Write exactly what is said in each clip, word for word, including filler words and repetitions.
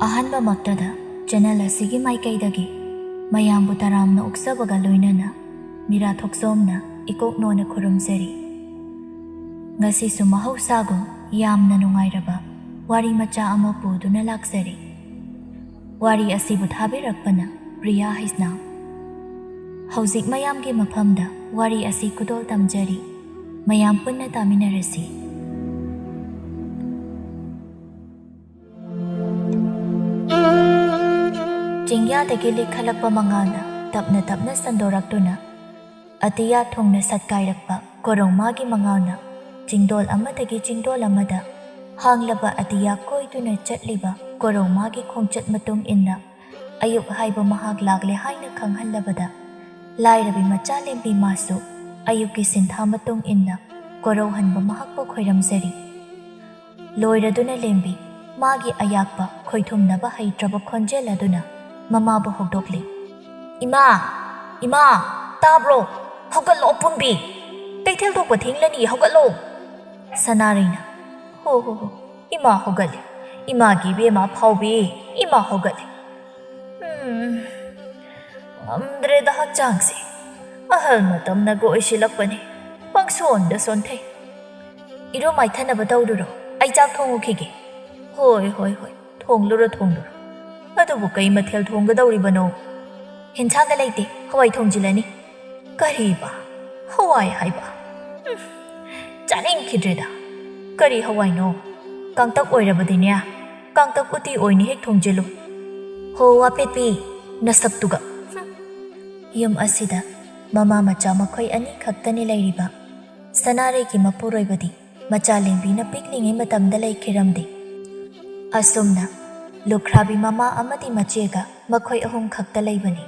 ꯑꯍꯥꯟꯕꯃꯛꯇꯗ channel ꯑꯁꯤꯒꯤ ꯃꯥꯏꯀꯩꯗꯒꯤ ꯃꯌꯥꯝꯕꯨ ꯇꯔꯥꯝꯅ ꯑꯣꯛꯆꯕꯒ ꯂꯣꯏꯅꯅ ꯃꯤꯔꯥ ꯊꯣꯛꯆꯣꯝꯅ ꯏꯀꯣꯛ ꯅꯣꯟꯅ ꯈꯨꯔꯨꯝꯖꯔꯤ꯫ ꯉꯁꯤꯁꯨ ꯃꯍꯧꯁꯥꯒꯨꯝ ꯌꯥꯝꯅ ꯅꯨꯡꯉꯥꯏꯔꯕ ꯋꯥꯔꯤ ꯃꯆꯥ ꯑꯃ ꯄꯨꯗꯨꯅ ꯂꯥꯛꯆꯔꯤ꯫ ꯋꯥꯔꯤ ꯑꯁꯤꯕꯨ ꯊꯥꯕꯤꯔꯛꯄꯅ ꯄ꯭ꯔꯤꯌꯥ ꯍꯩꯁꯅꯥꯝ꯫ ꯍꯧꯖꯤꯛ ꯃꯌꯥꯝꯒꯤ ꯃꯐꯝꯗ ꯋꯥꯔꯤ ꯑꯁꯤ ꯈꯨꯗꯣꯜ ꯇꯝꯖꯔꯤ꯫ ꯃꯌꯥꯝ ꯄꯨꯟꯅ ꯇꯥꯃꯤꯟꯅꯔꯁꯤ꯫ ꯆꯤꯡꯌꯥꯗꯒꯤ ꯂꯤꯛꯈꯠꯂꯛꯄ ꯃꯉꯥꯜꯅ ꯇꯞꯅ ꯇꯞꯅ ꯁꯟꯗꯣꯔꯛꯇꯨꯅ ꯑꯇꯤꯌꯥ ꯊꯨꯡꯅ ꯁꯠꯀꯥꯏꯔꯛꯄ ꯀꯣꯔꯧꯃꯥꯒꯤ ꯃꯉꯥꯜꯅ ꯆꯤꯡꯗꯣꯜ ꯑꯃꯗꯒꯤ ꯆꯤꯡꯗꯣꯜ ꯑꯃꯗ ꯍꯥꯡꯂꯕ ꯑꯇꯤꯌꯥ ꯀꯣꯏꯗꯨꯅ ꯆꯠꯂꯤꯕ ꯀꯣꯔꯧꯃꯥꯒꯤ ꯈꯣꯡꯆꯠ ꯃꯇꯨꯡ ꯏꯟꯅ ꯑꯌꯨꯛ ꯍꯥꯏꯕ ꯃꯍꯥꯛ ꯂꯥꯛꯂꯦ ꯍꯥꯏꯅ ꯈꯪꯍꯜꯂꯕꯗ ꯂꯥꯏꯔꯕꯤ ꯃꯆꯥ ꯂꯦꯝꯕꯤ ꯃꯥꯁꯨ ꯑꯌꯨꯛꯀꯤ ꯁꯤꯟꯊꯥ ꯃꯇꯨꯡ ꯏꯟꯅ ꯀꯣꯔꯧꯍꯟꯕ ꯃꯍꯥꯛꯄꯨ ꯈꯣꯏꯔꯝꯖꯔꯤ꯫ ꯂꯣꯏꯔꯗꯨꯅ ꯂꯦꯝꯕꯤ ꯃꯥꯒꯤ ꯑꯌꯥꯛꯄ ꯈꯣꯏꯊꯨꯝꯅꯕ ꯍꯩꯇ꯭ꯔꯕ ꯈꯣꯟꯖꯦꯜ ꯑꯗꯨꯅ ꯃꯃꯥꯕꯨ ꯍꯧꯗꯣꯛꯂꯤ꯫ "ꯏꯃꯥ! ꯏꯃꯥ! ꯇꯥꯕ꯭ꯔꯣ? ꯍꯧꯒꯠꯂꯣ ꯄꯨꯝꯕꯤ! ꯀꯩꯊꯦꯜ ꯊꯣꯛꯄ ꯊꯦꯡꯂꯅꯤ, ꯍꯧꯒꯠꯂꯣ!" ꯁꯅꯥꯔꯩꯅ, "ꯍꯣ ꯍꯣ ꯍꯣ, ꯏꯃꯥ ꯍꯧꯒꯠꯂꯦ꯫ ꯏꯃꯥꯒꯤ ꯏꯕꯦꯝꯃ ꯐꯥꯎꯕꯤ, ꯏꯃꯥ ꯍꯧꯒꯠꯂꯦ꯫ ꯎꯝ, ꯉꯝꯗ꯭ꯔꯦꯗ ꯍꯛꯆꯥꯡꯁꯦ꯫ ꯑꯍꯜ ꯃꯇꯝꯅꯒ ꯑꯣꯏꯁꯤꯜꯂꯛꯄꯅꯦ꯫ ꯄꯪꯁꯣꯟꯗ ꯁꯣꯟꯊꯩ꯫ ꯏꯔꯨ ꯃꯥꯏꯊꯅꯕ ꯇꯧꯔꯨꯔꯣ, ꯑꯩ ꯆꯥꯛ ꯊꯣꯡꯉꯨꯈꯤꯒꯦ꯫" "ꯍꯣꯏ, ꯍꯣꯏ, ꯍꯣꯏ, ꯊꯣꯡꯂꯨꯔꯣ, ꯊꯣꯡꯂꯨꯔꯣ꯫ ꯑꯗꯨꯕꯨ ꯀꯩ ꯃꯊꯦꯜ ꯊꯣꯡꯒꯗꯧꯔꯤꯕꯅꯣ?" "ꯍꯤꯟꯁꯥꯡꯒ ꯂꯩꯇꯦ, ꯍꯋꯥꯏ ꯊꯣꯡꯖꯤꯜꯂꯅꯤ꯫" "ꯀꯔꯤꯕ? ꯍꯋꯥꯏ ꯍꯥꯏꯕ? ꯎꯝ, ꯆꯥꯅꯤꯡꯈꯤꯗ꯭ꯔꯦꯗ꯫ ꯀꯔꯤ ꯍꯋꯥꯏꯅꯣ? ꯀꯥꯡꯇꯛ ꯑꯣꯏꯔꯕꯗꯤꯅꯦ, ꯀꯥꯡꯇꯛ ꯎꯇꯤ ꯑꯣꯏꯅ ꯍꯦꯛ ꯊꯣꯡꯖꯤꯜꯂꯨ꯫" "ꯍꯣ, ꯋꯥꯄꯦꯠꯄꯤ, ꯅꯁꯛꯇꯨꯒ꯫" ꯍꯨꯝ꯫ ꯌꯨꯝ ꯑꯁꯤꯗ ꯃꯃꯥ ꯃꯆꯥ ꯃꯈꯣꯏ ꯑꯅꯤ ꯈꯛꯇꯅꯤ ꯂꯩꯔꯤꯕ꯫ ꯁꯅꯥꯔꯩꯒꯤ ꯃꯄꯨꯔꯣꯏꯕꯗꯤ ꯃꯆꯥ ꯂꯦꯝꯕꯤꯅ ꯄꯤꯛꯂꯤꯉꯩ ꯃꯇꯝꯗ ꯂꯩꯈꯤꯔꯝꯗꯦ꯫ ꯑꯁꯨꯝꯅ ꯂꯨꯈ꯭ꯔꯥꯕꯤ ꯃꯃꯥ ꯑꯃꯗꯤ ꯃꯆꯦꯒ ꯃꯈꯣꯏ ꯑꯍꯨꯝ ꯈꯛꯇ ꯂꯩꯕꯅꯤ꯫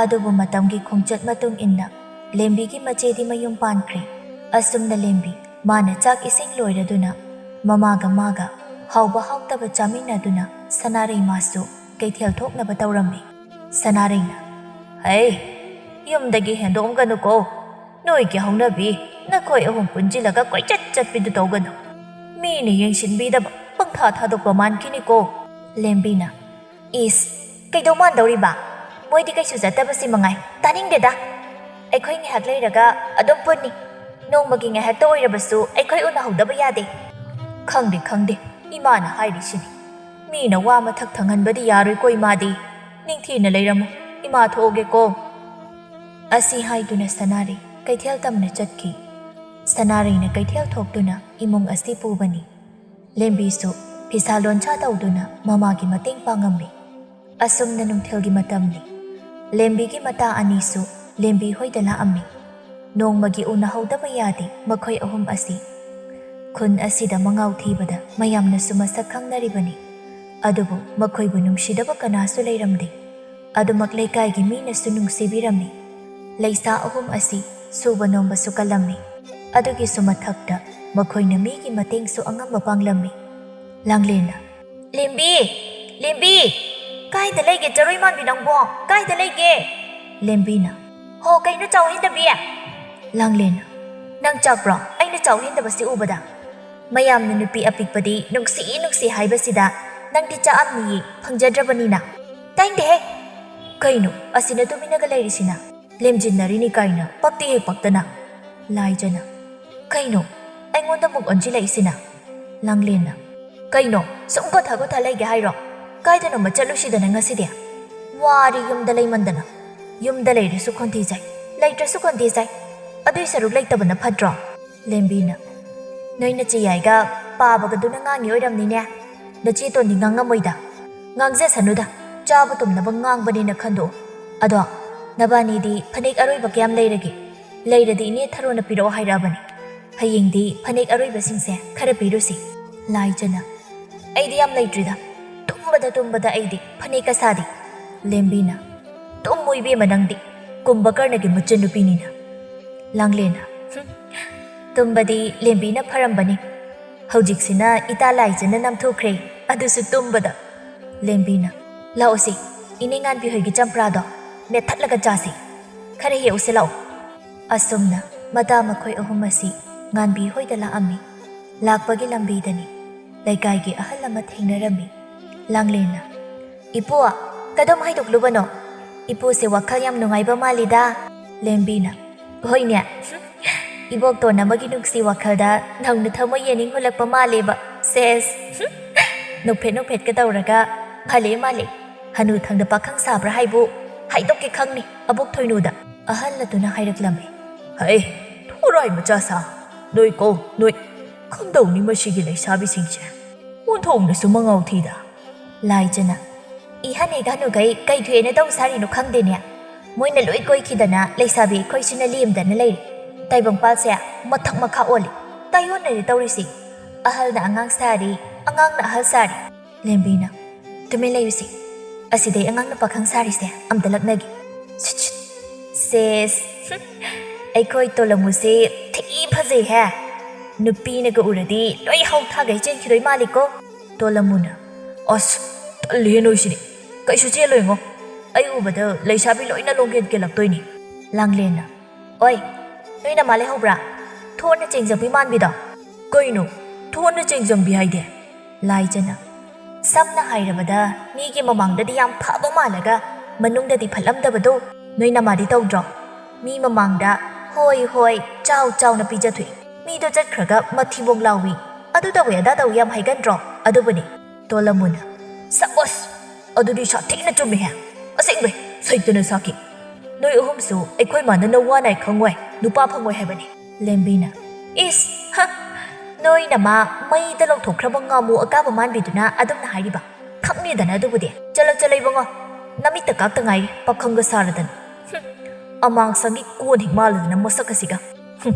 ꯑꯗꯨꯕꯨ ꯃꯇꯝꯒꯤ ꯈꯣꯡꯆꯠ ꯃꯇꯨꯡ ꯏꯟꯅ ꯂꯦꯝꯕꯤꯒꯤ ꯃꯆꯦꯗꯤ ꯃꯌꯨꯝ ꯄꯥꯟꯈ꯭ꯔꯦ꯫ ꯑꯁꯨꯝꯅ ꯂꯦꯝꯕꯤ ꯃꯥꯅ ꯆꯥꯛ ꯏꯁꯤꯡ ꯂꯣꯏꯔꯗꯨꯅ ꯃꯃꯥꯒ ꯃꯥꯒ ꯍꯥꯎꯕ ꯍꯥꯎꯇꯕ ꯆꯥꯃꯤꯟꯅꯗꯨꯅ ꯁꯅꯥꯔꯩ ꯃꯥꯁꯨ ꯀꯩꯊꯦꯜ ꯊꯣꯛꯅꯕ ꯇꯧꯔꯝꯃꯤ꯫ ꯁꯅꯥꯔꯩꯅ, "ꯍꯩ, ꯌꯨꯝꯗꯒꯤ ꯍꯦꯟꯗꯣꯛꯑꯝꯒꯅꯨꯀꯣ꯫ ꯅꯣꯏꯒꯤ ꯍꯧꯅꯕꯤ ꯅꯈꯣꯏ ꯑꯍꯨꯝ ꯄꯨꯟꯁꯤꯜꯂꯒ ꯀꯣꯏꯆꯠ ꯆꯠꯄꯤꯗꯨ ꯇꯧꯒꯅꯨ꯫ ꯃꯤꯅ ꯌꯦꯡꯁꯤꯟꯕꯤꯗꯕ ꯄꯪꯊꯥ ꯊꯥꯗꯣꯛꯄ ꯃꯥꯟꯈꯤꯅꯤꯀꯣ꯫" ꯂꯦꯝꯕꯤꯅ, "ꯏꯁ, ꯀꯩꯗꯧ ꯃꯥꯟꯗꯧꯔꯤꯕ? ꯃꯣꯏꯗꯤ ꯀꯩꯁꯨ ꯆꯠꯇꯕꯁꯤ ꯃꯉꯥꯏ꯫ ꯇꯥꯅꯤꯡꯗꯦꯗ꯫ ꯑꯩꯈꯣꯏ ꯉꯥꯏꯍꯥꯛ ꯂꯩꯔꯒ ꯑꯗꯨꯝ ꯄꯨꯟꯅꯤ꯫ ꯅꯣꯡꯃꯒꯤ ꯉꯥꯏꯍꯥꯛꯇ ꯑꯣꯏꯔꯕꯁꯨ ꯑꯩꯈꯣꯏ ꯎꯅꯍꯧꯗꯕ ꯌꯥꯗꯦ꯫" "ꯈꯪꯗꯦ, ꯈꯪꯗꯦ, ꯏꯃꯥꯅ ꯍꯥꯏꯔꯤꯁꯤꯅꯤ꯫ ꯃꯤꯅ ꯋꯥ ꯃꯊꯛ ꯊꯪꯍꯟꯕꯗꯤ ꯌꯥꯔꯣꯏꯀꯣ ꯏꯃꯥꯗꯤ꯫ ꯅꯤꯡꯊꯤꯅ ꯂꯩꯔꯝꯃꯨ, ꯏꯃꯥ ꯊꯣꯛꯑꯒꯦꯀꯣ꯫" ꯑꯁꯤ ꯍꯥꯏꯗꯨꯅ ꯁꯅꯥꯔꯩ ꯀꯩꯊꯦꯜ ꯇꯝꯅ ꯆꯠꯈꯤ꯫ ꯁꯅꯥꯔꯩꯅ ꯀꯩꯊꯦꯜ ꯊꯣꯛꯇꯨꯅ ꯏꯃꯨꯡ ꯑꯁꯤ ꯄꯨꯕꯅꯤ꯫ ꯂꯦꯝꯕꯤꯁꯨ ꯐꯤꯁꯥ ꯂꯣꯟꯁꯥ ꯇꯧꯗꯨꯅ ꯃꯃꯥꯒꯤ ꯃꯇꯦꯡ ꯄꯥꯡꯉꯝꯃꯤ꯫ ꯑꯁꯨꯝꯅ ꯅꯨꯡꯊꯤꯜꯒꯤ ꯃꯇꯝꯅꯤ꯫ ꯂꯦꯝꯕꯤꯒꯤ ꯃꯇꯥ ꯑꯅꯤꯁꯨ ꯂꯦꯝꯕꯤ ꯍꯣꯏꯗ ꯂꯥꯛꯑꯝꯃꯤ꯫ ꯅꯣꯡꯃꯒꯤ ꯎꯅꯍꯧꯗꯕ ꯌꯥꯗꯦ ꯃꯈꯣꯏ ꯑꯍꯨꯝ ꯑꯁꯤ꯫ ꯈꯨꯟ ꯑꯁꯤꯗ ꯃꯉꯥꯎ ꯊꯤꯕꯗ ꯃꯌꯥꯝꯅꯁꯨ ꯃꯁꯛ ꯈꯪꯅꯔꯤꯕꯅꯤ꯫ ꯑꯗꯨꯕꯨ ꯃꯈꯣꯏꯕꯨ ꯅꯨꯡꯁꯤꯗꯕ ꯀꯅꯥꯁꯨ ꯂꯩꯔꯝꯗꯦ꯫ ꯑꯗꯨꯃꯛ ꯂꯩꯀꯥꯏꯒꯤ ꯃꯤꯅꯁꯨ ꯅꯨꯡꯁꯤꯕꯤꯔꯝꯃꯤ꯫ ꯂꯩꯁꯥ ꯑꯍꯨꯝ ꯑꯁꯤ ꯁꯨꯕ ꯅꯣꯝꯕꯁꯨ ꯀꯜꯂꯝꯃꯤ꯫ ꯑꯗꯨꯒꯤꯁꯨ ꯃꯊꯛꯇ ꯃꯈꯣꯏꯅ ꯃꯤꯒꯤ ꯃꯇꯦꯡꯁꯨ ꯑꯉꯝꯕ ꯄꯥꯡꯂꯝꯃꯤ꯫ ꯂꯥꯡꯂꯦꯟꯅ, "ꯂꯦꯝꯕꯤ! ꯂꯦꯝꯕꯤ! ꯀꯥꯏꯗ ꯂꯩꯒꯦ ꯆꯔꯣꯏ ꯃꯥꯟꯕꯤ ꯅꯪꯕꯣ? ꯀꯥꯏꯗ ꯂꯩꯒꯦ?" ꯂꯦꯝꯕꯤꯅ, "ꯍꯣ, ꯀꯩꯅꯣ ꯆꯥꯎ ꯍꯦꯟꯗꯕꯤ?" ꯂꯥꯡꯂꯦꯟꯅ, "ꯅꯪ ꯆꯥꯛꯄ꯭ꯔꯣ? ꯑꯩꯅ ꯆꯥꯎ ꯍꯦꯟꯗꯕꯁꯤ ꯎꯕꯗ꯫ ꯃꯌꯥꯝꯅ ꯅꯨꯄꯤ ꯑꯄꯤꯛꯄꯗꯤ ꯅꯨꯡꯁꯤ ꯅꯨꯡꯁꯤ ꯍꯥꯏꯕꯁꯤꯗ ꯅꯪꯗꯤ ꯆꯥꯛꯑꯝꯅꯤꯌꯦ, ꯐꯪꯖꯗ꯭ꯔꯕꯅꯤꯅ꯫" "ꯇꯥꯏꯡꯗꯦꯍꯦ! ꯀꯩꯅꯣ ꯑꯁꯤꯅ ꯇꯨꯃꯤꯟꯅꯒ ꯂꯩꯔꯤꯁꯤꯅ? ꯂꯦꯝꯖꯤꯟꯅꯔꯤꯅꯤ ꯀꯥꯏꯅ ꯄꯛꯇꯤ ꯍꯦꯛ ꯄꯛꯇꯅ꯫" ꯂꯥꯏꯖꯅ, "ꯀꯩꯅꯣ ꯑꯩꯉꯣꯟꯗ ꯃꯨꯛ ꯑꯣꯟꯁꯤꯜꯂꯛꯏꯁꯤꯅ?" ꯂꯥꯡꯂꯦꯟꯅ, "ꯀꯩꯅꯣ ꯁꯨꯝ ꯀꯣꯊ ꯀꯣꯊ ꯂꯩꯒꯦ ꯍꯥꯏꯔꯣ? ꯀꯥꯏꯗꯅꯣꯃ ꯆꯠꯂꯨꯁꯤꯗꯅ ꯉꯁꯤꯗꯤ? ꯋꯥꯔꯤ ꯌꯨꯝꯗ ꯂꯩꯃꯟꯗꯅ꯫ ꯌꯨꯝꯗ ꯂꯩꯔꯁꯨ ꯈꯣꯟꯊꯤ ꯆꯥꯏ, ꯂꯩꯇ꯭ꯔꯁꯨ ꯈꯣꯟꯊꯤ ꯆꯥꯏ꯫ ꯑꯗꯨꯏ ꯁꯔꯨꯛ ꯂꯩꯇꯕꯅ ꯐꯠꯇ꯭ꯔꯣ?" ꯂꯦꯝꯕꯤꯅ, "ꯅꯣꯏ ꯅꯆꯦ ꯌꯥꯏꯒ ꯄꯥꯕꯒꯗꯨꯅ ꯉꯥꯡꯉꯤ ꯑꯣꯏꯔꯝꯅꯤꯅꯦ꯫ ꯅꯆꯦ ꯇꯣꯟꯗꯤ ꯉꯥꯡꯉꯝꯃꯣꯏꯗ꯫ ꯉꯥꯡꯖꯁꯅꯨꯗ, ꯆꯥꯕ ꯇꯨꯝꯅꯕ ꯉꯥꯡꯕꯅꯦꯅ ꯈꯟꯗꯣꯛꯎ꯫ ꯑꯗꯣ ꯅꯕꯥꯅꯤꯗꯤ ꯐꯅꯦꯛ ꯑꯔꯣꯏꯕ ꯀꯌꯥꯝ ꯂꯩꯔꯒꯦ? ꯂꯩꯔꯗꯤ ꯏꯅꯦ ꯊꯔꯣꯅ ꯄꯤꯔꯛꯑꯣ ꯍꯥꯏꯔꯛꯑꯕꯅꯦ꯫ ꯍꯌꯦꯡꯗꯤ ꯐꯅꯦꯛ ꯑꯔꯣꯏꯕꯁꯤꯡꯁꯦ ꯈꯔ ꯄꯤꯔꯨꯁꯤ꯫" ꯂꯥꯏꯖꯅ, "ꯑꯩꯗꯤ ꯌꯥꯝ ꯂꯩꯇ꯭ꯔꯤꯗ꯫ ꯇꯨꯝꯕꯗ ꯇꯨꯝꯕꯗ ꯑꯩꯗꯤ ꯐꯅꯦꯛ ꯀꯁꯥꯗꯤ꯫" ꯂꯦꯝꯕꯤꯅ, "ꯇꯨꯝꯃꯨ ꯏꯕꯦꯝꯃ ꯅꯪꯗꯤ, ꯀꯨꯝꯚꯀꯔꯅꯒꯤ ꯃꯆꯟꯅꯨꯄꯤꯅꯤꯅ꯫" ꯂꯥꯡꯂꯦꯟꯅ, "ꯍꯨꯝ, ꯇꯨꯝꯕꯗꯤ ꯂꯦꯝꯕꯤꯅ ꯐꯔꯝꯕꯅꯤ꯫ ꯍꯧꯖꯤꯛꯁꯤꯅ ꯏꯇꯥ ꯂꯥꯏꯖꯅ ꯅꯝꯊꯣꯛꯈ꯭ꯔꯦ, ꯑꯗꯨꯁꯨ ꯇꯨꯝꯕꯗ꯫" ꯂꯦꯝꯕꯤꯅ, "ꯂꯥꯛꯑꯣꯁꯤ, ꯏꯅꯦ ꯉꯥꯟꯕꯤ ꯍꯣꯏꯒꯤ ꯆꯝꯄ꯭ꯔꯥꯗꯣ ꯃꯦꯠꯊꯠꯂꯒ ꯆꯥꯁꯤ꯫ ꯈꯔ ꯍꯦꯛꯎꯁꯤ ꯂꯥꯛꯑꯣ꯫" ꯑꯁꯨꯝꯅ ꯃꯇꯥ ꯃꯈꯣꯏ ꯑꯍꯨꯝ ꯑꯁꯤ ꯉꯥꯟꯕꯤ ꯍꯣꯏꯗ ꯂꯥꯛꯑꯝꯃꯤ꯫ ꯂꯥꯛꯄꯒꯤ ꯂꯝꯕꯤꯗꯅꯤ ꯂꯩꯀꯥꯏꯒꯤ ꯑꯍꯜ ꯑꯃ ꯊꯦꯡꯅꯔꯝꯃꯤ꯫ ꯂꯥꯡꯂꯦꯟꯅ, "ꯏꯄꯨ, ꯀꯗꯣꯝ ꯍꯥꯏꯗꯣꯛꯂꯨꯕꯅꯣ? ꯏꯄꯨꯁꯦ ꯋꯥꯈꯜ ꯌꯥꯝ ꯅꯨꯡꯉꯥꯏꯕ ꯃꯥꯜꯂꯤꯗ꯫" ꯂꯦꯝꯕꯤꯅ, "ꯍꯣꯏꯅꯦ, ꯏꯕꯣꯛꯇꯣꯟ ꯑꯃꯒꯤ ꯅꯨꯡꯁꯤ ꯋꯥꯈꯜꯗ ꯅꯧꯅ ꯊꯃꯣꯏ ꯌꯦꯡꯅꯤꯡ ꯍꯨꯜꯂꯛꯄ ꯃꯥꯜꯂꯦꯕ꯫ ꯁꯦꯁ, ꯅꯣꯛꯐꯦꯠ ꯅꯣꯛꯐꯦꯠꯀ ꯇꯧꯔꯒ, ꯃꯥꯜꯂꯦ ꯃꯥꯜꯂꯦ, ꯍꯅꯨ ꯊꯪꯗ ꯄꯥꯈꯪ ꯁꯥꯕ꯭ꯔꯥ ꯍꯥꯏꯕꯨ ꯍꯥꯏꯗꯣꯛꯀꯦ ꯈꯪꯅꯤ ꯑꯕꯣꯛ ꯊꯣꯏꯅꯨꯗ꯫" ꯑꯍꯜ ꯑꯗꯨꯅ ꯍꯥꯏꯔꯛꯂꯝꯃꯤ, "ꯍꯩ, ꯊꯣꯔꯥꯏ ꯃꯆꯥ ꯁꯥ, ꯅꯣꯏ ꯀꯣ, ꯅꯣꯏ꯫ ꯈꯪꯗꯧꯅꯤ ꯃꯁꯤꯒꯤ ꯂꯩꯁꯥꯕꯤꯁꯤꯡꯁꯦ꯫ ꯑꯣꯟꯊꯣꯛꯅꯁꯨ ꯃꯉꯥꯎ ꯊꯤꯗ꯫" ꯂꯥꯏꯖꯅ, "ꯏꯍꯟ ꯏꯀꯥꯟꯗꯨꯈꯩ ꯀꯩ ꯊꯣꯛꯑꯦꯅ ꯇꯧ ꯁꯥꯔꯤꯅꯣ ꯈꯪꯗꯦꯅꯦ꯫ ꯃꯣꯏꯅ ꯂꯣꯏ ꯀꯣꯏꯈꯤꯗꯅ ꯂꯩꯁꯥꯕꯤ ꯑꯩꯈꯣꯏꯁꯤꯅ ꯂꯦꯝꯗꯅ ꯂꯩꯔꯦ꯫ ꯇꯥꯏꯕꯪꯄꯥꯜꯁꯦ ꯃꯊꯛ ꯃꯈꯥ ꯑꯣꯜꯂꯤ꯫ ꯇꯥꯏꯌꯣꯟꯅꯔꯦ ꯇꯧꯔꯤꯁꯤ꯫ ꯑꯍꯜꯅ ꯑꯉꯥꯡ ꯁꯥꯔꯤ, ꯑꯉꯥꯡꯅ ꯑꯍꯜ ꯁꯥꯔꯤ꯫" ꯂꯦꯝꯕꯤꯅ, "ꯇꯨꯃꯤꯟ ꯂꯩꯌꯨꯁꯤ꯫ ꯑꯁꯤꯗꯩ ꯑꯉꯥꯡꯅ ꯄꯥꯈꯪ ꯁꯥꯔꯤꯁꯦ ꯑꯝꯇ ꯂꯛꯅꯒꯦ꯫" ꯁꯤꯠ, ꯁꯤꯠ꯫ "ꯁꯦꯁ, ꯍꯨꯝ, ꯑꯩꯈꯣꯏ ꯇꯣꯂꯝꯃꯨꯁꯦ ꯊꯤ ꯐꯖꯩꯍꯦ꯫ ꯅꯨꯄꯤꯅꯒ ꯎꯔꯗꯤ ꯂꯣꯏ ꯍꯧ ꯊꯥꯒꯩ ꯆꯦꯟꯈꯤꯗꯣꯏ ꯃꯥꯜꯂꯤꯀꯣ꯫" ꯇꯣꯂꯝꯃꯨꯅ, "ꯑꯁ, ꯇꯜꯂꯤꯍꯦ ꯅꯣꯏꯁꯤꯗꯤ꯫ ꯀꯩꯁꯨ ꯆꯦꯜꯂꯣꯏꯉꯣ꯫ ꯑꯩ ꯎꯕꯗ ꯂꯩꯁꯥꯕꯤ ꯂꯣꯏꯅ ꯂꯣꯡꯒꯦꯟ ꯀꯦꯜꯂꯛꯇꯣꯏꯅꯤ꯫" ꯂꯥꯡꯂꯦꯟꯅ, "ꯑꯣꯏ, ꯅꯣꯏ ꯅꯃꯥ ꯂꯩꯍꯧꯕ꯭ꯔꯥ? ꯊꯣꯛꯑꯅ ꯆꯦꯡꯖꯕꯤ ꯃꯥꯟꯕꯤꯗꯣ꯫" "ꯀꯩꯅꯣ, ꯊꯣꯛꯑꯅ ꯆꯦꯡꯖꯝꯕꯤ ꯍꯥꯏꯗꯤ?" ꯂꯥꯏꯖꯅ, "ꯁꯝꯅ ꯍꯥꯏꯔꯕꯗ, ꯃꯤꯒꯤ ꯃꯃꯥꯡꯗꯗꯤ ꯌꯥꯝ ꯐꯕ ꯃꯥꯜꯂꯒ ꯃꯅꯨꯡꯗꯗꯤ ꯐꯠꯂꯝꯗꯕꯗꯣ꯫ ꯅꯣꯏ ꯅꯃꯥꯗꯤ ꯇꯧꯗ꯭ꯔꯣ? ꯃꯤ ꯃꯃꯥꯡꯗ ꯍꯣꯏ ꯍꯣꯏ, ꯆꯥꯎ ꯆꯥꯎꯅ ꯄꯤꯖꯊꯣꯛꯏ꯫ ꯃꯤꯗꯣ ꯆꯠꯈ꯭ꯔꯒ ꯃꯊꯤꯕꯣꯡ ꯂꯥꯎꯏ꯫ ꯑꯗꯨ ꯇꯧꯋꯦ ꯑꯗꯥ ꯇꯧꯋꯦ ꯌꯥꯝ ꯍꯥꯏꯒꯟꯗ꯭ꯔꯣ? ꯑꯗꯨꯕꯨꯅꯤ꯫" ꯇꯣꯂꯝꯃꯨꯅ, "ꯁꯕꯣꯁ! ꯑꯗꯨꯗꯤ ꯁꯥꯊꯤꯅ ꯆꯨꯝꯃꯤꯍꯦ꯫ ꯑꯁꯦꯡꯕꯩ ꯁꯩꯇꯅ ꯁꯥꯈꯤ꯫ ꯅꯣꯏ ꯑꯍꯨꯝꯁꯨ ꯑꯩꯈꯣꯏ ꯃꯥꯅ ꯅꯋꯥ ꯅꯥꯏ ꯈꯪꯉꯣꯏ, ꯅꯨꯄꯥ ꯐꯪꯉꯣꯏ ꯍꯥꯏꯕꯅꯤ꯫" ꯂꯦꯝꯕꯤꯅ, "ꯏꯁ, ꯍ! ꯅꯣꯏ ꯅꯃꯥ ꯃꯩꯗ ꯂꯧꯊꯣꯛꯈ꯭ꯔꯕ ꯉꯥꯃꯨ ꯑꯀꯥꯕ ꯃꯥꯟꯕꯤꯗꯨꯅ ꯑꯗꯨꯝꯅ ꯍꯥꯏꯔꯤꯕ? ꯈꯪꯅꯤꯗꯅ ꯑꯗꯨꯕꯨꯗꯤ꯫ ꯆꯠꯂꯣ, ꯆꯠꯂꯣ ꯏꯕꯨꯡꯉꯣ, ꯅꯃꯤꯠꯇ ꯀꯥꯞꯇ ꯉꯥꯏꯔꯤ, ꯄꯥꯈꯪꯒ ꯁꯥꯔꯗꯅ꯫ ꯍꯨꯝ, ꯑꯃꯥꯡꯁꯪꯒꯤ ꯀꯣꯟ ꯍꯦꯛ ꯃꯥꯜꯂꯗꯅ ꯃꯁꯛ ꯑꯁꯤꯒ꯫ ꯍꯨꯝ,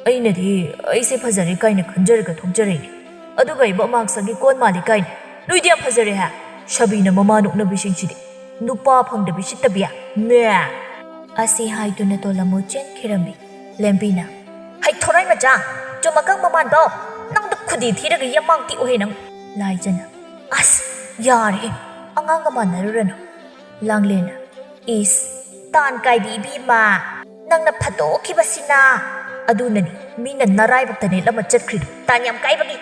ꯑꯩꯅꯗꯤ ꯑꯩꯁꯦ ꯐꯖꯔꯦ ꯀꯥꯏꯅ ꯈꯟꯖꯔꯒ ꯊꯣꯛꯆꯔꯛꯏꯅꯦ, ꯑꯗꯨꯒ ꯑꯩꯕꯨ ꯑꯃꯥꯡꯁꯪꯒꯤ ꯀꯣꯟ ꯃꯥꯜꯂꯤ ꯀꯥꯏꯅ꯫ ꯅꯣꯏꯗꯤ ꯌꯥꯝ ꯐꯖꯔꯦ ꯍꯥ, ꯁꯥꯕꯤꯅ ꯃꯃꯥ ꯅꯣꯛꯅꯕꯤꯁꯤꯡꯁꯤꯗꯤ꯫ ꯅꯨꯄꯥ ꯐꯪꯗꯕꯤ ꯁꯤꯠꯇꯕꯤ, ꯃꯦ!" ꯑꯁꯤ ꯍꯥꯏꯗꯨꯅ ꯇꯣꯂꯝꯃꯨ ꯆꯦꯟꯈꯤꯔꯝꯃꯤ꯫ ꯂꯦꯝꯕꯤꯅ, "ꯍꯩ ꯊꯣꯔꯥꯏ ꯃꯆꯥ, ꯆꯨꯝꯃꯀꯪ ꯃꯃꯥꯟꯕꯧ, ꯅꯪꯗ ꯈꯨꯗꯤ ꯊꯤꯔꯒ ꯌꯦꯝꯃꯥꯡ ꯇꯤꯛꯎꯍꯦ ꯅꯪ꯫" ꯂꯥꯏꯖꯅ, "ꯑꯁ, ꯌꯥꯔꯦꯍꯦ, ꯑꯉꯥꯡꯒ ꯃꯥꯟꯅꯔꯨꯔꯅꯨ꯫" ꯂꯥꯡꯂꯦꯟꯅ, "ꯏꯁ, ꯇꯥꯟ ꯀꯥꯏꯕꯤ ꯏꯕꯦꯝꯃ, ꯅꯪꯅ ꯐꯠꯇꯣꯛꯈꯤꯕꯁꯤꯅ꯫ ꯑꯗꯨꯅꯅꯤ ꯃꯤꯅ ꯅꯔꯥꯏꯕꯛꯇ ꯅꯦꯠꯂꯝꯃ ꯆꯠꯈ꯭ꯔꯤꯗꯣ, ꯇꯥꯟ ꯌꯥꯝ ꯀꯥꯏꯕꯒꯤ꯫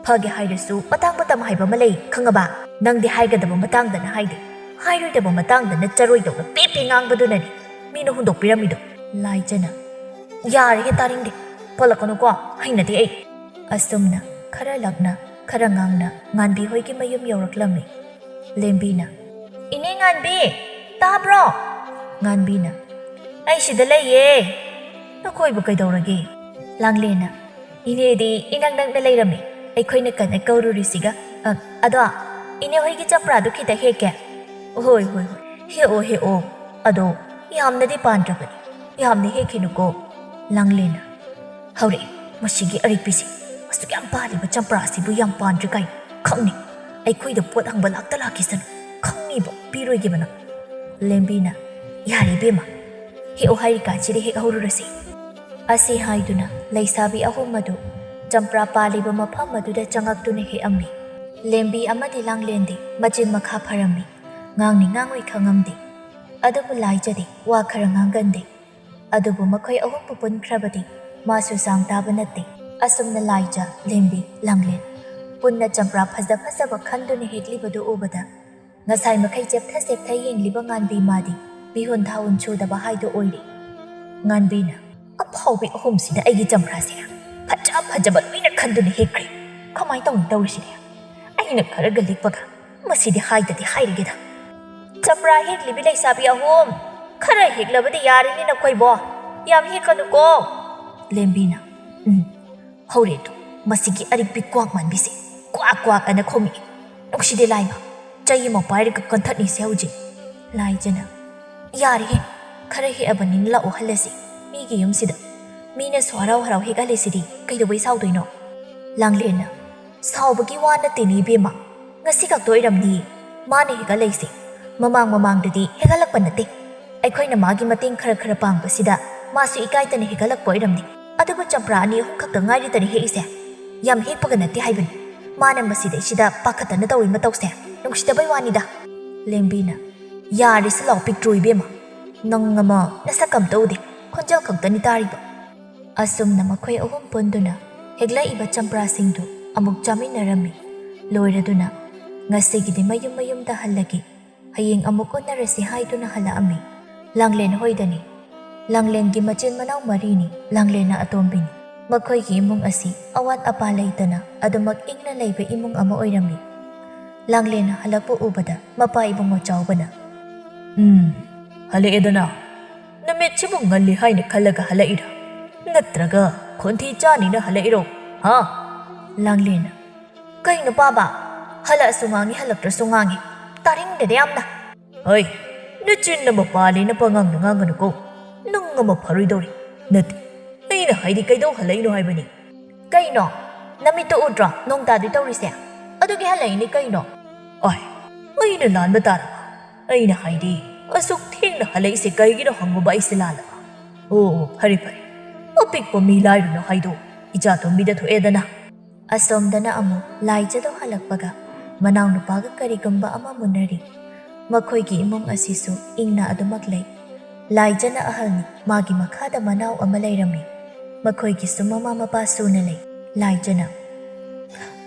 ꯐꯒꯦ ꯍꯥꯏꯔꯁꯨ ꯃꯇꯥꯡ ꯃꯇꯝ ꯍꯥꯏꯕ ꯑꯃ ꯂꯩ, ꯈꯪꯉꯕ? ꯅꯪꯗꯤ ꯍꯥꯏꯒꯗꯕ ꯃꯇꯥꯡꯗꯅ ꯍꯥꯏꯗꯦ, ꯍꯥꯏꯔꯣꯏꯗꯕ ꯃꯇꯥꯡꯗꯅ ꯆꯔꯣꯏꯗꯧꯅ ꯄꯦ ꯄꯦ ꯉꯥꯡꯕꯗꯨꯅꯅꯦ ꯃꯤꯅ ꯍꯨꯟꯗꯣꯛꯄꯤꯔꯝꯃꯤꯗꯣ꯫ ꯂꯥꯏꯖꯅ, "ꯌꯥꯔꯦꯍꯦ, ꯇꯥꯅꯤꯡꯗꯦ, ꯄꯜꯂꯛꯀꯅꯨꯀꯣ, ꯍꯩꯅꯗꯦ ꯑꯩ"꯫ ꯑꯁꯨꯝꯅ ꯈꯔ ꯂꯛꯅ ꯈꯔ ꯉꯥꯡꯅ ꯉꯥꯟꯕꯤ ꯍꯣꯏꯒꯤ ꯃꯌꯨꯝ ꯌꯧꯔꯛꯂꯝꯃꯤ꯫ ꯂꯦꯝꯕꯤꯅ, "ꯏꯅꯦ ꯉꯥꯟꯕꯤ, ꯇꯥꯕ꯭ꯔꯣ?" ꯉꯥꯟꯕꯤꯅ, "ꯑꯩ ꯁꯤꯗ ꯂꯩꯌꯦ, ꯅꯈꯣꯏꯕꯨ ꯀꯩꯗꯧꯔꯒꯦ?" ꯂꯥꯡꯂꯦꯟꯅ, "ꯏꯅꯦꯗꯤ ꯏꯅꯛ ꯅꯛꯅ ꯂꯩꯔꯝꯃꯤ, ꯑꯩꯈꯣꯏꯅ ꯀꯟꯅ ꯀꯧꯔꯨꯔꯤꯁꯤꯒ꯫ ꯑ, ꯑꯗꯣ, ꯏꯅꯦ ꯍꯣꯏꯒꯤ ꯆꯝꯄ꯭ꯔꯥꯗꯨ ꯈꯤꯇ ꯍꯦꯛꯀꯦ?" "ꯍꯣꯏ, ꯍꯣꯏ, ꯍꯣꯏ, ꯍꯦꯛꯑꯣ, ꯍꯦꯛꯑꯣ꯫ ꯑꯗꯣ, ꯌꯥꯝꯅꯗꯤ ꯄꯥꯟꯗ꯭ꯔꯕꯅꯤ, ꯌꯥꯝꯅ ꯍꯦꯛꯈꯤꯅꯨꯀꯣ"꯫ ꯂꯥꯡꯂꯦꯟꯅ, "ꯍꯧꯔꯛꯑꯦ ꯃꯁꯤꯒꯤ ꯑꯔꯤꯛꯄꯤꯁꯤ, ꯑꯁꯨꯛ ꯌꯥꯝ ꯄꯥꯜꯂꯤꯕ ꯆꯝꯄ꯭ꯔꯥꯁꯤꯕꯨ ꯌꯥꯝ ꯄꯥꯟꯗ꯭ꯔꯦ ꯀꯥꯏꯅ꯫ ꯈꯪꯅꯤ, ꯑꯩꯈꯣꯏꯗ ꯄꯣꯠ ꯍꯪꯕ ꯂꯥꯛꯇ ꯂꯥꯛꯈꯤꯁꯅꯨ, ꯈꯪꯅꯤꯕ ꯄꯤꯔꯣꯏꯒꯦꯕ ꯅꯪ"꯫ ꯂꯦꯝꯕꯤꯅ, "ꯌꯥꯔꯦ ꯏꯕꯦꯝꯃ, ꯍꯦꯛꯑꯣ ꯍꯥꯏꯔꯤꯀꯥꯟꯁꯤꯗ ꯍꯦꯛꯍꯧꯔꯨꯔꯁꯤ"꯫ ꯑꯁꯤ ꯍꯥꯏꯗꯨꯅ ꯂꯩꯁꯥꯕꯤ ꯑꯍꯨꯝ ꯑꯗꯨ ꯆꯝꯄ꯭ꯔꯥ ꯄꯥꯜꯂꯤꯕ ꯃꯐꯝ ꯑꯗꯨꯗ ꯆꯪꯉꯛꯇꯨꯅ ꯍꯦꯛꯑꯝꯃꯤ꯫ ꯂꯦꯝꯕꯤ ꯑꯃꯗꯤ ꯂꯥꯡꯂꯦꯟꯗꯤ ꯃꯆꯤꯟ ꯃꯈꯥ ꯐꯔꯝꯃꯤ, ꯉꯥꯡꯅꯤ ꯉꯥꯡꯉꯣꯏ ꯈꯪꯉꯝꯗꯦ꯫ ꯑꯗꯨꯕꯨ ꯂꯥꯏꯖꯗꯤ ꯋꯥ ꯈꯔ ꯉꯥꯡꯒꯟꯗꯦ꯫ ꯑꯗꯨꯕꯨ ꯃꯈꯣꯏ ꯑꯍꯨꯝꯕꯨ ꯄꯨꯟꯈ꯭ꯔꯕꯗꯤ ꯃꯥꯁꯨ ꯆꯥꯡ ꯇꯥꯕ ꯅꯠꯇꯦ꯫ ꯑꯁꯨꯝꯅ ꯂꯥꯏꯖ, ꯂꯦꯝꯕꯤ, ꯂꯥꯡꯂꯦꯟ ꯄꯨꯟꯅ ꯆꯝꯄ꯭ꯔꯥ ꯐꯖ ꯐꯖꯕ ꯈꯟꯗꯨꯅ ꯍꯦꯛꯂꯤꯕꯗꯨ ꯎꯕꯗ ꯉꯁꯥꯏ ꯃꯈꯩ ꯆꯦꯞꯊ ꯆꯦꯞꯊ ꯌꯦꯡꯂꯤꯕ ꯉꯥꯟꯕꯤ ꯃꯥꯗꯤ ꯃꯤꯍꯨꯟ ꯊꯥꯍꯨꯟ ꯁꯨꯗꯕ ꯍꯥꯏꯗꯣ ꯑꯣꯏꯔꯦ꯫ ꯉꯥꯟꯕꯤꯅ, "ꯑꯐꯥꯎꯕꯤ ꯑꯍꯨꯝꯁꯤꯅ ꯑꯩꯒꯤ ꯆꯝꯄ꯭ꯔꯥꯁꯦ ꯐꯖ ꯐꯖꯕ ꯂꯣꯏꯅ ꯈꯟꯗꯨꯅ ꯍꯦꯛꯈ꯭ꯔꯦ꯫ ꯀꯃꯥꯏꯅ ꯇꯧꯅꯤ ꯇꯧꯔꯤꯁꯤꯗꯤ? ꯑꯩꯅ ꯈꯔꯒ ꯂꯤꯛꯄꯒ ꯃꯁꯤꯗꯤ ꯍꯥꯏꯗꯗꯤ ꯍꯥꯏꯔꯒꯦꯗ"꯫ "ꯆꯝꯄ꯭ꯔꯥ ꯍꯦꯛꯂꯤꯕꯤ ꯂꯩꯁꯥꯕꯤ ꯑꯍꯨꯝ, ꯈꯔ ꯍꯦꯛꯂꯕꯗꯤ ꯌꯥꯔꯅꯤ ꯅꯈꯣꯏꯕꯣ꯫ ꯌꯥꯝ ꯍꯦꯛꯀꯅꯨꯀꯣ"꯫ ꯂꯦꯝꯕꯤꯅ, "ꯎꯝ, ꯍꯧꯔꯦ ꯇꯨ, ꯃꯁꯤꯒꯤ ꯑꯔꯤꯛꯄꯤ ꯀ꯭ꯋꯥꯛ ꯃꯥꯟꯕꯤꯁꯦ ꯀ꯭ꯋꯥꯛ ꯀ꯭ꯋꯥꯛ ꯑꯅ ꯈꯣꯡꯉꯛꯑꯦ꯫ ꯅꯨꯡꯁꯤꯗꯦ ꯂꯥꯏꯃ, ꯆꯩ ꯑꯃ ꯄꯥꯏꯔꯒ ꯀꯟꯊꯠꯅꯤꯁꯦ ꯍꯧꯖꯤꯛ"꯫ ꯂꯥꯏꯖꯅ, "ꯌꯥꯔꯦꯍꯦ, ꯈꯔ ꯍꯦꯛꯑꯕꯅꯤꯅ ꯂꯥꯛꯑꯣ ꯍꯜꯂꯁꯤ꯫ ꯃꯤꯒꯤ ꯌꯨꯝꯁꯤꯗ ꯃꯤꯅꯁꯨ ꯍꯔꯥꯎ ꯍꯔꯥꯎ ꯍꯦꯛꯍꯜꯂꯤꯁꯤꯗꯤ ꯀꯩꯗꯧꯕꯩ ꯁꯥꯎꯗꯣꯏꯅꯣ?" ꯂꯥꯡꯂꯦꯟꯅ, "ꯁꯥꯎꯕꯒꯤ ꯋꯥ ꯅꯠꯇꯦꯅꯦ ꯏꯕꯦꯝꯃ, ꯉꯁꯤ ꯈꯛꯇ ꯑꯣꯏꯔꯝꯅꯤꯌꯦ ꯃꯥꯅ ꯍꯦꯛꯍꯜꯂꯛꯏꯁꯦ꯫ ꯃꯃꯥꯡ ꯃꯃꯥꯡꯗꯗꯤ ꯍꯦꯛꯍꯜꯂꯛꯄ ꯅꯠꯇꯦ꯫ ꯑꯩꯈꯣꯏꯅ ꯃꯥꯒꯤ ꯃꯇꯦꯡ ꯈꯔ ꯈꯔ ꯄꯥꯡꯕꯁꯤꯗ ꯃꯥꯁꯨ ꯏꯀꯥꯏꯗꯅ ꯍꯦꯛꯍꯜꯂꯛꯄ ꯑꯣꯏꯔꯝꯅꯤ꯫ ꯑꯗꯨꯕꯨ ꯆꯝꯄ꯭ꯔꯥ ꯑꯅꯤ ꯑꯍꯨꯝ ꯈꯛꯇ ꯉꯥꯏꯔꯤꯗꯅ ꯍꯦꯛꯏꯁꯦ꯫ ꯌꯥꯝ ꯍꯦꯛꯄꯒ ꯅꯠꯇꯦ ꯍꯥꯏꯕꯅꯤ꯫ ꯃꯥꯅ ꯃꯁꯤꯗꯩꯁꯤꯗ ꯄꯥꯈꯠꯇꯅ ꯇꯧꯔꯤ ꯃꯇꯧꯁꯦ ꯅꯨꯡꯁꯤꯗꯕꯩ ꯋꯥꯅꯤꯗ"꯫ ꯂꯦꯝꯕꯤꯅ, "ꯌꯥꯔꯦꯁꯤ ꯂꯥꯎ ꯄꯤꯛꯇ꯭ꯔꯨ ꯏꯕꯦꯝꯃ, ꯅꯪ ꯑꯃ ꯅꯁꯛ ꯑꯝꯇ ꯎꯗꯦ, ꯈꯣꯟꯖꯦꯜ ꯈꯛꯇꯅꯤ ꯇꯥꯔꯤꯕ"꯫ ꯑꯁꯨꯝꯅ ꯃꯈꯣꯏ ꯑꯍꯨꯝ ꯄꯨꯟꯗꯨꯅ ꯍꯦꯛꯂꯛꯏꯕ ꯆꯝꯄ꯭ꯔꯥꯁꯤꯡꯗꯨ ꯑꯃꯨꯛ ꯆꯥꯃꯤꯟꯅꯔꯝꯃꯤ꯫ ꯂꯣꯏꯔꯗꯨꯅ ꯉꯁꯤꯒꯤꯗꯤ ꯃꯌꯨꯝ ꯃꯌꯨꯝꯗ ꯍꯜꯂꯒꯦ, ꯍꯌꯦꯡ ꯑꯃꯨꯛ ꯎꯅꯔꯁꯤ ꯍꯥꯏꯗꯨꯅ ꯍꯜꯂꯛꯑꯝꯃꯤ꯫ ꯂꯥꯡꯂꯦꯟ ꯍꯣꯏꯗꯅꯤ꯫ ꯂꯥꯡꯂꯦꯟꯒꯤ ꯃꯆꯤꯟ ꯃꯅꯥꯎ ꯃꯔꯤꯅꯤ꯫ ꯂꯥꯡꯂꯦꯟꯅ ꯑꯇꯣꯝꯕꯤꯅꯤ꯫ ꯃꯈꯣꯏꯒꯤ ꯏꯃꯨꯡ ꯑꯁꯤ ꯑꯋꯥꯠ ꯑꯄꯥ ꯂꯩꯇꯅ ꯑꯗꯨꯃꯛ ꯏꯪꯅ ꯂꯩꯕ ꯏꯃꯨꯡ ꯑꯃ ꯑꯣꯏꯔꯝꯃꯤ꯫ ꯂꯥꯡꯂꯦꯟꯅ ꯍꯜꯂꯛꯄ ꯎꯕꯗ ꯃꯄꯥ ꯏꯕꯨꯡꯉꯣ ꯆꯥꯎꯕꯅ, "ꯎꯝ, ꯍꯜꯂꯛꯑꯦꯗꯅ꯫ ꯅꯨꯃꯤꯠꯁꯤꯕꯨ ꯉꯜꯂꯤ ꯍꯥꯏꯅ ꯈꯜꯂꯒ ꯍꯜꯂꯛꯏꯔꯥ? ꯅꯠꯇ꯭ꯔꯒ ꯈꯣꯟꯊꯤ ꯆꯥꯅꯤꯅ ꯍꯜꯂꯛꯏꯔꯣ? ꯍꯥ?" ꯂꯥꯡꯂꯦꯟꯅ, "ꯀꯩꯅꯣ ꯄꯥꯕ? ꯍꯜꯂꯛꯑꯁꯨ ꯉꯥꯡꯉꯤ, ꯍꯜꯂꯛꯇ꯭ꯔꯁꯨ ꯉꯥꯡꯉꯤ꯫ ꯇꯥꯅꯤꯡꯗꯦꯗ ꯌꯥꯝꯅ꯫ ꯍꯣꯏ, ꯅꯆꯤꯟ ꯑꯃ ꯄꯥꯜꯂꯦꯅ ꯄꯉꯥꯡꯗ ꯉꯥꯡꯒꯅꯨꯀꯣ꯫ ꯅꯪ ꯑꯃ ꯐꯔꯣꯏꯗꯧꯔꯤ꯫ ꯅꯠꯇꯦ, ꯑꯩꯅ ꯍꯥꯏꯗꯤ ꯀꯩꯗꯧ ꯍꯜꯂꯛꯏꯅꯣ ꯍꯥꯏꯕꯅꯤ꯫" "ꯀꯩꯅꯣ? ꯅꯃꯤꯠꯇꯣ ꯎꯗ꯭ꯔꯣ ꯅꯣꯡ ꯇꯥꯗꯣꯏ ꯇꯧꯔꯤꯁꯦ? ꯑꯗꯨꯒꯤ ꯍꯜꯂꯛꯏꯅꯤ ꯀꯩꯅꯣ?" "ꯑꯥꯏ, ꯑꯩꯅ ꯂꯥꯟꯕ ꯇꯥꯔꯕ? ꯑꯩꯅ ꯍꯥꯏꯗꯤ ꯑꯁꯨꯛ ꯊꯦꯡꯅ ꯍꯜꯂꯛꯏꯁꯦ ꯀꯩꯒꯤꯅꯣ ꯍꯪꯉꯨꯕ ꯑꯩꯁꯦ ꯂꯥꯜꯂꯕ? ꯑꯣ, ꯑꯣ, ꯐꯔꯦ, ꯐꯔꯦ꯫ ꯑꯄꯤꯛꯄ ꯃꯤ ꯂꯥꯏꯔꯨꯅꯨ ꯍꯥꯏꯗꯣ ꯏꯆꯥ ꯇꯣꯝꯕꯤꯗ ꯊꯣꯛꯑꯦꯗꯅ꯫" ꯑꯁꯣꯝꯗꯅ ꯑꯃꯨꯛ ꯂꯥꯏꯖꯗꯣ ꯍꯜꯂꯛꯄꯒ ꯃꯅꯥꯎꯅꯨꯄꯥꯒ ꯀꯔꯤꯒꯨꯝꯕ ꯑꯃ ꯃꯨꯟꯅꯔꯤ꯫ ꯃꯈꯣꯏꯒꯤ ꯏꯃꯨꯡ ꯑꯁꯤꯁꯨ ꯏꯪꯅ ꯑꯗꯨꯃꯛ ꯂꯩ꯫ ꯂꯥꯏꯖꯅ ꯑꯍꯜꯅꯤ, ꯃꯥꯒꯤ ꯃꯈꯥꯗ ꯃꯅꯥꯎ ꯑꯃ ꯂꯩꯔꯝꯃꯤ꯫ ꯃꯈꯣꯏꯒꯤꯁꯨ ꯃꯃꯥ ꯃꯄꯥ ꯁꯨꯅ ꯂꯩ꯫ ꯂꯥꯏꯖꯅ,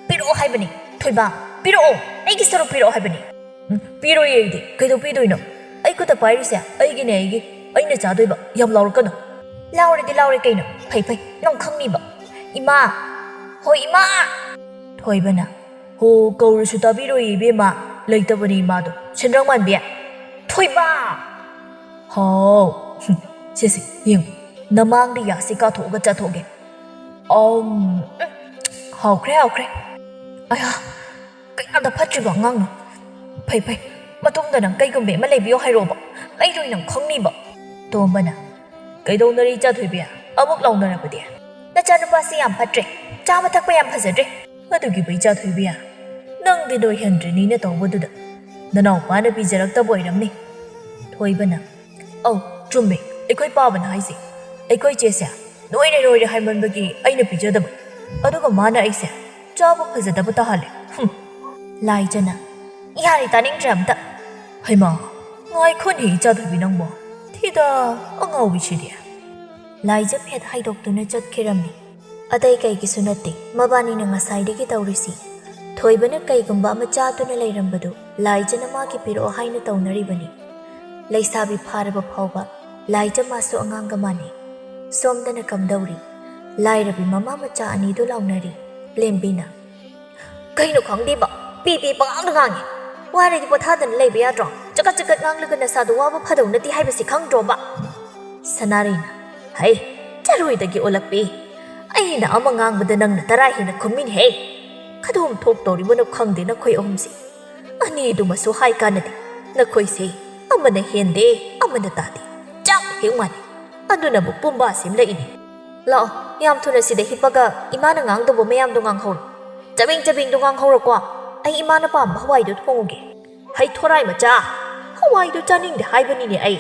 "ꯄꯤꯔꯛꯑꯣ ꯍꯥꯏꯕꯅꯤ, ꯊꯣꯏꯕ, ꯄꯤꯔꯛꯑꯣ, ꯑꯩꯒꯤ ꯁꯔꯨꯛ ꯄꯤꯔꯛꯑꯣ ꯍꯥꯏꯕꯅꯤ꯫" "ꯎꯝ, ꯄꯤꯔꯣꯏꯌꯦ ꯑꯩꯗꯤ꯫ ꯀꯩꯗꯧ ꯄꯤꯗꯣꯏꯅꯣ? ꯑꯩ ꯈꯨꯠꯇ ꯄꯥꯏꯔꯤꯁꯦ ꯑꯩꯒꯤꯅꯦ, ꯑꯩꯒꯤ꯫ ꯑꯩꯅ ꯆꯥꯗꯣꯏꯕ꯫ ꯌꯥꯝ ꯂꯥꯎꯔꯛꯀꯅꯨ꯫" "ꯂꯥꯎꯔꯗꯤ ꯂꯥꯎꯔꯦ ꯀꯩꯅꯣ꯫ ꯐꯩ, ꯐꯩ, ꯅꯪ ꯈꯪꯅꯤꯕ꯫" "ꯏꯃꯥ! ꯍꯣꯏ, ꯏꯃꯥ!" ꯊꯣꯏꯕꯅ, "ꯍꯣ, ꯀꯧꯔꯁꯨ ꯇꯥꯕꯤꯔꯣꯏꯌꯦ ꯏꯕꯦꯝꯃ꯫ ꯂꯩꯇꯕꯅꯦ ꯏꯃꯥꯗꯣ꯫ ꯁꯦꯟꯗ꯭ꯔꯥꯡ ꯃꯥꯟꯕꯤ꯫ ꯊꯣꯏꯕ!" "ꯍꯥꯎ꯫" "ꯁꯦ, ꯁꯦ, ꯌꯦꯡꯉꯨ꯫ ꯅꯃꯥꯡꯗ ꯌꯥꯁꯤ ꯀꯥꯊꯣꯛꯑꯒ ꯆꯥꯊꯣꯛꯑꯒꯦ꯫ ꯑꯝ, ꯎꯝ, ꯍꯥꯎꯈ꯭ꯔꯦ, ꯍꯥꯎꯈ꯭ꯔꯦ꯫" "ꯑꯌꯥ, ꯀꯌꯥꯗ ꯐꯠꯇ꯭ꯔꯤꯕ ꯑꯉꯥꯡꯅꯣ꯫ ꯐꯩ, ꯐꯩ, ꯃꯇꯨꯡꯗ ꯅꯪ ꯀꯩꯒꯨꯝꯕ ꯑꯃ ꯂꯩꯕꯤꯌꯣ ꯍꯥꯏꯔꯛꯑꯣꯕ꯫ ꯂꯩꯔꯣꯏ ꯅꯪ ꯈꯪꯅꯤꯕ꯫" ꯇꯣꯝꯕꯅ, "ꯀꯩꯗꯧꯅꯔꯤ ꯏꯆꯥ ꯊꯣꯏꯕꯤ? ꯑꯃꯨꯛ ꯂꯥꯎꯅꯔꯕꯗꯤ?" "ꯅꯆꯥꯅꯨꯄꯥꯁꯤ ꯌꯥꯝ ꯐꯠꯇ꯭ꯔꯦ꯫ ꯆꯥꯕ ꯊꯛꯄ ꯌꯥꯝ ꯐꯖꯗ꯭ꯔꯦ꯫" "ꯑꯗꯨꯒꯤꯕꯨ ꯏꯆꯥ ꯊꯣꯏꯕꯤ, ꯅꯪꯗꯤ ꯅꯣꯏꯍꯟꯗ꯭ꯔꯤꯅꯤꯅ ꯇꯧꯕꯗꯨꯗ ꯅꯅꯥꯎꯄꯥꯅ ꯄꯤꯖꯔꯛꯇꯕ ꯑꯣꯏꯔꯝꯅꯤ꯫" ꯊꯣꯏꯕꯅ, "ꯑꯧ, ꯆꯨꯝꯃꯦ, ꯑꯩꯈꯣꯏ ꯄꯥꯕꯅ ꯍꯥꯏꯁꯦ꯫ ꯑꯩꯈꯣꯏ ꯆꯦꯁꯦ ꯅꯣꯏꯔꯦ ꯅꯣꯏꯔꯦ ꯍꯥꯏꯃꯟꯕꯒꯤ ꯑꯩꯅ ꯄꯤꯖꯗꯕ꯫ ꯑꯗꯨꯒ ꯃꯥꯅ ꯑꯩꯁꯦ ꯆꯥꯕ ꯐꯖꯗꯕ ꯇꯥꯍꯜꯂꯦ꯫ ꯍꯨꯝ꯫" ꯂꯥꯏꯖꯅ, "ꯌꯥꯔꯦ, ꯇꯥꯅꯤꯡꯗ꯭ꯔꯦ ꯑꯝꯇ꯫" "ꯍꯩꯃꯥ, ꯉꯥꯏꯈꯣꯅꯦ ꯏꯆꯥ ꯊꯣꯏꯕꯤ ꯅꯪꯕꯣ꯫ ꯊꯤꯗ, ꯑꯉꯥꯎꯕꯤꯁꯤꯗꯤ꯫" ꯂꯥꯏꯖ ꯐꯦꯠ ꯍꯥꯏꯗꯣꯛꯇꯨꯅ ꯆꯠꯈꯤꯔꯝꯃꯤ꯫ ꯑꯇꯩ ꯀꯩꯒꯤꯁꯨ ꯅꯠꯇꯦ, ꯃꯕꯥꯅꯤꯅ ꯉꯁꯥꯏꯗꯒꯤ ꯇꯧꯔꯤꯁꯤ꯫ ꯊꯣꯏꯕꯅ ꯀꯩꯒꯨꯝꯕ ꯑꯃ ꯆꯥꯗꯨꯅ ꯂꯩꯔꯝꯕꯗꯨ ꯂꯥꯏꯖꯅ ꯃꯥꯒꯤ ꯄꯤꯔꯛꯑꯣ ꯍꯥꯏꯅ ꯇꯧꯅꯔꯤꯕꯅꯤ꯫ ꯂꯩꯁꯥꯕꯤ ꯐꯥꯔꯕ ꯐꯥꯎꯕ ꯂꯥꯏꯖ ꯃꯥꯁꯨ ꯑꯉꯥꯡꯒ ꯃꯥꯟꯅꯩ꯫ ꯁꯣꯝꯗꯅ ꯀꯝꯗꯧꯔꯤ? ꯂꯥꯏꯔꯕꯤ ꯃꯃꯥ ꯃꯆꯥ ꯑꯅꯤꯗꯨ ꯂꯥꯎꯅꯔꯤ꯫ ꯂꯦꯝꯕꯤꯅ, "ꯀꯩꯅꯣ ꯈꯪꯗꯦꯕ, ꯄꯤ ꯄꯤ ꯄꯉꯥꯡꯗ ꯉꯥꯡꯉꯦ꯫ ꯋꯥꯔꯗꯤ ꯄꯣꯊꯥꯗꯅ ꯂꯩꯕ ꯌꯥꯗ꯭ꯔꯣ? ꯆꯀꯠ ꯆꯀꯠ ꯉꯥꯡꯂꯒ ꯅꯁꯥꯗꯣ ꯋꯥꯕ ꯐꯗꯧ ꯅꯠꯇꯦ ꯍꯥꯏꯕꯁꯤ ꯈꯪꯗ꯭ꯔꯣꯕ?" ꯁꯅꯥꯔꯩꯅ, "ꯍꯩ, ꯆꯔꯣꯏꯗꯒꯤ ꯑꯣꯜꯂꯛꯄꯤ꯫ ꯑꯩꯅ ꯑꯃ ꯉꯥꯡꯕꯗ ꯅꯪꯅ ꯇꯔꯥ ꯍꯦꯟꯅ ꯈꯨꯝꯃꯤꯅꯦꯍꯦ꯫ ꯀꯗꯣꯝ ꯊꯣꯛꯇꯧꯔꯤꯕꯅꯣ ꯈꯪꯗꯦ ꯅꯈꯣꯏ ꯑꯍꯨꯝꯁꯦ꯫ ꯑꯅꯤꯗꯨꯃꯁꯨ ꯍꯥꯏ ꯀꯥꯟꯅꯗꯦ꯫ ꯅꯈꯣꯏꯁꯦ ꯑꯃꯅ ꯍꯦꯟꯗꯦ, ꯑꯃꯅ ꯇꯥꯗꯦ꯫ ꯆꯞ ꯍꯦꯛ ꯃꯥꯟꯅꯩ꯫ ꯑꯗꯨꯅꯕꯨ ꯄꯨꯝꯕ ꯁꯦꯝꯂꯛꯏꯅꯤ꯫ ꯂꯥꯛꯑꯣ, ꯌꯥꯝ ꯊꯨꯅ ꯁꯤꯗ ꯍꯤꯞꯄꯒ ꯏꯃꯥꯅ ꯉꯥꯡꯗꯧꯕ ꯃꯌꯥꯝꯗꯣ ꯉꯥꯡꯍꯧꯔꯣ꯫ ꯆꯕꯦꯡ ꯆꯕꯦꯡꯗꯣ ꯉꯥꯡꯍꯧꯔꯣꯀꯣ꯫ ꯑꯩ ꯏꯃꯥꯅ ꯄꯥꯝꯕ ꯍꯋꯥꯏꯗꯣ ꯊꯣꯡꯉꯨꯒꯦ꯫" "ꯍꯩ ꯊꯣꯔꯥꯏ ꯃꯆꯥ, ꯍꯋꯥꯏꯗꯣ ꯆꯥꯅꯤꯡꯗꯦ ꯍꯥꯏꯕꯅꯤꯅꯦ ꯑꯩ꯫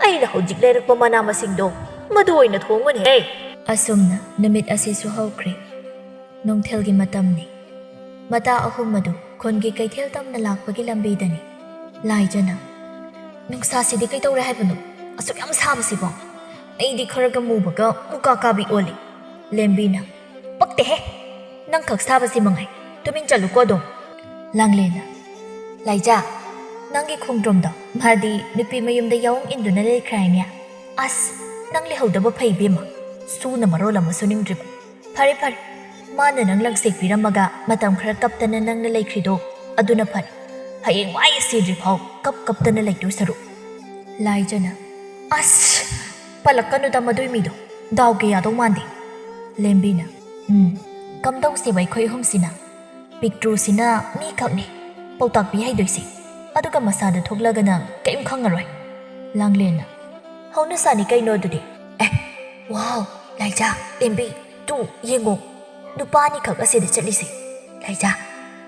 ꯑꯩꯅ ꯍꯧꯖꯤꯛ ꯂꯩꯔꯛꯄ ꯃꯅꯥ ꯃꯁꯤꯡꯗꯣ, ꯃꯗꯨ ꯑꯣꯏꯅ ꯊꯣꯡꯉꯨꯅꯦꯍꯦ꯫" ꯑꯁꯨꯝꯅ ꯅꯨꯃꯤꯠ ꯑꯁꯤꯁꯨ ꯍꯧꯈ꯭ꯔꯦ꯫ ꯅꯨꯡꯊꯤꯜꯒꯤ ꯃꯇꯝꯅꯤ꯫ ꯃꯇꯥ ꯑꯍꯨꯝ ꯑꯗꯨ ꯈꯨꯟꯒꯤ ꯀꯩꯊꯦꯜ ꯇꯝꯅ ꯂꯥꯛꯄꯒꯤ ꯂꯝꯕꯤꯗꯅꯤ꯫ ꯂꯥꯏꯖꯅ, "ꯅꯨꯡꯁꯥꯁꯤꯗꯤ ꯀꯩꯗꯧꯔꯦ ꯍꯥꯏꯕꯅꯣ? ꯑꯁꯨꯛ ꯌꯥꯝ ꯁꯥꯕꯁꯤꯕꯣ? ꯑꯩꯗꯤ ꯈꯔꯒ ꯃꯨꯕꯒ ꯃꯨꯀꯥ ꯀꯥꯕꯤ ꯑꯣꯜꯂꯤ꯫" ꯂꯦꯝꯕꯤꯅ, "ꯄꯛꯇꯦꯍꯦ! ꯅꯪꯈꯛ ꯁꯥꯕꯁꯤ ꯃꯉꯥꯏ꯫ ꯇꯨꯃꯤꯟ ꯆꯠꯂꯨꯀꯣ ꯑꯗꯨꯝ꯫" ꯂꯥꯡꯂꯦꯟꯅ, "ꯂꯥꯏꯖꯥ, ꯅꯪꯒꯤ ꯈꯣꯡꯗ꯭ꯔꯨꯝꯗꯣ ꯃꯥꯗꯤ ꯅꯨꯄꯤ ꯃꯌꯨꯝꯗ ꯌꯥꯎꯝ ꯏꯟꯗꯨꯅ ꯂꯩꯈ꯭ꯔꯦ ꯍꯥꯏꯅꯦ꯫ ꯑꯁ, ꯅꯪ ꯂꯩꯍꯧꯗꯕ ꯐꯩ ꯏꯕꯦꯝꯃ꯫ ꯁꯨꯅ ꯃꯔꯣꯜ ꯑꯃ ꯁꯨꯅꯤꯡꯗ꯭ꯔꯤꯕ꯫ ꯐꯔꯦ, ꯐꯔꯦ꯫ ꯃꯥꯅ ꯅꯪ ꯂꯪꯁꯦꯛ ꯄꯤꯔꯝꯃꯒ ꯃꯇꯝ ꯈꯔ ꯀꯞꯇꯅ ꯅꯪꯅ ꯂꯩꯈ꯭ꯔꯤꯗꯣ ꯑꯗꯨꯅ ꯐꯔꯦ꯫ ꯍꯌꯦꯡ ꯋꯥꯏ ꯁꯤꯗ꯭ꯔꯤ ꯐꯥꯎ ꯀꯞ ꯀꯞꯇꯅ ꯂꯩꯗꯣꯏ ꯁꯔꯨꯛ꯫" ꯂꯥꯏꯖꯅ, "ꯑꯁ, ꯄꯜꯂꯛꯀꯅꯨꯗ ꯃꯗꯨꯏ ꯃꯤꯗꯣ꯫ ꯗꯥꯎ ꯀꯌꯥꯗꯧ ꯃꯥꯟꯗꯦ꯫" ꯂꯦꯝꯕꯤꯅ, "ꯎꯝ, ꯀꯝꯗꯧꯁꯦꯕ ꯑꯩꯈꯣꯏ ꯑꯍꯨꯝꯁꯤꯅ? ꯄꯤꯛꯇ꯭ꯔꯨꯁꯤꯅ ꯃꯤꯈꯛꯅꯤ ꯄꯥꯎꯇꯥꯛ ꯄꯤ ꯍꯩꯗꯣꯏꯁꯦ, ꯑꯗꯨꯒ ꯃꯁꯥꯗ ꯊꯣꯛꯂꯒꯅ ꯀꯔꯤꯝ ꯈꯪꯉꯔꯣꯏ꯫" ꯂꯥꯡꯂꯦꯟꯅ, "ꯍꯧꯅꯁꯥꯅꯤ ꯀꯩꯅꯣ ꯑꯗꯨꯗꯤ꯫ ꯑꯦ, ꯋꯥꯎ, ꯂꯥꯏꯖꯥ, ꯂꯦꯝꯕꯤ, ꯇꯨ, ꯌꯦꯡꯉꯣ, ꯅꯨꯄꯥ ꯑꯅꯤꯈꯛ ꯑꯁꯤꯗ ꯆꯠꯂꯤꯁꯦ꯫ ꯂꯥꯏꯖꯥ,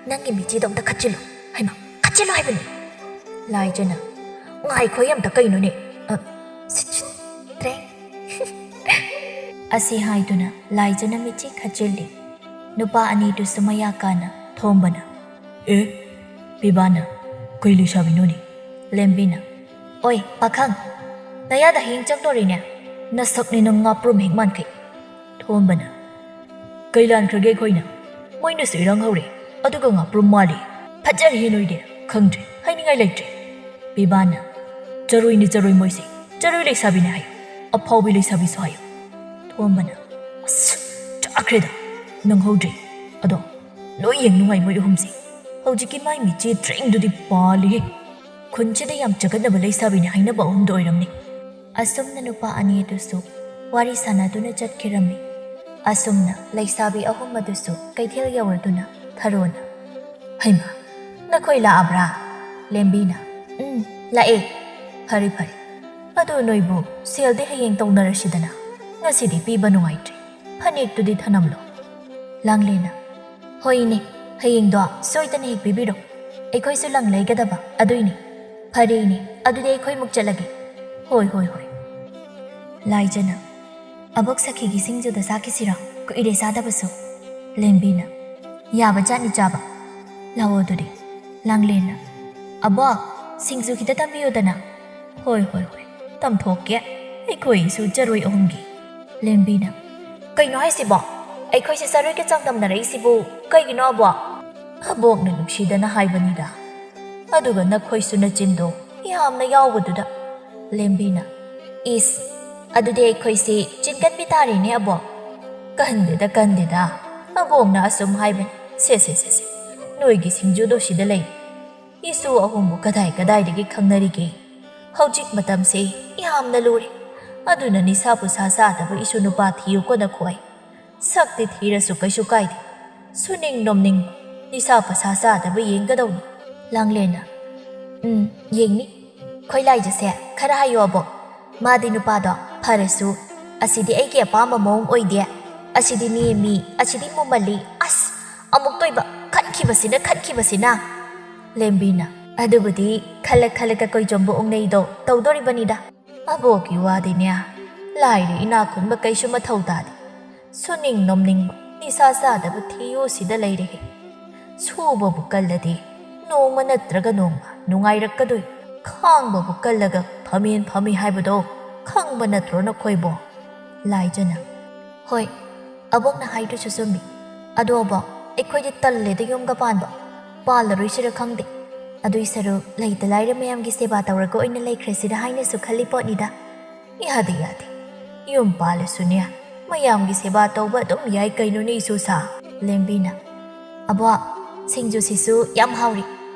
ꯅꯪꯒꯤ ꯃꯤꯠꯁꯤꯗꯣ ꯑꯝꯇ ꯈꯠꯆꯤꯜꯂꯨ꯫ ꯍꯩꯃꯥ, ꯈꯠꯆꯤꯜꯂꯨ ꯍꯥꯏꯕꯅꯤ꯫" ꯂꯥꯏꯖꯅ, "ꯉꯥꯏꯈꯣ ꯑꯝꯇ, ꯀꯩꯅꯣꯅꯦ? ꯑ, ꯁꯤꯠ, ꯁꯤꯠ, ꯇ꯭ꯔꯦꯡ꯫" ꯑꯁꯤ ꯍꯥꯏꯗꯨꯅ ꯂꯥꯏꯖꯅ ꯃꯤꯠꯁꯤ ꯈꯠꯆꯤꯜꯂꯤ꯫ ꯅꯨꯄꯥ ꯑꯅꯤꯗꯨꯁꯨ ꯃꯌꯥ ꯀꯥꯅ ꯊꯣꯝꯕꯅ, "ꯑꯦ, ꯄꯤꯕꯥꯅ, ꯀꯩ ꯂꯩꯁꯥꯕꯤꯅꯣꯅꯦ?" ꯂꯦꯝꯕꯤꯅ, "ꯑꯣꯏ, ꯄꯥꯈꯪ, ꯅꯌꯥꯗ ꯍꯌꯦꯡ ꯆꯪꯗꯣꯔꯤꯅꯦ꯫ ꯅꯁꯛꯅꯦ ꯅꯪ ꯉꯥꯄ꯭ꯔꯨꯝ ꯍꯦꯛ ꯃꯥꯟꯈꯩ꯫" ꯊꯣꯝꯕꯅ, "ꯀꯩ ꯂꯥꯟꯈ꯭ꯔꯒꯦ ꯑꯩꯈꯣꯏꯅ? ꯃꯣꯏꯅꯁꯨ ꯏꯔꯥꯡ ꯍꯧꯔꯦ, ꯑꯗꯨꯒ ꯉꯥꯄ꯭ꯔꯨꯝ ꯃꯥꯜꯂꯤ꯫ ꯐꯠꯖꯔꯦꯍꯦ ꯅꯣꯏꯗꯤ, ꯈꯪꯗ꯭ꯔꯦ, ꯍꯥꯏꯅꯤꯡꯉꯥꯏ ꯂꯩꯇ꯭ꯔꯦ꯫" ꯄꯤꯕꯥꯅ, "ꯆꯔꯣꯏꯅꯤ ꯆꯔꯣꯏ ꯃꯣꯏꯁꯦ, ꯆꯔꯣꯏ ꯂꯩꯁꯥꯕꯤꯅꯦ ꯍꯥꯏꯌꯨ, ꯑꯐꯥꯎꯕꯤ ꯂꯩꯁꯥꯕꯤꯁꯨ ꯍꯥꯏꯌꯨ꯫" ꯊꯣꯝꯕꯅ, "ꯑꯁ, ꯆꯥꯈ꯭ꯔꯦꯗ, ꯅꯪꯍꯧꯗ꯭ꯔꯦ꯫ ꯑꯗꯣ ꯂꯣꯏ ꯌꯦꯡ ꯅꯨꯡꯉꯥꯏ ꯃꯣꯏ ꯑꯍꯨꯝꯁꯦ꯫ ꯍꯧꯖꯤꯛꯀꯤ ꯃꯥꯏ ꯃꯤꯠꯆꯦ ꯇ꯭ꯔꯦꯡꯗꯨꯗꯤ ꯄꯥꯜꯂꯤꯍꯦ꯫ ꯈꯨꯟꯁꯤꯗ ꯌꯥꯝ ꯆꯒꯠꯅꯕ ꯂꯩꯁꯥꯕꯤꯅꯦ ꯍꯥꯏꯅꯕ ꯑꯍꯨꯝꯗꯣ ꯑꯣꯏꯔꯝꯅꯤ꯫" ꯑꯁꯨꯝꯅ ꯅꯨꯄꯥ ꯑꯅꯤ ꯑꯗꯨꯁꯨ ꯋꯥꯔꯤ ꯁꯥꯟꯅꯗꯨꯅ ꯆꯠꯈꯤꯔꯝꯃꯤ꯫ ꯑꯁꯨꯝꯅ ꯂꯩꯁꯥꯕꯤ ꯑꯍꯨꯝ ꯑꯗꯨꯁꯨ ꯀꯩꯊꯦꯜ ꯌꯧꯔꯗꯨꯅ ꯊꯔꯣꯅ, "ꯍꯩꯃꯥ, ꯅꯈꯣꯏ ꯂꯥꯛꯑꯕ꯭ꯔꯥ?" ꯂꯦꯝꯕꯤꯅ, "ꯎꯝ, ꯂꯥꯛꯑꯦ꯫" "ꯐꯔꯦ, ꯐꯔꯦ꯫ ꯑꯗꯨ ꯅꯣꯏꯕꯨ ꯁꯦꯜꯗꯤ ꯍꯌꯦꯡ ꯇꯧꯅꯔꯁꯤꯗꯅ꯫ ꯉꯁꯤꯗꯤ ꯄꯤꯕ ꯅꯨꯡꯉꯥꯏꯇ꯭ꯔꯦ꯫ ꯐꯅꯦꯛꯇꯨꯗꯤ ꯊꯅꯝꯂꯣ꯫" ꯂꯥꯡꯂꯦꯅ, "ꯍꯣꯏꯅꯦ, ꯍꯌꯦꯡꯗꯣ ꯁꯣꯏꯗꯅ ꯍꯦꯛ ꯄꯤꯕꯤꯔꯣ꯫ ꯑꯩꯈꯣꯏꯁꯨ ꯂꯪ ꯂꯩꯒꯗꯕ ꯑꯗꯨꯏꯅꯦ꯫" "ꯐꯔꯦꯅꯦ, ꯑꯗꯨꯗꯤ ꯑꯩꯈꯣꯏꯃꯨꯛ ꯆꯠꯂꯒꯦ꯫" "ꯍꯣꯏ, ꯍꯣꯏ, ꯍꯣꯏ꯫" ꯂꯥꯏꯖꯅ, "ꯑꯕꯣꯛ ꯁꯈꯤꯒꯤ ꯁꯤꯡꯖꯨꯗ ꯆꯥꯈꯤꯁꯤꯔꯣ? ꯀꯨꯏꯔꯦ ꯆꯥꯗꯕꯁꯨ꯫" ꯂꯦꯝꯕꯤꯅ, "ꯌꯥꯕ ꯖꯥꯠꯅꯤ ꯆꯥꯕ꯫ ꯂꯥꯛꯑꯣ ꯑꯗꯨꯗꯤ꯫" ꯂꯥꯡꯂꯦꯟꯅ, "ꯑꯕꯣꯛ, ꯁꯤꯡꯖꯨ ꯈꯤꯇ ꯇꯝꯕꯤꯌꯨꯗꯅ꯫" "ꯍꯣꯏ, ꯍꯣꯏ, ꯍꯣꯏ, ꯇꯝꯊꯣꯛꯀꯦ꯫ ꯑꯩꯈꯣꯏꯁꯨ ꯆꯔꯣꯏ ꯑꯍꯨꯝꯒꯤ꯫" ꯂꯦꯝꯕꯤꯅ, "ꯀꯩꯅꯣ ꯍꯥꯏꯁꯤꯕꯣ? ꯑꯩꯈꯣꯏꯁꯦ ꯆꯔꯣꯏꯒ ꯆꯥꯡꯗꯝꯅꯔꯛꯏꯁꯤꯕꯨ ꯀꯩꯒꯤꯅꯣ, ꯑꯕꯣꯛ?" "ꯑꯕꯣꯛꯅ ꯅꯨꯡꯁꯤꯗꯅ ꯍꯥꯏꯕꯅꯤꯗ꯫ ꯑꯗꯨꯒ ꯅꯈꯣꯏꯁꯨ ꯅꯆꯤꯟꯗꯣ ꯌꯥꯝꯅ ꯌꯥꯎꯕꯗꯨꯗ꯫" ꯂꯦꯝꯕꯤꯅ, "ꯏꯁ, ꯑꯗꯨꯗꯤ ꯑꯩꯈꯣꯏꯁꯦ ꯆꯤꯟ ꯀꯟꯕꯤ ꯇꯥꯔꯦꯅꯦ, ꯑꯕꯣꯛ?" "ꯀꯟꯗꯦꯗ, ꯀꯟꯗꯦꯗ꯫ ꯑꯕꯣꯛꯅ ꯑꯁꯨꯝ ꯍꯥꯏꯕꯅꯤ꯫ ꯁꯦ, ꯁꯦ, ꯁꯦ, ꯁꯦ꯫ ꯅꯣꯏꯒꯤ ꯁꯤꯡꯖꯨꯗꯣ ꯁꯤꯗ ꯂꯩ꯫ ꯏꯁꯨ ꯑꯍꯨꯝꯕꯨ ꯀꯗꯥꯏ ꯀꯗꯥꯏꯗꯒꯤ ꯈꯪꯅꯔꯤꯒꯦ? ꯍꯧꯖꯤꯛ ꯃꯇꯝꯁꯦ ꯌꯥꯝꯅ ꯂꯨꯔꯦ꯫ ꯑꯗꯨꯅ ꯅꯤꯁꯥ ꯄꯨꯁꯥ ꯆꯥꯗꯕ ꯏꯁꯨ ꯅꯨꯄꯥ ꯊꯤꯌꯨꯀꯣ ꯅꯈꯣꯏ꯫ ꯁꯛꯇꯤ ꯊꯤꯔꯁꯨ ꯀꯩꯁꯨ ꯀꯥꯏꯗꯦ꯫ ꯁꯨꯅꯤꯡ ꯅꯣꯝꯅꯤꯡ, ꯅꯤꯁꯥ ꯄꯁꯥ ꯆꯥꯗꯕ ꯌꯦꯡꯒꯗꯧꯅꯤ꯫" ꯂꯥꯡꯂꯦꯟꯅ, "ꯎꯝ, ꯌꯦꯡꯅꯤ꯫ ꯈꯣꯏ ꯂꯥꯏꯖꯁꯦ ꯈꯔ ꯍꯥꯏꯌꯣ ꯑꯕꯣꯛ꯫ ꯃꯥꯗꯤ ꯅꯨꯄꯥꯗꯣ ꯐꯔꯁꯨ, ꯑꯁꯤꯗꯤ ꯑꯩꯒꯤ ꯑꯄꯥꯝꯕ ꯃꯑꯣꯡ ꯑꯣꯏꯗꯦ꯫ ꯑꯁꯤꯗꯤ ꯅꯦꯝꯃꯤ, ꯑꯁꯤꯗꯤ ꯃꯨꯃꯜꯂꯤ꯫ ꯑꯁ, ꯑꯃꯨꯛꯇꯣꯏꯕ ꯈꯟꯈꯤꯕꯁꯤꯅ, ꯈꯟꯈꯤꯕꯁꯤꯅ꯫" ꯂꯦꯝꯕꯤꯅ, "ꯑꯗꯨꯕꯨꯗꯤ ꯈꯜꯂ ꯈꯜꯂꯒ ꯀꯣꯏꯖꯣꯝꯕ ꯎꯪꯅꯩꯗꯣ ꯇꯧꯗꯣꯔꯤꯕꯅꯤꯗ꯫ ꯑꯕꯣꯛꯀꯤ ꯋꯥꯗꯤꯅꯦ, ꯂꯥꯏꯔ ꯏꯅꯥꯛ ꯈꯨꯟꯕ ꯀꯩꯁꯨ ꯃꯊꯧ ꯇꯥꯗꯦ꯫ ꯁꯨꯅꯤꯡ ꯅꯣꯝꯅꯤꯡꯕ, ꯅꯤꯁꯥ ꯆꯥꯗꯕ ꯊꯤꯌꯣ ꯁꯤꯗ ꯂꯩꯔꯦꯍꯦ꯫ ꯁꯨꯕꯕꯨ ꯀꯜꯂꯗꯤ ꯅꯣꯡꯃ ꯅꯠꯇ꯭ꯔꯒ ꯅꯣꯡꯃ ꯅꯨꯡꯉꯥꯏꯔꯛꯀꯗꯣꯏ꯫ ꯈꯥꯡꯕꯕꯨ ꯀꯜꯂꯒ ꯐꯝꯃꯦꯟ ꯐꯝꯃꯤ ꯍꯥꯏꯕꯗꯣ ꯈꯪꯕ ꯅꯠꯇ꯭ꯔꯣ ꯅꯈꯣꯏꯕꯣ?" ꯂꯥꯏꯖꯅ, "ꯍꯣꯏ, ꯑꯕꯣꯛꯅ ꯍꯥꯏꯗꯨꯁꯨ ꯆꯨꯝꯃꯤ꯫ ꯑꯗꯣ ꯑꯕꯣꯛ, ꯑꯩꯈꯣꯏꯗꯤ ꯇꯜꯂꯦꯗ ꯌꯨꯝꯒ ꯄꯥꯟꯕ꯫ ꯄꯥꯜꯂꯔꯣꯏꯁꯤꯔ ꯈꯪꯗꯦ꯫ ꯑꯗꯨꯏ ꯁꯔꯨꯛ ꯂꯩꯇ ꯂꯥꯏꯔ ꯃꯌꯥꯝꯒꯤ ꯁꯦꯕꯥ ꯇꯧꯔꯒ ꯑꯣꯏꯅ ꯂꯩꯈ꯭ꯔꯁꯤꯔ ꯍꯥꯏꯅꯁꯨ ꯈꯜꯂꯤ ꯄꯣꯠꯅꯤꯗ꯫ ꯌꯥꯗꯦ, ꯌꯥꯗꯦ꯫ ꯌꯨꯝ ꯄꯥꯜꯂꯁꯨꯅꯦ, ꯃꯌꯥꯝꯒꯤ ꯁꯦꯕꯥ ꯇꯧꯕ ꯑꯗꯨꯝ ꯌꯥꯏ ꯀꯩꯅꯣꯅꯦ ꯏꯁꯨꯁꯥ꯫ ꯂꯦꯝꯕꯤꯅ, "ꯑꯕꯣꯛ, ꯁꯤꯡꯖꯨꯁꯤꯁꯨ ꯌꯥꯝ ꯍꯥꯎꯔꯤ꯫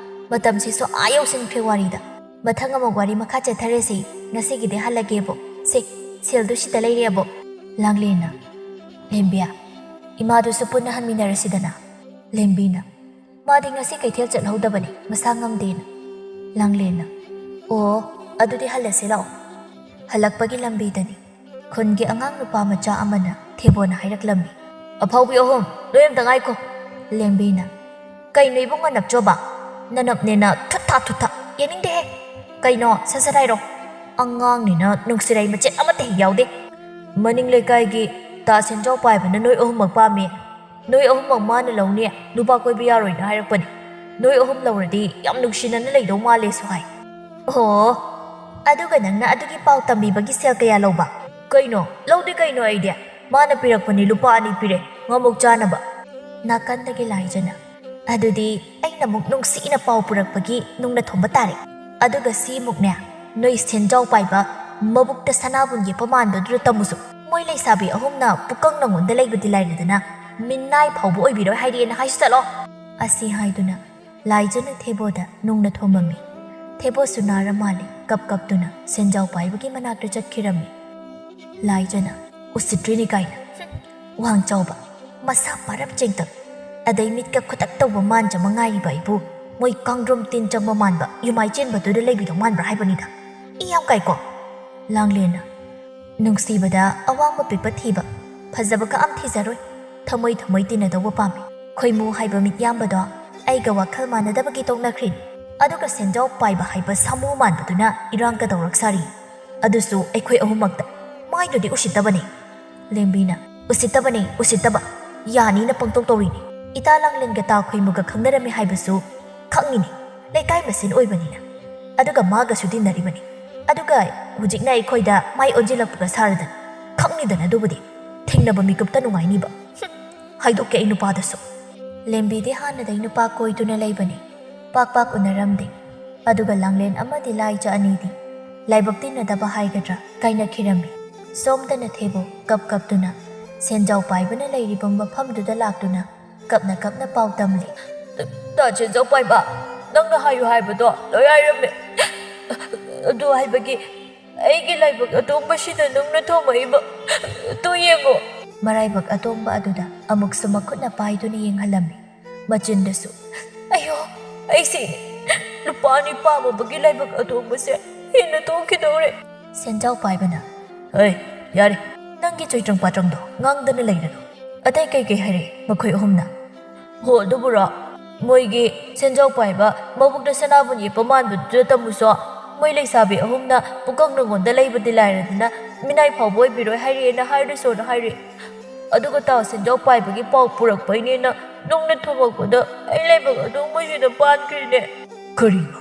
ꯃꯇꯝꯁꯤꯁꯨ ꯑꯥ ꯌꯧꯁꯤꯟꯈ꯭ꯔꯦ ꯋꯥꯔꯤꯗ꯫ ꯃꯊꯪ ꯑꯃꯨꯛ ꯋꯥꯔꯤ ꯃꯈꯥ ꯆꯠꯊꯔꯁꯤ꯫ ꯉꯁꯤꯒꯤꯗꯤ ꯍꯜꯂꯒꯦ ꯑꯕꯣꯛ꯫ ꯁꯦ, ꯁꯦꯜꯗꯨ ꯁꯤꯗ ꯂꯩꯔꯦ ꯑꯕꯣꯛ꯫" ꯂꯥꯡꯂꯦꯟꯅ, "ꯂꯦꯝꯕꯤ, ꯏꯃꯥꯗꯨꯁꯨ ꯄꯨꯟꯅ ꯍꯟꯃꯤꯟꯅꯔꯁꯤꯗꯅ꯫" ꯂꯦꯝꯕꯤꯅ, "ꯃꯥꯗꯤ ꯉꯁꯤ ꯀꯩꯊꯦꯜ ꯆꯠꯍꯧꯗꯕꯅꯤ, ꯃꯁꯥ ꯉꯝꯗꯦꯅ꯫" ꯂꯥꯡꯂꯦꯟꯅ, "ꯑꯣ, ꯑꯗꯨꯗꯤ ꯍꯜꯂꯁꯤ ꯂꯥꯛꯑꯣ꯫" ꯍꯜꯂꯛꯄꯒꯤ ꯂꯝꯕꯤꯗꯅꯤ ꯈꯨꯟꯒꯤ ꯑꯉꯥꯡ ꯅꯨꯄꯥ ꯃꯆꯥ ꯑꯃꯅ ꯊꯦꯕꯣꯅ ꯍꯥꯏꯔꯛꯂꯝꯃꯤ꯫ "ꯑꯐꯥꯎꯕꯤ ꯑꯍꯨꯝ, ꯅꯣꯏ ꯑꯝꯇ ꯉꯥꯏꯈꯣ꯫" ꯂꯦꯝꯕꯤꯅ, "ꯀꯩꯅꯣ ꯏꯕꯨꯡꯉꯣ ꯅꯞꯆꯣꯕ? ꯅꯅꯞꯅꯦꯅ ꯊꯨꯠ ꯊꯥ ꯊꯨꯠ ꯊꯥ꯫ ꯌꯦꯡꯅꯤꯡꯗꯦꯍꯦ꯫ ꯀꯩꯅꯣ, ꯁꯠ ꯁꯠ ꯍꯥꯏꯔꯣ꯫ ꯑꯉꯥꯡꯅꯤꯅ ꯅꯨꯡꯁꯤꯔꯩ ꯃꯆꯦꯠ ꯑꯃꯠꯇ ꯍꯦꯛ ꯌꯥꯎꯗꯦ꯫ ꯃꯅꯤꯡ ꯂꯩꯀꯥꯏꯒꯤ ꯇꯥ ꯁꯦꯟꯖꯥꯎ ꯄꯥꯏꯕꯅ ꯅꯣꯏ ꯑꯍꯨꯝꯃꯛ ꯄꯥꯝꯃꯤ꯫ ꯅꯣꯏ ꯑꯍꯨꯝꯃꯛ ꯃꯥꯅ ꯂꯧꯅꯤ, ꯅꯨꯄꯥ ꯀꯣꯏꯕ ꯌꯥꯔꯣꯏꯅ ꯍꯥꯏꯔꯛꯄꯅꯤ꯫ ꯅꯣꯏ ꯑꯍꯨꯝ ꯂꯧꯔꯗꯤ ꯌꯥꯝ ꯅꯨꯡꯁꯤꯅꯅ ꯂꯩꯗꯧ ꯃꯥꯜꯂꯦꯁꯨ ꯍꯥꯏ꯫" "ꯑꯣ, ꯑꯗꯨꯒ ꯅꯪꯅ ꯑꯗꯨꯒꯤ ꯄꯥꯎ ꯇꯝꯕꯤꯕꯒꯤ ꯁꯦꯜ ꯀꯌꯥ ꯂꯧꯕ?" "ꯀꯩꯅꯣ, ꯂꯧꯗꯦ ꯀꯩꯅꯣ ꯑꯩꯗꯤ꯫ ꯃꯥꯅ ꯄꯤꯔꯛꯄꯅꯤ, ꯂꯨꯄꯥ ꯑꯅꯤ ꯄꯤꯔꯦ, ꯉꯥꯃꯣꯛ ꯆꯥꯅꯕ꯫" ꯅꯥꯀꯟꯗꯒꯤ ꯂꯥꯏꯖꯅ, "ꯑꯗꯨꯗꯤ ꯑꯩꯅ ꯑꯃꯨꯛ ꯅꯨꯡꯁꯤꯅ ꯄꯥꯎ ꯄꯨꯔꯛꯄꯒꯤ ꯅꯨꯡꯅ ꯊꯣꯝꯕ ꯇꯥꯔꯦ꯫ ꯑꯗꯨꯒ ꯁꯤ ꯑꯃꯨꯛꯅꯦ, ꯅꯣꯏ ꯁꯦꯟꯖꯥꯎ ꯄꯥꯏꯕ ꯃꯕꯨꯛꯇ ꯁꯅꯥꯕꯨꯟ ꯌꯦꯞꯄ ꯃꯥꯟꯕꯗꯨꯗ ꯇꯝꯃꯨꯁꯨ꯫ ꯃꯣꯏ ꯂꯩꯁꯥꯕꯤ ꯑꯍꯨꯝꯅ ꯄꯨꯀꯪ ꯅꯪꯉꯣꯟꯗ ꯂꯩꯕꯗꯤ ꯂꯥꯏꯔꯗꯅ, ꯃꯤꯅꯥꯏ ꯐꯥꯎꯕ ꯑꯣꯏꯕꯤꯔꯣꯏ ꯍꯥꯏꯔꯛꯑꯦꯅ ꯍꯥꯏꯁꯨ ꯆꯠꯂꯣ꯫" ꯑꯁꯤ ꯍꯥꯏꯗꯨꯅ ꯂꯥꯏꯖꯅ ꯊꯦꯕꯣꯗ ꯅꯨꯡꯅ ꯊꯣꯝꯃꯝꯃꯤ꯫ ꯊꯦꯕꯣꯁꯨ ꯅꯥꯔ ꯃꯥꯜꯂꯦ, ꯀꯞ ꯀꯞꯇꯨꯅ ꯁꯦꯟꯖꯥꯎ ꯄꯥꯏꯕꯒꯤ ꯃꯅꯥꯛꯇ ꯆꯠꯈꯤꯔꯝꯃꯤ꯫ ꯂꯥꯏꯖꯅ, "ꯎꯁꯤꯠꯇ꯭ꯔꯤꯅꯤ ꯀꯥꯏꯅ꯫ ꯍꯨꯝ, ꯋꯥꯡ ꯆꯥꯎꯕ, ꯃꯁꯥ ꯄꯥꯔꯞ ꯆꯦꯡꯇꯛ, ꯑꯗꯩ ꯃꯤꯠꯀ ꯈꯨꯇꯛ ꯇꯧꯕ ꯃꯥꯟꯖ ꯃꯉꯥꯏꯔꯤꯕ ꯑꯩꯕꯨ ꯃꯣꯏ ꯀꯥꯡꯗ꯭ꯔꯨꯝ ꯇꯤꯟ ꯆꯪꯕ ꯃꯥꯟꯕ ꯌꯨꯃꯥꯏ ꯆꯦꯟꯕꯗꯨꯗ ꯂꯩꯕꯤꯗꯧ ꯃꯥꯟꯕ꯭ꯔꯥ ꯍꯥꯏꯕꯅꯤꯗ꯫ ꯏ ꯌꯥꯝ ꯀꯥꯏꯀꯣ꯫" ꯂꯥꯡꯂꯦꯟꯅ, "ꯅꯨꯡꯁꯤꯕꯗ ꯑꯋꯥꯡꯕ ꯄꯤꯛꯄ ꯊꯤꯕ, ꯐꯖꯕ ꯀꯛꯑꯝ ꯊꯤꯖꯔꯣꯏ꯫ ꯊꯃꯣꯏ ꯊꯃꯣꯏ ꯇꯤꯟꯅꯗꯧꯕ ꯄꯥꯝꯃꯤ꯫ ꯈꯣꯏꯃꯨ ꯍꯥꯏꯕ ꯃꯤꯠꯌꯥꯝꯕꯗꯣ ꯑꯩꯒ ꯋꯥꯈꯜ ꯃꯥꯟꯅꯗꯕꯒꯤ ꯇꯣꯛꯅꯈ꯭ꯔꯤꯅꯤ꯫ ꯑꯗꯨꯒ ꯁꯦꯟꯖꯥꯎ ꯄꯥꯏꯕ ꯍꯥꯏꯕ ꯁꯥꯃꯨ ꯃꯥꯟꯕꯗꯨꯅ ꯏꯔꯥꯡ ꯀꯗꯧꯔꯛ ꯁꯥꯔꯤ꯫ ꯑꯗꯨꯁꯨ ꯑꯩꯈꯣꯏ ꯑꯍꯨꯝꯃꯛꯇ꯫ ꯃꯥꯏꯗꯨꯗꯤ ꯎꯁꯤꯠꯇꯕꯅꯤ꯫" ꯂꯦꯝꯕꯤꯅ, "ꯎꯁꯤꯠꯇꯕꯅꯤ, ꯎꯁꯤꯠꯇꯕ꯫ ꯌꯥꯅꯤꯅ ꯄꯪꯇꯧ ꯇꯧꯔꯤꯅꯤ꯫ ꯏꯇꯥ ꯂꯥꯡꯂꯦꯟꯒ ꯇꯥ ꯈꯣꯏꯃꯨꯒ ꯈꯪꯅꯔꯝꯃꯤ ꯍꯥꯏꯕꯁꯨ ꯈꯪꯉꯤꯅꯤ, ꯂꯩꯀꯥꯏ ꯃꯁꯦꯟ ꯑꯣꯏꯕꯅꯤꯅ꯫ ꯑꯗꯨꯒ ꯃꯥꯒꯁꯨ ꯇꯤꯟꯅꯔꯤꯕꯅꯤ꯫ ꯑꯗꯨꯒ ꯍꯧꯖꯤꯛꯅ ꯑꯩꯈꯣꯏꯗ ꯃꯥꯏ ꯑꯣꯟꯁꯤꯜꯂꯛꯄꯒ ꯁꯥꯔꯗꯅ꯫ ꯈꯪꯉꯤꯗꯅ ꯑꯗꯨꯕꯨꯗꯤ꯫ ꯊꯦꯡꯅꯕ ꯃꯤꯀꯨꯞꯇ ꯅꯨꯡꯉꯥꯏꯅꯤꯕ꯫ ꯍꯨꯝ, ꯍꯥꯏꯗꯣꯛꯀꯦ ꯑꯩ ꯅꯨꯄꯥꯗꯁꯨ꯫ ꯂꯦꯝꯕꯤꯗꯤ ꯍꯥꯟꯅꯗꯩ ꯅꯨꯄꯥ ꯀꯣꯏꯗꯨꯅ ꯂꯩꯕꯅꯤ꯫ ꯄꯥꯛ ꯄꯥꯛ ꯎꯅꯔꯝꯗꯦ꯫ ꯑꯗꯨꯒ ꯂꯥꯡꯂꯦꯟ ꯑꯃꯗꯤ ꯂꯥꯏꯖ ꯑꯅꯤꯗꯤ ꯂꯥꯏꯕꯛ ꯇꯤꯟꯅꯗꯕ ꯍꯥꯏꯒꯗ꯭ꯔꯥ, ꯀꯥꯏꯅꯈꯤꯔꯝꯃꯤ꯫ ꯁꯣꯝꯗꯅ ꯊꯦꯕꯨ ꯀꯞ ꯀꯞꯇꯨꯅ ꯁꯦꯟꯖꯥꯎ ꯄꯥꯏꯕꯅ ꯂꯩꯔꯤꯕ ꯃꯐꯝꯗꯨꯗ ꯂꯥꯛꯇꯨꯅ ꯀꯞꯅ ꯀꯞꯅ ꯄꯥꯎ ꯇꯝꯂꯤ꯫ "ꯇꯥ ꯁꯦꯟꯖꯥꯎ ꯄꯥꯏꯕ, ꯅꯪꯅ ꯍꯥꯏꯌꯨ ꯍꯥꯏꯕꯗꯣ ꯂꯣꯏ ꯍꯥꯏꯔꯝꯃꯦ꯫ ꯑꯗꯨ ꯍꯥꯏꯕꯒꯤ ꯑꯩꯒꯤ ꯂꯥꯏꯕꯛ ꯑꯇꯣꯡꯕꯁꯤꯗ ꯅꯪꯅ ꯊꯣꯝꯃꯛꯏꯕ꯫ ꯇꯨ ꯌꯦꯡꯉꯣ꯫" ꯃꯔꯥꯏꯕꯛ ꯑꯇꯣꯡꯕ ꯑꯗꯨꯗ ꯑꯃꯨꯛꯁꯨ ꯃꯈꯨꯠꯅ ꯄꯥꯏꯗꯨꯅ ꯌꯦꯡꯍꯜꯂꯝꯃꯤ꯫ ꯃꯆꯤꯟꯗꯁꯨ, "ꯑꯌꯣ, ꯑꯩꯁꯦ ꯂꯨꯄꯥ ꯑꯅꯤ ꯄꯥꯝꯃꯕꯒꯤ ꯂꯥꯏꯕꯛ ꯑꯇꯣꯡꯕꯁꯦ ꯍꯦꯟꯅ ꯇꯣꯡꯈꯤꯗꯧꯔꯦ꯫" ꯁꯦꯟꯖꯥꯎ ꯄꯥꯏꯕꯅ, "ꯍꯩ, ꯌꯥꯔꯦ, ꯅꯪꯒꯤ ꯆꯣꯏꯇ꯭ꯔꯪ ꯄꯥꯇ꯭ꯔꯪꯗꯣ ꯉꯥꯡꯗꯅ ꯂꯩꯔꯅꯨ꯫ ꯑꯇꯩ ꯀꯩ ꯀꯩ ꯍꯥꯏꯔꯦ ꯃꯈꯣꯏ ꯑꯍꯨꯝꯅ?" "ꯍꯣ, ꯑꯗꯨꯕꯨꯔꯣ, ꯃꯣꯏꯒꯤ ꯁꯦꯟꯖꯥꯎ ꯄꯥꯏꯕ ꯃꯕꯨꯛꯇ ꯁꯅꯥꯕꯨꯟ ꯌꯦꯞꯄ ꯃꯥꯟꯕꯗꯨꯗ ꯇꯝꯃꯨꯁꯣ꯫ ꯃꯣꯏ ꯂꯩꯁꯥꯕꯤ ꯑꯍꯨꯝꯅ ꯄꯨꯀꯪ ꯅꯪꯉꯣꯟꯗ ꯂꯩꯕꯗꯤ ꯂꯥꯏꯔꯗꯅ ꯃꯤꯅꯥꯏ ꯐꯥꯎꯕ ꯑꯣꯏꯕꯤꯔꯣꯏ ꯍꯥꯏꯔꯛꯑꯦꯅ ꯍꯥꯏꯔꯨꯁꯣꯅ ꯍꯥꯏꯔꯛꯑꯦ꯫ ꯑꯗꯨꯒ ꯇꯥ ꯁꯦꯟꯖꯥꯎ ꯄꯥꯏꯕꯒꯤ ꯄꯥꯎ ꯄꯨꯔꯛꯄꯩꯅꯦꯅ ꯅꯨꯡꯅ ꯊꯣꯝꯃꯛꯄꯗ ꯑꯩ ꯂꯥꯏꯕꯛ ꯑꯗꯣ ꯃꯣꯏꯁꯤꯗ ꯄꯥꯟꯈ꯭ꯔꯤꯅꯦ꯫" "ꯀꯔꯤꯅꯣ?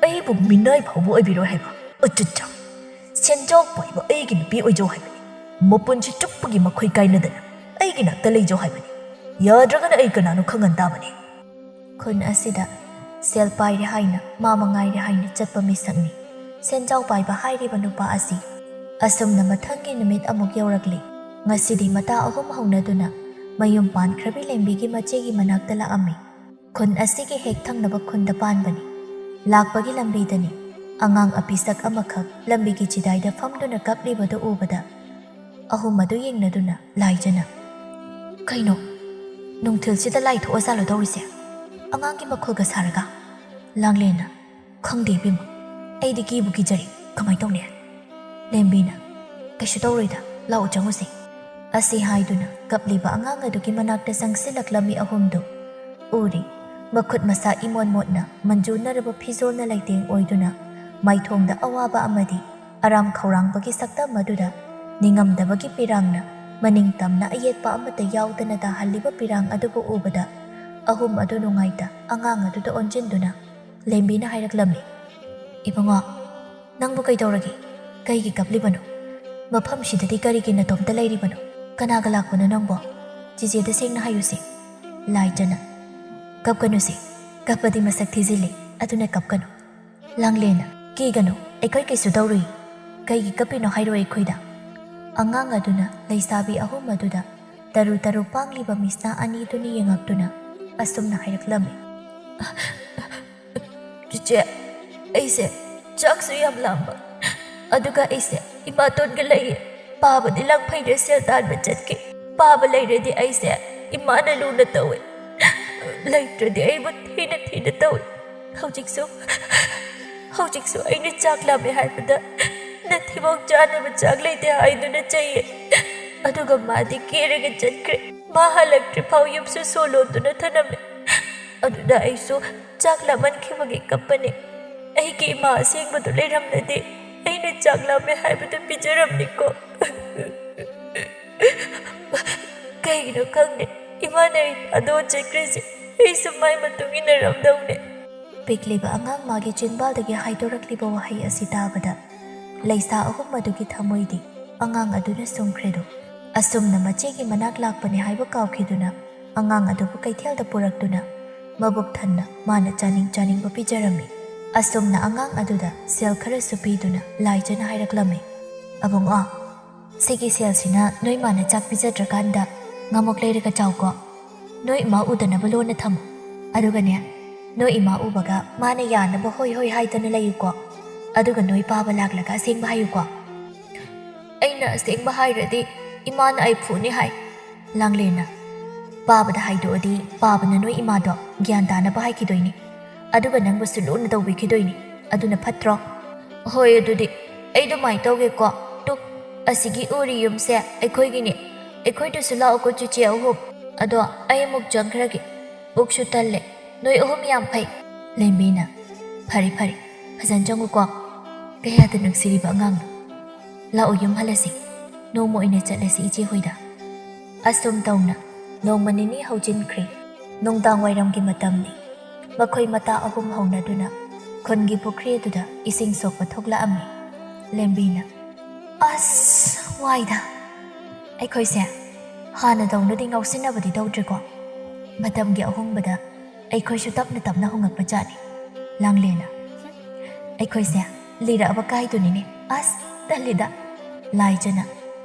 ꯑꯩꯕꯨ ꯃꯤꯅꯥꯏ ꯐꯥꯎꯕ ꯑꯣꯏꯕꯤꯔꯣꯏ ꯍꯥꯏꯕ? ꯑꯆꯠꯆꯥ! ꯁꯦꯟꯖꯥꯎ ꯄꯥꯏꯕ ꯑꯩꯒꯤ ꯅꯨꯄꯤ ꯑꯣꯏꯖꯧ ꯍꯥꯏꯕꯅꯤ꯫ ꯃꯄꯨꯟꯁꯤ ꯆꯨꯞꯄꯒꯤ ꯃꯈꯣꯏ ꯀꯥꯏꯅꯗꯅ ꯑꯩꯒꯤ ꯅꯥꯛꯇ ꯂꯩꯖꯧ ꯍꯥꯏꯕꯅꯤ꯫ ꯌꯥꯗ꯭ꯔꯒꯅ ꯑꯩ ꯀꯅꯥꯅꯣ ꯈꯪꯍꯟ ꯇꯥꯕꯅꯤ꯫" ꯈꯨꯟ ꯑꯁꯤꯗ ꯁꯦꯜ ꯄꯥꯏꯔꯦ ꯍꯥꯏꯅ ꯃꯥ ꯃꯉꯥꯏꯔꯦ ꯍꯥꯏꯅ ꯆꯠꯄ ꯃꯤꯁꯛꯅꯤ ꯁꯦꯟꯖꯥꯎ ꯄꯥꯏꯕ ꯍꯥꯏꯔꯤꯕ ꯅꯨꯄꯥ ꯑꯁꯤ꯫ ꯑꯁꯨꯝꯅ ꯃꯊꯪꯒꯤ ꯅꯨꯃꯤꯠ ꯑꯃꯨꯛ ꯌꯧꯔꯛꯂꯤ꯫ ꯉꯁꯤꯗꯤ ꯃꯇꯥ ꯑꯍꯨꯝ ꯍꯧꯅꯗꯨꯅ ꯃꯌꯨꯝ ꯄꯥꯟꯈ꯭ꯔꯕꯤ ꯂꯦꯝꯕꯤꯒꯤ ꯃꯆꯦꯒꯤ ꯃꯅꯥꯛꯇ ꯂꯥꯛꯑꯝꯃꯤ꯫ ꯈꯨꯟ ꯑꯁꯤꯒꯤ ꯍꯦꯛ ꯊꯪꯅꯕ ꯈꯨꯟꯗ ꯄꯥꯟꯕꯅꯤ꯫ ꯂꯥꯛꯄꯒꯤ ꯂꯝꯕꯤꯗꯅꯤ ꯑꯉꯥꯡ ꯑꯄꯤꯁꯛ ꯑꯃꯈꯛ ꯂꯝꯕꯤꯒꯤ ꯆꯤꯗꯥꯏꯗ ꯐꯝꯗꯨꯅ ꯀꯞꯂꯤꯕꯗꯨ ꯎꯕꯗ ꯑꯍꯨꯝ ꯑꯗꯨ ꯌꯦꯡꯅꯗꯨꯅ ꯂꯥꯏꯖꯅ, "ꯀꯩꯅꯣ? ꯅꯨꯡꯊꯤꯜꯁꯤꯗ ꯂꯥꯏ ꯊꯣꯛꯑꯖꯥꯠꯂꯣ ꯇꯧꯔꯤꯁꯦ? ꯑꯉꯥꯡꯒꯤ ꯃꯈꯣꯜꯒ ꯁꯥꯔꯒ?" ꯂꯥꯡꯂꯦꯟꯅ, "ꯈꯪꯗꯦ ꯏꯕꯦꯝꯃ, ꯑꯩꯗꯤ ꯀꯤꯕꯨ ꯀꯤꯖꯔꯦ꯫ ꯀꯃꯥꯏ ꯇꯧꯅꯤ?" ꯂꯦꯝꯕꯤꯅ, "ꯀꯩꯁꯨ ꯇꯧꯔꯣꯏꯗ, ꯂꯥꯛꯑꯣ ꯆꯪꯉꯨꯁꯦ꯫" ꯑꯁꯤ ꯍꯥꯏꯗꯨꯅ ꯀꯞꯂꯤꯕ ꯑꯉꯥꯡ ꯑꯗꯨꯒꯤ ꯃꯅꯥꯛꯇ ꯆꯪꯁꯤꯜꯂꯛꯂꯝꯃꯤ ꯑꯍꯨꯝꯗꯨ꯫ ꯎꯔꯤ, ꯃꯈꯨꯠ ꯃꯁꯥ ꯏꯃꯣꯠ ꯃꯣꯠꯅ ꯃꯟꯖꯨꯅꯔꯕ ꯐꯤꯖꯣꯜꯅ ꯂꯩꯇꯦꯡ ꯑꯣꯏꯗꯨꯅ ꯃꯥꯏꯊꯣꯡꯗ ꯑꯋꯥꯕ ꯑꯃꯗꯤ ꯑꯔꯥꯝ ꯈꯧꯔꯥꯡꯕꯒꯤ ꯁꯛꯇꯝ ꯑꯗꯨꯗ ꯅꯤꯡꯉꯝꯗꯕꯒꯤ ꯄꯤꯔꯥꯡꯅ ꯃꯅꯤꯡ ꯇꯝꯅ ꯑꯌꯦꯠꯄ ꯑꯃꯠꯇ ꯌꯥꯎꯗꯅ ꯇꯥꯍꯜꯂꯤꯕ ꯄꯤꯔꯥꯡ ꯑꯗꯨꯕꯨ ꯎꯕꯗ ꯑꯍꯨꯝ ꯑꯗꯨ ꯅꯨꯡꯉꯥꯏꯇ ꯑꯉꯥꯡ ꯑꯗꯨꯗ ꯑꯣꯟꯁꯤꯟꯗꯨꯅ ꯂꯦꯝꯕꯤꯅ ꯍꯥꯏꯔꯛꯂꯝꯃꯤ, "ꯏꯕꯨꯡꯉꯣ, ꯅꯪꯕꯨ ꯀꯩꯗꯧꯔꯒꯦ? ꯀꯩꯒꯤ ꯀꯞꯂꯤꯕꯅꯣ? ꯃꯐꯝꯁꯤꯗꯗꯤ ꯀꯔꯤꯒꯤ ꯅꯇꯣꯝꯇ ꯂꯩꯔꯤꯕꯅꯣ? "ꯀꯅꯥꯒ ꯂꯥꯛꯄꯅꯣ ꯅꯪꯕꯣ? ꯆꯤꯆꯦꯗ ꯁꯦꯡꯅ ꯍꯥꯏꯌꯨꯁꯦ꯫" ꯂꯥꯏꯖꯅ, "ꯀꯞꯀꯅꯨꯁꯦ, ꯀꯞꯄꯗꯤ ꯃꯁꯛ ꯊꯤꯖꯤꯜꯂꯤ, ꯑꯗꯨꯅ ꯀꯞꯀꯅꯨ꯫" ꯂꯥꯡꯂꯦꯟꯅ, "ꯀꯤꯒꯅꯨ, ꯑꯩꯈꯣꯏ ꯀꯩꯁꯨ ꯇꯧꯔꯨꯏ꯫ ꯀꯩꯒꯤ ꯀꯞꯄꯤꯅꯣ ꯍꯥꯏꯔꯣ ꯑꯩꯈꯣꯏꯗ?" ꯑꯉꯥꯡ ꯑꯗꯨꯅ ꯂꯩꯁꯥꯕꯤ ꯑꯍꯨꯝ ꯑꯗꯨꯗ ꯇꯔꯨ ꯇꯔꯨ ꯄꯥꯡꯂꯤꯕ ꯃꯤꯠꯁꯅꯥ ꯑꯅꯤꯗꯨꯅ ꯌꯦꯡꯉꯛꯇꯨꯅ ꯑꯁꯨꯝꯅ ꯍꯥꯏꯔꯛꯂꯝꯃꯤ꯫ "ꯆꯤꯆꯦ, ꯑꯩꯁꯦ ꯆꯥꯛꯁꯨ ꯌꯥꯝ ꯂꯥꯝꯕ, ꯑꯗꯨꯒ ꯑꯩꯁꯦ ꯏꯃꯥꯇꯣꯟꯒ ꯂꯩꯌꯦ꯫ ꯄꯥꯕꯗꯤ ꯂꯥꯡꯐꯩꯗ ꯁꯦꯜ ꯇꯥꯟꯕ ꯆꯠꯈꯤ꯫ ꯄꯥꯕ ꯂꯩꯔꯗꯤ ꯑꯩꯁꯦ ꯏꯃꯥꯅ ꯂꯨꯅ ꯇꯧꯏ, ꯂꯩꯇ꯭ꯔꯗꯤ ꯑꯩꯕꯨ ꯊꯤꯅ ꯊꯤꯅ ꯇꯧꯏ꯫ ꯍꯧꯖꯤꯛꯁꯨ, ꯍꯧꯖꯤꯛꯁꯨ ꯑꯩꯅ ꯆꯥꯛ ꯂꯥꯝꯃꯦ ꯍꯥꯏꯕꯗ ꯅꯊꯤꯕꯣꯡ ꯆꯥꯅꯕ ꯆꯥꯛ ꯂꯩꯇꯦ ꯍꯥꯏꯗꯨꯅ ꯆꯩꯌꯦ꯫ ꯑꯗꯨꯒ ꯃꯥꯗꯤ ꯀꯦꯔꯒ ꯆꯠꯈ꯭ꯔꯦ꯫ ꯃꯥ ꯍꯜꯂꯛꯇ꯭ꯔꯤ ꯐꯥꯎ ꯌꯨꯝꯁꯨ ꯁꯣ ꯂꯣꯟꯗꯨꯅ ꯊꯅꯝꯃꯦ꯫ ꯑꯗꯨꯗ ꯑꯩꯁꯨ ꯆꯥꯛ ꯂꯥꯝꯃꯟꯈꯤꯕꯒꯤ ꯀꯞꯄꯅꯤ꯫ ꯑꯩꯒꯤ ꯏꯃꯥ ꯑꯁꯦꯡꯕꯗꯨ ꯂꯩꯔꯝꯂꯗꯤ ꯑꯩꯅ ꯆꯥꯛ ꯂꯥꯝꯃꯦ ꯍꯥꯏꯕꯗꯨ ꯄꯤꯖꯔꯝꯅꯤꯀꯣ꯫" "ꯀꯩꯒꯤꯅꯣ ꯈꯪꯗꯦ, ꯏꯃꯥꯅ ꯑꯩ ꯊꯥꯗꯣꯛꯑ ꯆꯠꯈ꯭ꯔꯤꯁꯦ꯫ ꯑꯩꯁꯨ ꯃꯥꯏ ꯃꯇꯨꯡ ꯏꯟꯅꯔꯝꯗꯧꯅꯦ꯫" ꯄꯤꯛꯂꯤꯕ ꯑꯉꯥꯡ ꯃꯥꯒꯤ ꯆꯤꯟꯕꯥꯜꯗꯒꯤ ꯍꯥꯏꯗꯣꯔꯛꯂꯤꯕ ꯋꯥꯍꯩ ꯑꯁꯤ ꯇꯥꯕꯗ ꯂꯩꯁꯥ ꯑꯍꯨꯝ ꯑꯗꯨꯒꯤ ꯊꯃꯣꯏꯗꯤ ꯑꯉꯥꯡ ꯑꯗꯨꯅ ꯁꯨꯝꯈ꯭ꯔꯦꯗꯣ꯫ ꯑꯁꯨꯝꯅ ꯃꯆꯦꯒꯤ ꯃꯅꯥꯛ ꯂꯥꯛꯄꯅꯦ ꯍꯥꯏꯕ ꯀꯥꯎꯈꯤꯗꯨꯅ ꯑꯉꯥꯡ ꯑꯗꯨꯕꯨ ꯀꯩꯊꯦꯜꯗ ꯄꯨꯔꯛꯇꯨꯅ ꯃꯕꯨꯛ ꯊꯟꯅ ꯃꯥꯅ ꯆꯥꯅꯤꯡ ꯆꯥꯅꯤꯡꯕ ꯄꯤꯖꯔꯝꯃꯤ꯫ ꯑꯁꯨꯝꯅ ꯑꯉꯥꯡ ꯑꯗꯨꯗ ꯁꯦꯜ ꯈꯔꯁꯨ ꯄꯤꯗꯨꯅ ꯂꯥꯏꯖꯅ ꯍꯥꯏꯔꯛꯂꯝꯃꯤ, "ꯑꯕꯨꯡꯉꯣ, ꯁꯤꯒꯤ ꯁꯦꯜꯁꯤꯅ ꯅꯣꯏ ꯃꯥꯅ ꯆꯥꯛ ꯄꯤꯖꯗ꯭ꯔꯀꯥꯟꯗ ꯉꯥꯃꯣꯛ ꯂꯩꯔꯒ ꯆꯥꯎꯀꯣ꯫ ꯅꯣꯏ ꯏꯃꯥ ꯎꯗꯅꯕ ꯂꯣꯟꯅ ꯊꯝꯃꯨ꯫ ꯑꯗꯨꯒꯅꯦ, ꯅꯣꯏ ꯏꯃꯥ ꯎꯕꯒ ꯃꯥꯅ ꯌꯥꯅꯕ ꯍꯣꯏ ꯍꯣꯏ ꯍꯥꯏꯗꯅ ꯂꯩꯌꯨꯀꯣ꯫ ꯑꯗꯨꯒ ꯅꯣꯏ ꯄꯥꯕ ꯂꯥꯛꯂꯒ ꯑꯁꯦꯡꯕ ꯍꯥꯏꯌꯨꯀꯣ꯫" "ꯑꯩꯅ ꯑꯁꯦꯡꯕ ꯍꯥꯏꯔꯗꯤ ꯏꯃꯥꯅ ꯑꯩ ꯐꯨꯅꯤ ꯍꯥꯏ꯫" ꯂꯥꯡꯂꯦꯟꯅ, "ꯄꯥꯕꯗ ꯍꯥꯏꯗꯣꯛꯑꯗꯤ ꯄꯥꯕꯅ ꯅꯣꯏ ꯏꯃꯥꯗꯣ ꯒ꯭ꯌꯥꯟ ꯇꯥꯅꯕ ꯍꯥꯏꯈꯤꯗꯣꯏꯅꯤ, ꯑꯗꯨꯒ ꯅꯪꯕꯨꯁꯨ ꯂꯨꯅ ꯇꯧꯕꯤꯈꯤꯗꯣꯏꯅꯤ꯫ ꯑꯗꯨꯅ ꯐꯠꯇ꯭ꯔꯣ?" "ꯍꯣꯏ, ꯑꯗꯨꯗꯤ ꯑꯩ ꯑꯗꯨꯃꯥꯏꯅ ꯇꯧꯒꯦꯀꯣ꯫ ꯇꯨ, ꯑꯁꯤꯒꯤ ꯎꯔꯤ ꯌꯨꯝꯁꯦ ꯑꯩꯈꯣꯏꯒꯤꯅꯤ꯫ ꯑꯩꯈꯣꯏꯗꯁꯨ ꯂꯥꯛꯑꯣꯀꯣ, ꯆꯤꯆꯦ ꯑꯍꯨꯝ꯫ ꯑꯗꯣ ꯑꯩ ꯑꯃꯨꯛ ꯆꯪꯈ꯭ꯔꯒꯦ꯫ ꯄꯨꯛꯁꯨ ꯊꯜꯂꯦ꯫ ꯅꯣꯏ ꯑꯍꯨꯝ ꯌꯥꯝ ꯐꯩ꯫" ꯂꯦꯝꯕꯤꯅ, "ꯐꯔꯦ, ꯐꯔꯦ, ꯐꯖꯅ ꯆꯪꯉꯨꯀꯣ꯫ ꯀꯌꯥꯗ ꯅꯨꯡꯁꯤꯔꯤꯕ ꯑꯉꯥꯡꯅꯣ꯫ ꯂꯥꯛꯑꯣ, ꯌꯨꯝ ꯍꯜꯂꯁꯤ꯫ ꯅꯣꯡꯃ ꯑꯣꯏꯅ ꯆꯠꯂꯁꯤ ꯏꯆꯦ ꯍꯣꯏꯗ꯫" ꯑꯁꯨꯝ ꯇꯧꯅ ꯅꯣꯡꯃ ꯅꯤꯅꯤ ꯍꯧꯖꯤꯟꯈ꯭ꯔꯦ꯫ ꯅꯨꯡꯗꯥꯡ ꯋꯥꯏꯔꯝꯒꯤ ꯃꯇꯝꯅꯤ꯫ ꯃꯈꯣꯏ ꯃꯇꯥ ꯑꯍꯨꯝ ꯍꯧꯅꯗꯨꯅ ꯈꯨꯟꯒꯤ ꯄꯨꯈ꯭ꯔꯤ ꯑꯗꯨꯗ ꯏꯁꯤꯡ ꯁꯣꯛꯄ ꯊꯣꯛꯂꯛꯑꯝꯃꯤ꯫ ꯂꯦꯝꯕꯤꯅ, "ꯑꯁ, ꯋꯥꯏꯗ!" ꯑꯩꯈꯣꯏꯁꯦ ꯍꯥꯟꯅꯗꯧꯅꯗꯤ ꯉꯥꯎꯁꯤꯟꯅꯕꯗꯤ ꯇꯧꯗ꯭ꯔꯦꯀꯣ꯫ ꯃꯇꯝꯒꯤ ꯑꯍꯣꯡꯕꯗ ꯑꯩꯈꯣꯏꯁꯨ ꯇꯞꯅ ꯇꯞꯅ ꯍꯣꯡꯉꯛꯄ ꯖꯥꯠꯅꯤ꯫ ꯂꯥꯡꯂꯦꯅ, ꯑꯩꯈꯣꯏꯁꯦ ꯂꯤꯔꯛꯑꯕ ꯀꯥꯏꯗꯨꯅꯤꯅꯦ꯫ ꯑꯁ, ꯇꯜꯂꯤꯗ꯫ ꯂꯥꯏꯖꯅ,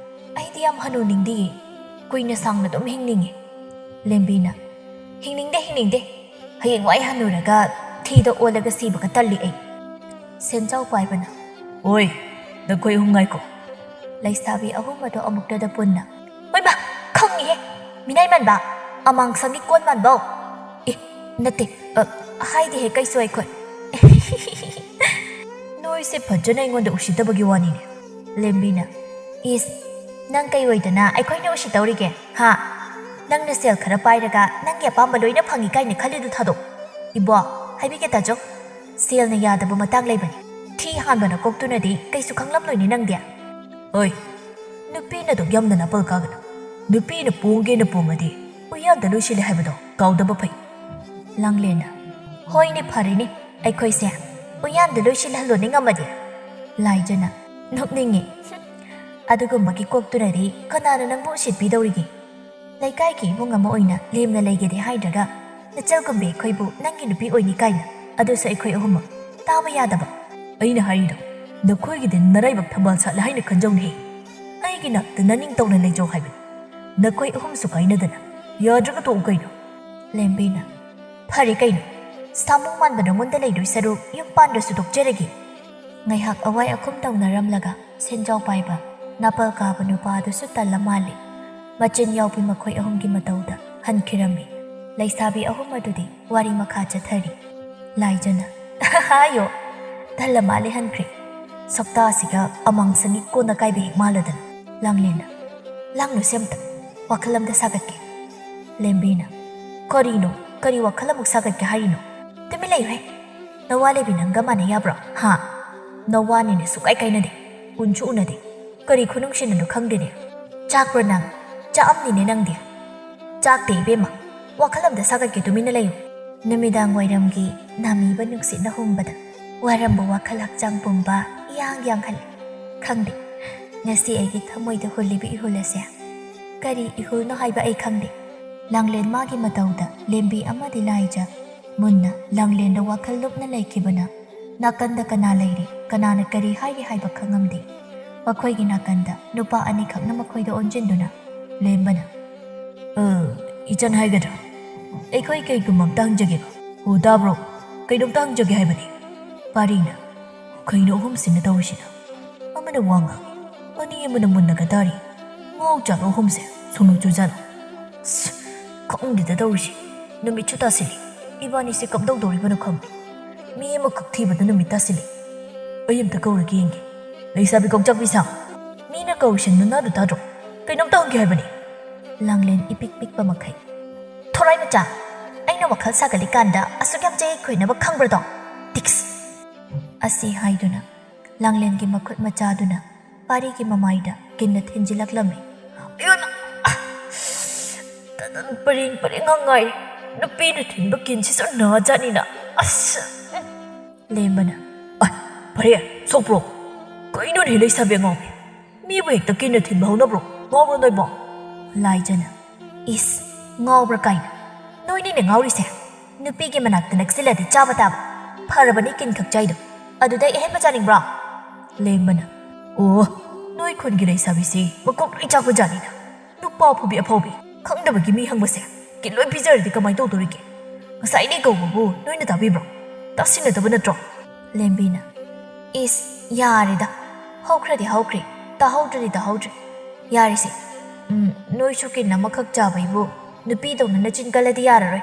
ꯑꯩꯗꯤ ꯌꯥꯝ ꯍꯅꯨꯅꯤꯡꯗꯤꯌꯦ, ꯀꯨꯏꯅ ꯁꯥꯡꯅ ꯑꯗꯨꯝ ꯍꯤꯡꯅꯤꯡꯉꯤ꯫ ꯂꯦꯝꯕꯤꯅ, ꯍꯤꯡꯅꯤꯡꯗꯦ, ꯍꯤꯡꯅꯤꯡꯗꯦ꯫ ꯍꯌꯦꯡꯋꯥꯏ ꯍꯅꯨꯔꯒ ꯊꯤꯗ ꯑꯣꯜꯂꯒ ꯁꯤꯕꯒ ꯇꯜꯂꯤ ꯑꯩ꯫ ꯁꯦꯟꯖꯥꯎ ꯄꯥꯏꯕꯅ, ꯑꯣꯏ, ꯅꯈꯣꯏ ꯑꯍꯨꯝ ꯉꯥꯏꯈꯣ꯫ ꯂꯩꯁꯥꯕꯤ ꯑꯍꯨꯝ ꯑꯗꯨ ꯑꯃꯨꯛꯇꯗ ꯄꯨꯟꯅ, ꯍꯣꯏꯃ, ꯈꯪꯉꯤꯍꯦ, ꯃꯤꯅꯥꯏ ꯃꯥꯟꯕ, ꯑꯃꯥꯡꯁꯪꯒꯤ ꯀꯣꯟ ꯃꯥꯟꯕꯧ꯫ ꯑꯦ, ꯅꯠꯇꯦ, ꯑ, ꯍꯥꯏꯗꯦꯍꯦ ꯀꯩꯁꯨ ꯑꯩꯈꯣꯏ꯫ ꯅꯣꯏꯁꯦ ꯐꯖꯅ ꯑꯩꯉꯣꯟꯗ ꯎꯁꯤꯠꯇꯕꯒꯤ ꯋꯥꯅꯤꯅꯦ꯫ ꯂꯦꯝꯕꯤꯅ, ꯏꯁ, ꯅꯪ ꯀꯩ ꯑꯣꯏꯗꯅ ꯑꯩꯈꯣꯏꯅ ꯎꯁꯤꯠꯇꯧꯔꯤꯒꯦ, ꯍꯥ? ꯅꯪꯅ ꯁꯦꯜ ꯈꯔ ꯄꯥꯏꯔꯒ ꯅꯪꯒꯤ ꯑꯄꯥꯝꯕ ꯂꯣꯏꯅ ꯐꯪꯉꯤ ꯀꯥꯏꯅ ꯈꯜꯂꯤꯗꯨ ꯊꯥꯗꯣꯛ꯫ ꯏꯕꯣ, ꯍꯥꯏꯕꯤꯒꯦ ꯇꯥꯖꯧ, ꯁꯦꯜꯅ ꯌꯥꯗꯕ ꯃꯇꯥꯡ ꯂꯩꯕꯅꯤ꯫ ꯊꯤ ꯍꯥꯟꯕ ꯅꯀꯣꯛꯇꯨꯅꯗꯤ ꯀꯩꯁꯨ ꯈꯪꯂꯝꯂꯣꯏꯅꯦ ꯅꯪꯗꯤ꯫ ꯍꯣꯏ, ꯅꯨꯄꯤꯅ ꯑꯗꯨꯛ ꯌꯥꯝꯅ ꯅꯥꯄꯜ ꯀꯥꯒꯅꯨ꯫ ꯅꯨꯄꯤꯅ ꯄꯣꯡꯒꯦꯅ ꯄꯣꯡꯉꯗꯤ ꯎꯌꯥꯟꯗ ꯂꯣꯏꯁꯤꯜꯂꯦ ꯍꯥꯏꯕꯗꯣ ꯀꯥꯎꯗꯕ ꯐꯩ꯫ ꯂꯥꯡꯂꯦꯟꯅ, ꯍꯣꯏꯅꯦ, ꯐꯔꯦꯅꯦ, ꯑꯩꯈꯣꯏꯁꯦ ꯎꯌꯥꯟꯗ ꯂꯣꯏꯁꯤꯜꯍꯜꯂꯣꯅꯦ ꯉꯝꯃꯗꯤ꯫ ꯂꯥꯏꯖꯅ, ꯅꯣꯛꯅꯤꯡꯉꯦ꯫ ꯑꯗꯨꯒꯨꯝꯕꯒꯤ ꯀꯣꯛꯇꯨꯅꯗꯤ ꯀꯅꯥꯅ ꯅꯪꯕꯨ ꯎꯁꯤꯠꯄꯤꯗꯧꯔꯤꯒꯦ? ꯂꯩꯀꯥꯏꯒꯤ ꯏꯕꯨꯡ ꯑꯃ ꯑꯣꯏꯅ ꯂꯦꯝꯅ ꯂꯩꯒꯦꯗꯤ ꯍꯥꯏꯗ꯭ꯔꯒ, ꯅꯆꯜꯒꯨꯝꯕꯤ ꯑꯩꯈꯣꯏꯕꯨ ꯅꯪꯒꯤ ꯅꯨꯄꯤ ꯑꯣꯏꯅꯤ ꯀꯥꯏꯅ, ꯑꯗꯨꯁꯨ ꯑꯩꯈꯣꯏ ꯑꯍꯨꯝꯃꯛ꯫ ꯇꯥꯕ ꯌꯥꯗꯕ꯫ ꯑꯩꯅ ꯍꯥꯏꯔꯤꯗꯣ, ꯅꯈꯣꯏꯒꯤꯗꯤ ꯅꯔꯥꯏꯕꯛ ꯊꯝꯕꯥꯜ ꯁꯥꯠꯂꯦ ꯍꯥꯏꯅ ꯈꯟꯖꯧꯅꯦꯍꯦ꯫ ꯑꯩꯒꯤ ꯅꯥꯛꯇ ꯅꯅꯤꯡꯇꯧꯅ ꯂꯩꯖꯧ ꯍꯥꯏꯕꯅꯤ꯫ ꯅꯈꯣꯏ ꯑꯍꯨꯝꯁꯨ ꯀꯥꯏꯅꯗꯅ꯫ ꯌꯥꯗ꯭ꯔꯒ ꯇꯣꯛꯎ ꯀꯩꯅꯣ꯫ ꯂꯦꯝꯕꯤꯅ, ꯐꯔꯦ ꯀꯩꯅꯣ, ꯁꯥꯃꯨ ꯃꯥꯟꯕ ꯅꯉꯣꯟꯗ ꯂꯩꯗꯣꯏ ꯁꯔꯨꯛ ꯌꯨꯝ ꯄꯥꯟꯗ꯭ꯔꯁꯨ ꯇꯣꯛꯆꯔꯒꯦ꯫ ꯉꯥꯏꯍꯥꯛ ꯑꯋꯥꯏ ꯑꯈꯨꯝ ꯇꯧꯅꯔꯝꯂꯒ ꯁꯦꯟꯖꯥꯎ ꯄꯥꯏꯕ ꯅꯥꯄꯜ ꯀꯥꯕ ꯅꯨꯄꯥ ꯑꯗꯨꯁꯨ ꯇꯜꯂ ꯃꯥꯜꯂꯦ꯫ ꯃꯆꯤꯟ ꯌꯥꯎꯕꯤ ꯃꯈꯣꯏ ꯑꯍꯨꯝꯒꯤ ꯃꯇꯧꯗ ꯍꯟꯈꯤꯔꯝꯃꯤ꯫ ꯂꯩꯁꯥꯕꯤ ꯑꯍꯨꯝ ꯑꯗꯨꯗꯤ ꯋꯥꯔꯤ ꯃꯈꯥ ꯆꯠꯊꯔꯤ꯫ ꯂꯥꯏꯖꯅ, ꯍꯥꯏꯌꯣ, ꯇꯜꯂ ꯃꯥꯜꯂꯦ ꯍꯟꯈ꯭ꯔꯦ꯫ ꯁꯛꯇꯥꯁꯤꯒ ꯑꯃꯥꯡꯁꯪꯒꯤ ꯀꯣꯟ ꯑꯀꯥꯏꯕ ꯍꯦꯛ ꯃꯥꯜꯂꯗꯅ꯫ ꯂꯥꯡꯂꯦꯟꯅ, ꯂꯥꯡꯅꯨꯁꯦ ꯑꯝꯇ, ꯋꯥꯈꯜ ꯑꯝꯇ ꯁꯥꯒꯠꯀꯦ꯫ ꯂꯦꯝꯕꯤꯅ, ꯀꯔꯤꯅꯣ? ꯀꯔꯤ ꯋꯥꯈꯜ ꯑꯃꯨꯛ ꯁꯥꯒꯠꯀꯦ ꯍꯥꯏꯔꯤꯅꯣ? ꯇꯨꯃꯤꯟ ꯂꯩꯌꯨꯍꯦ꯫ ꯅꯋꯥ ꯂꯩꯕꯤ ꯅꯪꯒ ꯃꯥꯟꯅ ꯌꯥꯕ꯭ꯔꯣ? ꯍꯥ? ꯅꯋꯥꯅꯤꯅꯦ ꯁꯨꯛꯀꯥꯏ ꯀꯥꯏꯅꯗꯦ꯫ ꯎꯟꯁꯨ ꯎꯅꯗꯦ꯫ ꯀꯔꯤ ꯈꯨꯅꯨꯡꯁꯤꯅꯅꯣ ꯈꯪꯗꯦꯅꯦ꯫ ꯆꯥꯛꯄ꯭ꯔꯣ ꯅꯪ? ꯆꯥꯛꯑꯝꯅꯤꯅꯦ ꯅꯪꯗꯤ꯫ ꯆꯥꯛꯇꯦ ꯏꯕꯦꯝꯃ꯫ ꯋꯥꯈꯜ ꯑꯝꯇ ꯁꯥꯒꯠꯀꯦ, ꯇꯨꯃꯤꯟꯅ ꯂꯩꯌꯨ꯫ ꯅꯨꯃꯤꯗꯥꯡ ꯋꯥꯏꯔꯝꯒꯤ ꯅꯥꯃꯤꯕ ꯅꯨꯡꯁꯤꯠꯅ ꯍꯨꯝꯕꯗ ꯋꯥꯔꯝꯕ ꯋꯥꯈꯜ ꯍꯛꯆꯥꯡ ꯄꯨꯝꯕ ꯏꯌꯥꯡ ꯌꯥꯡꯍꯜꯂꯤ꯫ ꯈꯪꯗꯦ, ꯉꯁꯤ ꯑꯩꯒꯤ ꯊꯃꯣꯏꯗ ꯍꯨꯜꯂꯤꯕ ꯏꯍꯨꯜ ꯑꯁꯦ ꯀꯔꯤ ꯏꯍꯨꯜꯅꯣ ꯍꯥꯏꯕ ꯑꯩ ꯈꯪꯗꯦ꯫ ꯂꯥꯡꯂꯦꯟ ꯃꯥꯒꯤ ꯃꯇꯧꯗ ꯂꯦꯝꯕꯤ ꯑꯃꯗꯤ ꯂꯥꯏꯖ ꯃꯨꯟꯅ ꯂꯥꯡꯂꯦꯟꯗ ꯋꯥꯈꯜ ꯂꯨꯞꯅ ꯂꯩꯈꯤꯕꯅ ꯅꯥꯀꯟꯗ ꯀꯅꯥ ꯂꯩꯔꯤ, ꯀꯅꯥꯅ ꯀꯔꯤ ꯍꯥꯏꯔꯤ ꯍꯥꯏꯕ ꯈꯪꯉꯝꯗꯦ꯫ ꯃꯈꯣꯏꯒꯤ ꯅꯥꯀꯟꯗ ꯅꯨꯄꯥ ꯑꯅꯤꯈꯛꯅ ꯃꯈꯣꯏꯗ ꯑꯣꯟꯁꯤꯟꯗꯨꯅ ꯂꯦꯝꯕꯅ, "ꯑ, ꯏꯆꯟ ꯍꯥꯏꯒꯗ꯭ꯔꯥ? ꯑꯩꯈꯣꯏ ꯀꯩꯒꯨꯝꯕ ꯑꯝꯇ ꯍꯪꯖꯒꯦꯕ꯫ ꯍꯣ, ꯇꯥꯕ꯭ꯔꯣ? ꯀꯩꯅꯣꯝꯇ ꯍꯪꯖꯒꯦ ꯍꯥꯏꯕꯅꯤ꯫" ꯄꯥꯔꯤꯅ, "ꯀꯩꯅꯣ ꯑꯍꯨꯝꯁꯤꯅ ꯇꯧꯔꯤꯁꯤꯅ? ꯑꯃꯅ ꯋꯥ ꯉꯥꯡ, ꯑꯅꯤ ꯑꯃꯅ ꯃꯨꯟꯅꯒ ꯇꯥꯔꯤ꯫ ꯉꯥꯎ ꯆꯥꯠꯂꯣ ꯑꯍꯨꯝꯁꯦ, ꯁꯣꯅꯣ ꯆꯨꯖꯥꯠꯂꯣ? ꯑꯁ, ꯈꯪꯗꯦꯗ ꯇꯧꯔꯤꯁꯤ꯫ ꯅꯨꯃꯤꯠꯁꯨ ꯇꯥꯁꯤꯜꯂꯤ꯫ ꯏꯕꯥꯅꯤꯁꯦ ꯀꯝꯗꯧꯗꯧꯔꯤꯕꯅꯣ ꯈꯪꯗꯦ꯫ ꯃꯤ ꯑꯃꯈꯛ ꯊꯤꯕꯗ ꯅꯨꯃꯤꯠ ꯇꯥꯁꯤꯜꯂꯤ꯫ ꯑꯩ ꯑꯝꯇ ꯀꯧꯔꯒ ꯌꯦꯡꯒꯦ꯫ ꯂꯩꯁꯥꯕꯤ ꯀꯣꯡꯆꯥꯛꯄꯤ ꯁꯥ, ꯃꯤꯅ ꯀꯧꯔꯤꯁꯦ ꯅꯅꯥꯗꯨ ꯇꯥꯗ꯭ꯔꯣ? ꯀꯩꯅꯣꯝꯇ ꯍꯪꯒꯦ ꯍꯥꯏꯕꯅꯤ꯫" ꯂꯥꯡꯂꯦꯟ ꯏꯄꯤꯛ ꯄꯤꯛꯄ ꯃꯈꯩ, "ꯊꯣꯔꯥꯏ ꯃꯆꯥ, ꯑꯩꯅ ꯋꯥꯈꯜ ꯁꯥꯒꯠꯂꯤꯀꯥꯟꯗ ꯑꯁꯨꯛ ꯌꯥꯝ ꯆꯌꯦꯠ ꯈꯣꯏꯅꯕ ꯈꯪꯕ꯭ꯔꯗꯣ? ꯇꯤꯛꯁ!" ꯑꯁꯤ ꯍꯥꯏꯗꯨꯅ ꯂꯥꯡꯂꯦꯟꯒꯤ ꯃꯈꯨꯠ ꯃꯆꯥꯗꯨꯅ ꯄꯥꯔꯤꯒꯤ ꯃꯃꯥꯏꯗ ꯀꯤꯟꯅ ꯊꯤꯟꯖꯤꯜꯂꯛꯂꯝꯃꯤ꯫ "ꯑꯌꯣ, ꯇꯗꯟ ꯄꯔꯦꯡ ꯄꯔꯦꯡ ꯉꯥꯡ ꯉꯥꯏꯔꯦ꯫ ꯅꯨꯄꯤꯅ ꯊꯤꯟꯕ ꯀꯤꯟꯁꯤꯁꯨ ꯅꯥꯖꯥꯠꯅꯤꯅ꯫ ꯑꯁ!" ꯂꯦꯝꯕꯅ, "ꯑꯥꯏ, ꯐꯔꯦ, ꯁꯣꯛꯄ꯭ꯔꯣ? ꯀꯩꯅꯣꯅꯦ ꯂꯩꯁꯥꯕꯤ ꯑꯉꯥꯎꯕꯤ? ꯃꯤꯕꯨ ꯍꯦꯛꯇ ꯀꯤꯟꯅ ꯊꯤꯟꯕ ꯍꯧꯅꯕ꯭ꯔꯣ? ꯉꯥꯎꯕ꯭ꯔꯣ ꯅꯣꯏꯕꯣ?" ꯂꯥꯏꯖꯅ, "ꯏꯁ, ꯉꯥꯎꯕ꯭ꯔꯥ ꯀꯥꯏꯅ? ꯅꯣꯏꯅꯤꯅꯦ ꯉꯥꯎꯔꯤꯁꯦ꯫ ꯅꯨꯄꯤꯒꯤ ꯃꯅꯥꯛꯇ ꯅꯛꯁꯤꯜꯂꯗꯤ ꯆꯥꯕ ꯇꯥꯕ꯫ ꯐꯔꯕꯅꯤ ꯀꯤꯟ ꯈꯛ ꯆꯥꯏꯗꯣ꯫ ꯑꯗꯨꯗ ꯑꯩ ꯑꯍꯦꯟꯕ ꯆꯥꯅꯤꯡꯕ꯭ꯔꯣ?" ꯂꯦꯝꯕꯅ, "ꯑꯣ, ꯅꯣꯏ ꯈꯨꯟꯒꯤ ꯂꯩꯁꯥꯕꯤꯁꯤ ꯃꯀꯣꯛ ꯂꯣꯏ ꯆꯥꯛꯄ ꯖꯥꯠꯅꯤꯅ꯫ ꯅꯨꯄꯥ ꯐꯨꯕꯤ ꯑꯐꯥꯎꯕꯤ, ꯈꯪꯗꯕꯒꯤ ꯃꯤ ꯍꯪꯕꯁꯦ ꯀꯤꯟ ꯂꯣꯏ ꯄꯤꯖꯔꯗꯤ ꯀꯃꯥꯏ ꯇꯧꯗꯣꯔꯤꯒꯦ? ꯉꯁꯥꯏꯗꯩ ꯀꯧꯕꯕꯨ ꯅꯣꯏꯅ ꯇꯥꯕꯤꯕ꯭ꯔꯣ? ꯇꯥꯁꯤꯟꯅꯗꯕ ꯅꯠꯇ꯭ꯔꯣ?" ꯂꯦꯝꯕꯤꯅ, "ꯏꯁ, ꯌꯥꯔꯦꯗ꯫ ꯍꯧꯈ꯭ꯔꯗꯤ ꯍꯧꯈ꯭ꯔꯦ, ꯇꯥꯍꯧꯗ꯭ꯔꯗꯤ ꯇꯥꯍꯧꯗ꯭ꯔꯦ꯫ ꯌꯥꯔꯦꯁꯦ꯫ ꯎꯝ, ꯅꯣꯏꯁꯨ ꯀꯤꯟ ꯑꯃꯈꯛ ꯆꯥꯕꯩꯕꯨ ꯅꯨꯄꯤꯗꯧꯅ ꯅꯆꯤꯟ ꯀꯜꯂꯗꯤ ꯌꯥꯔꯔꯣꯏ꯫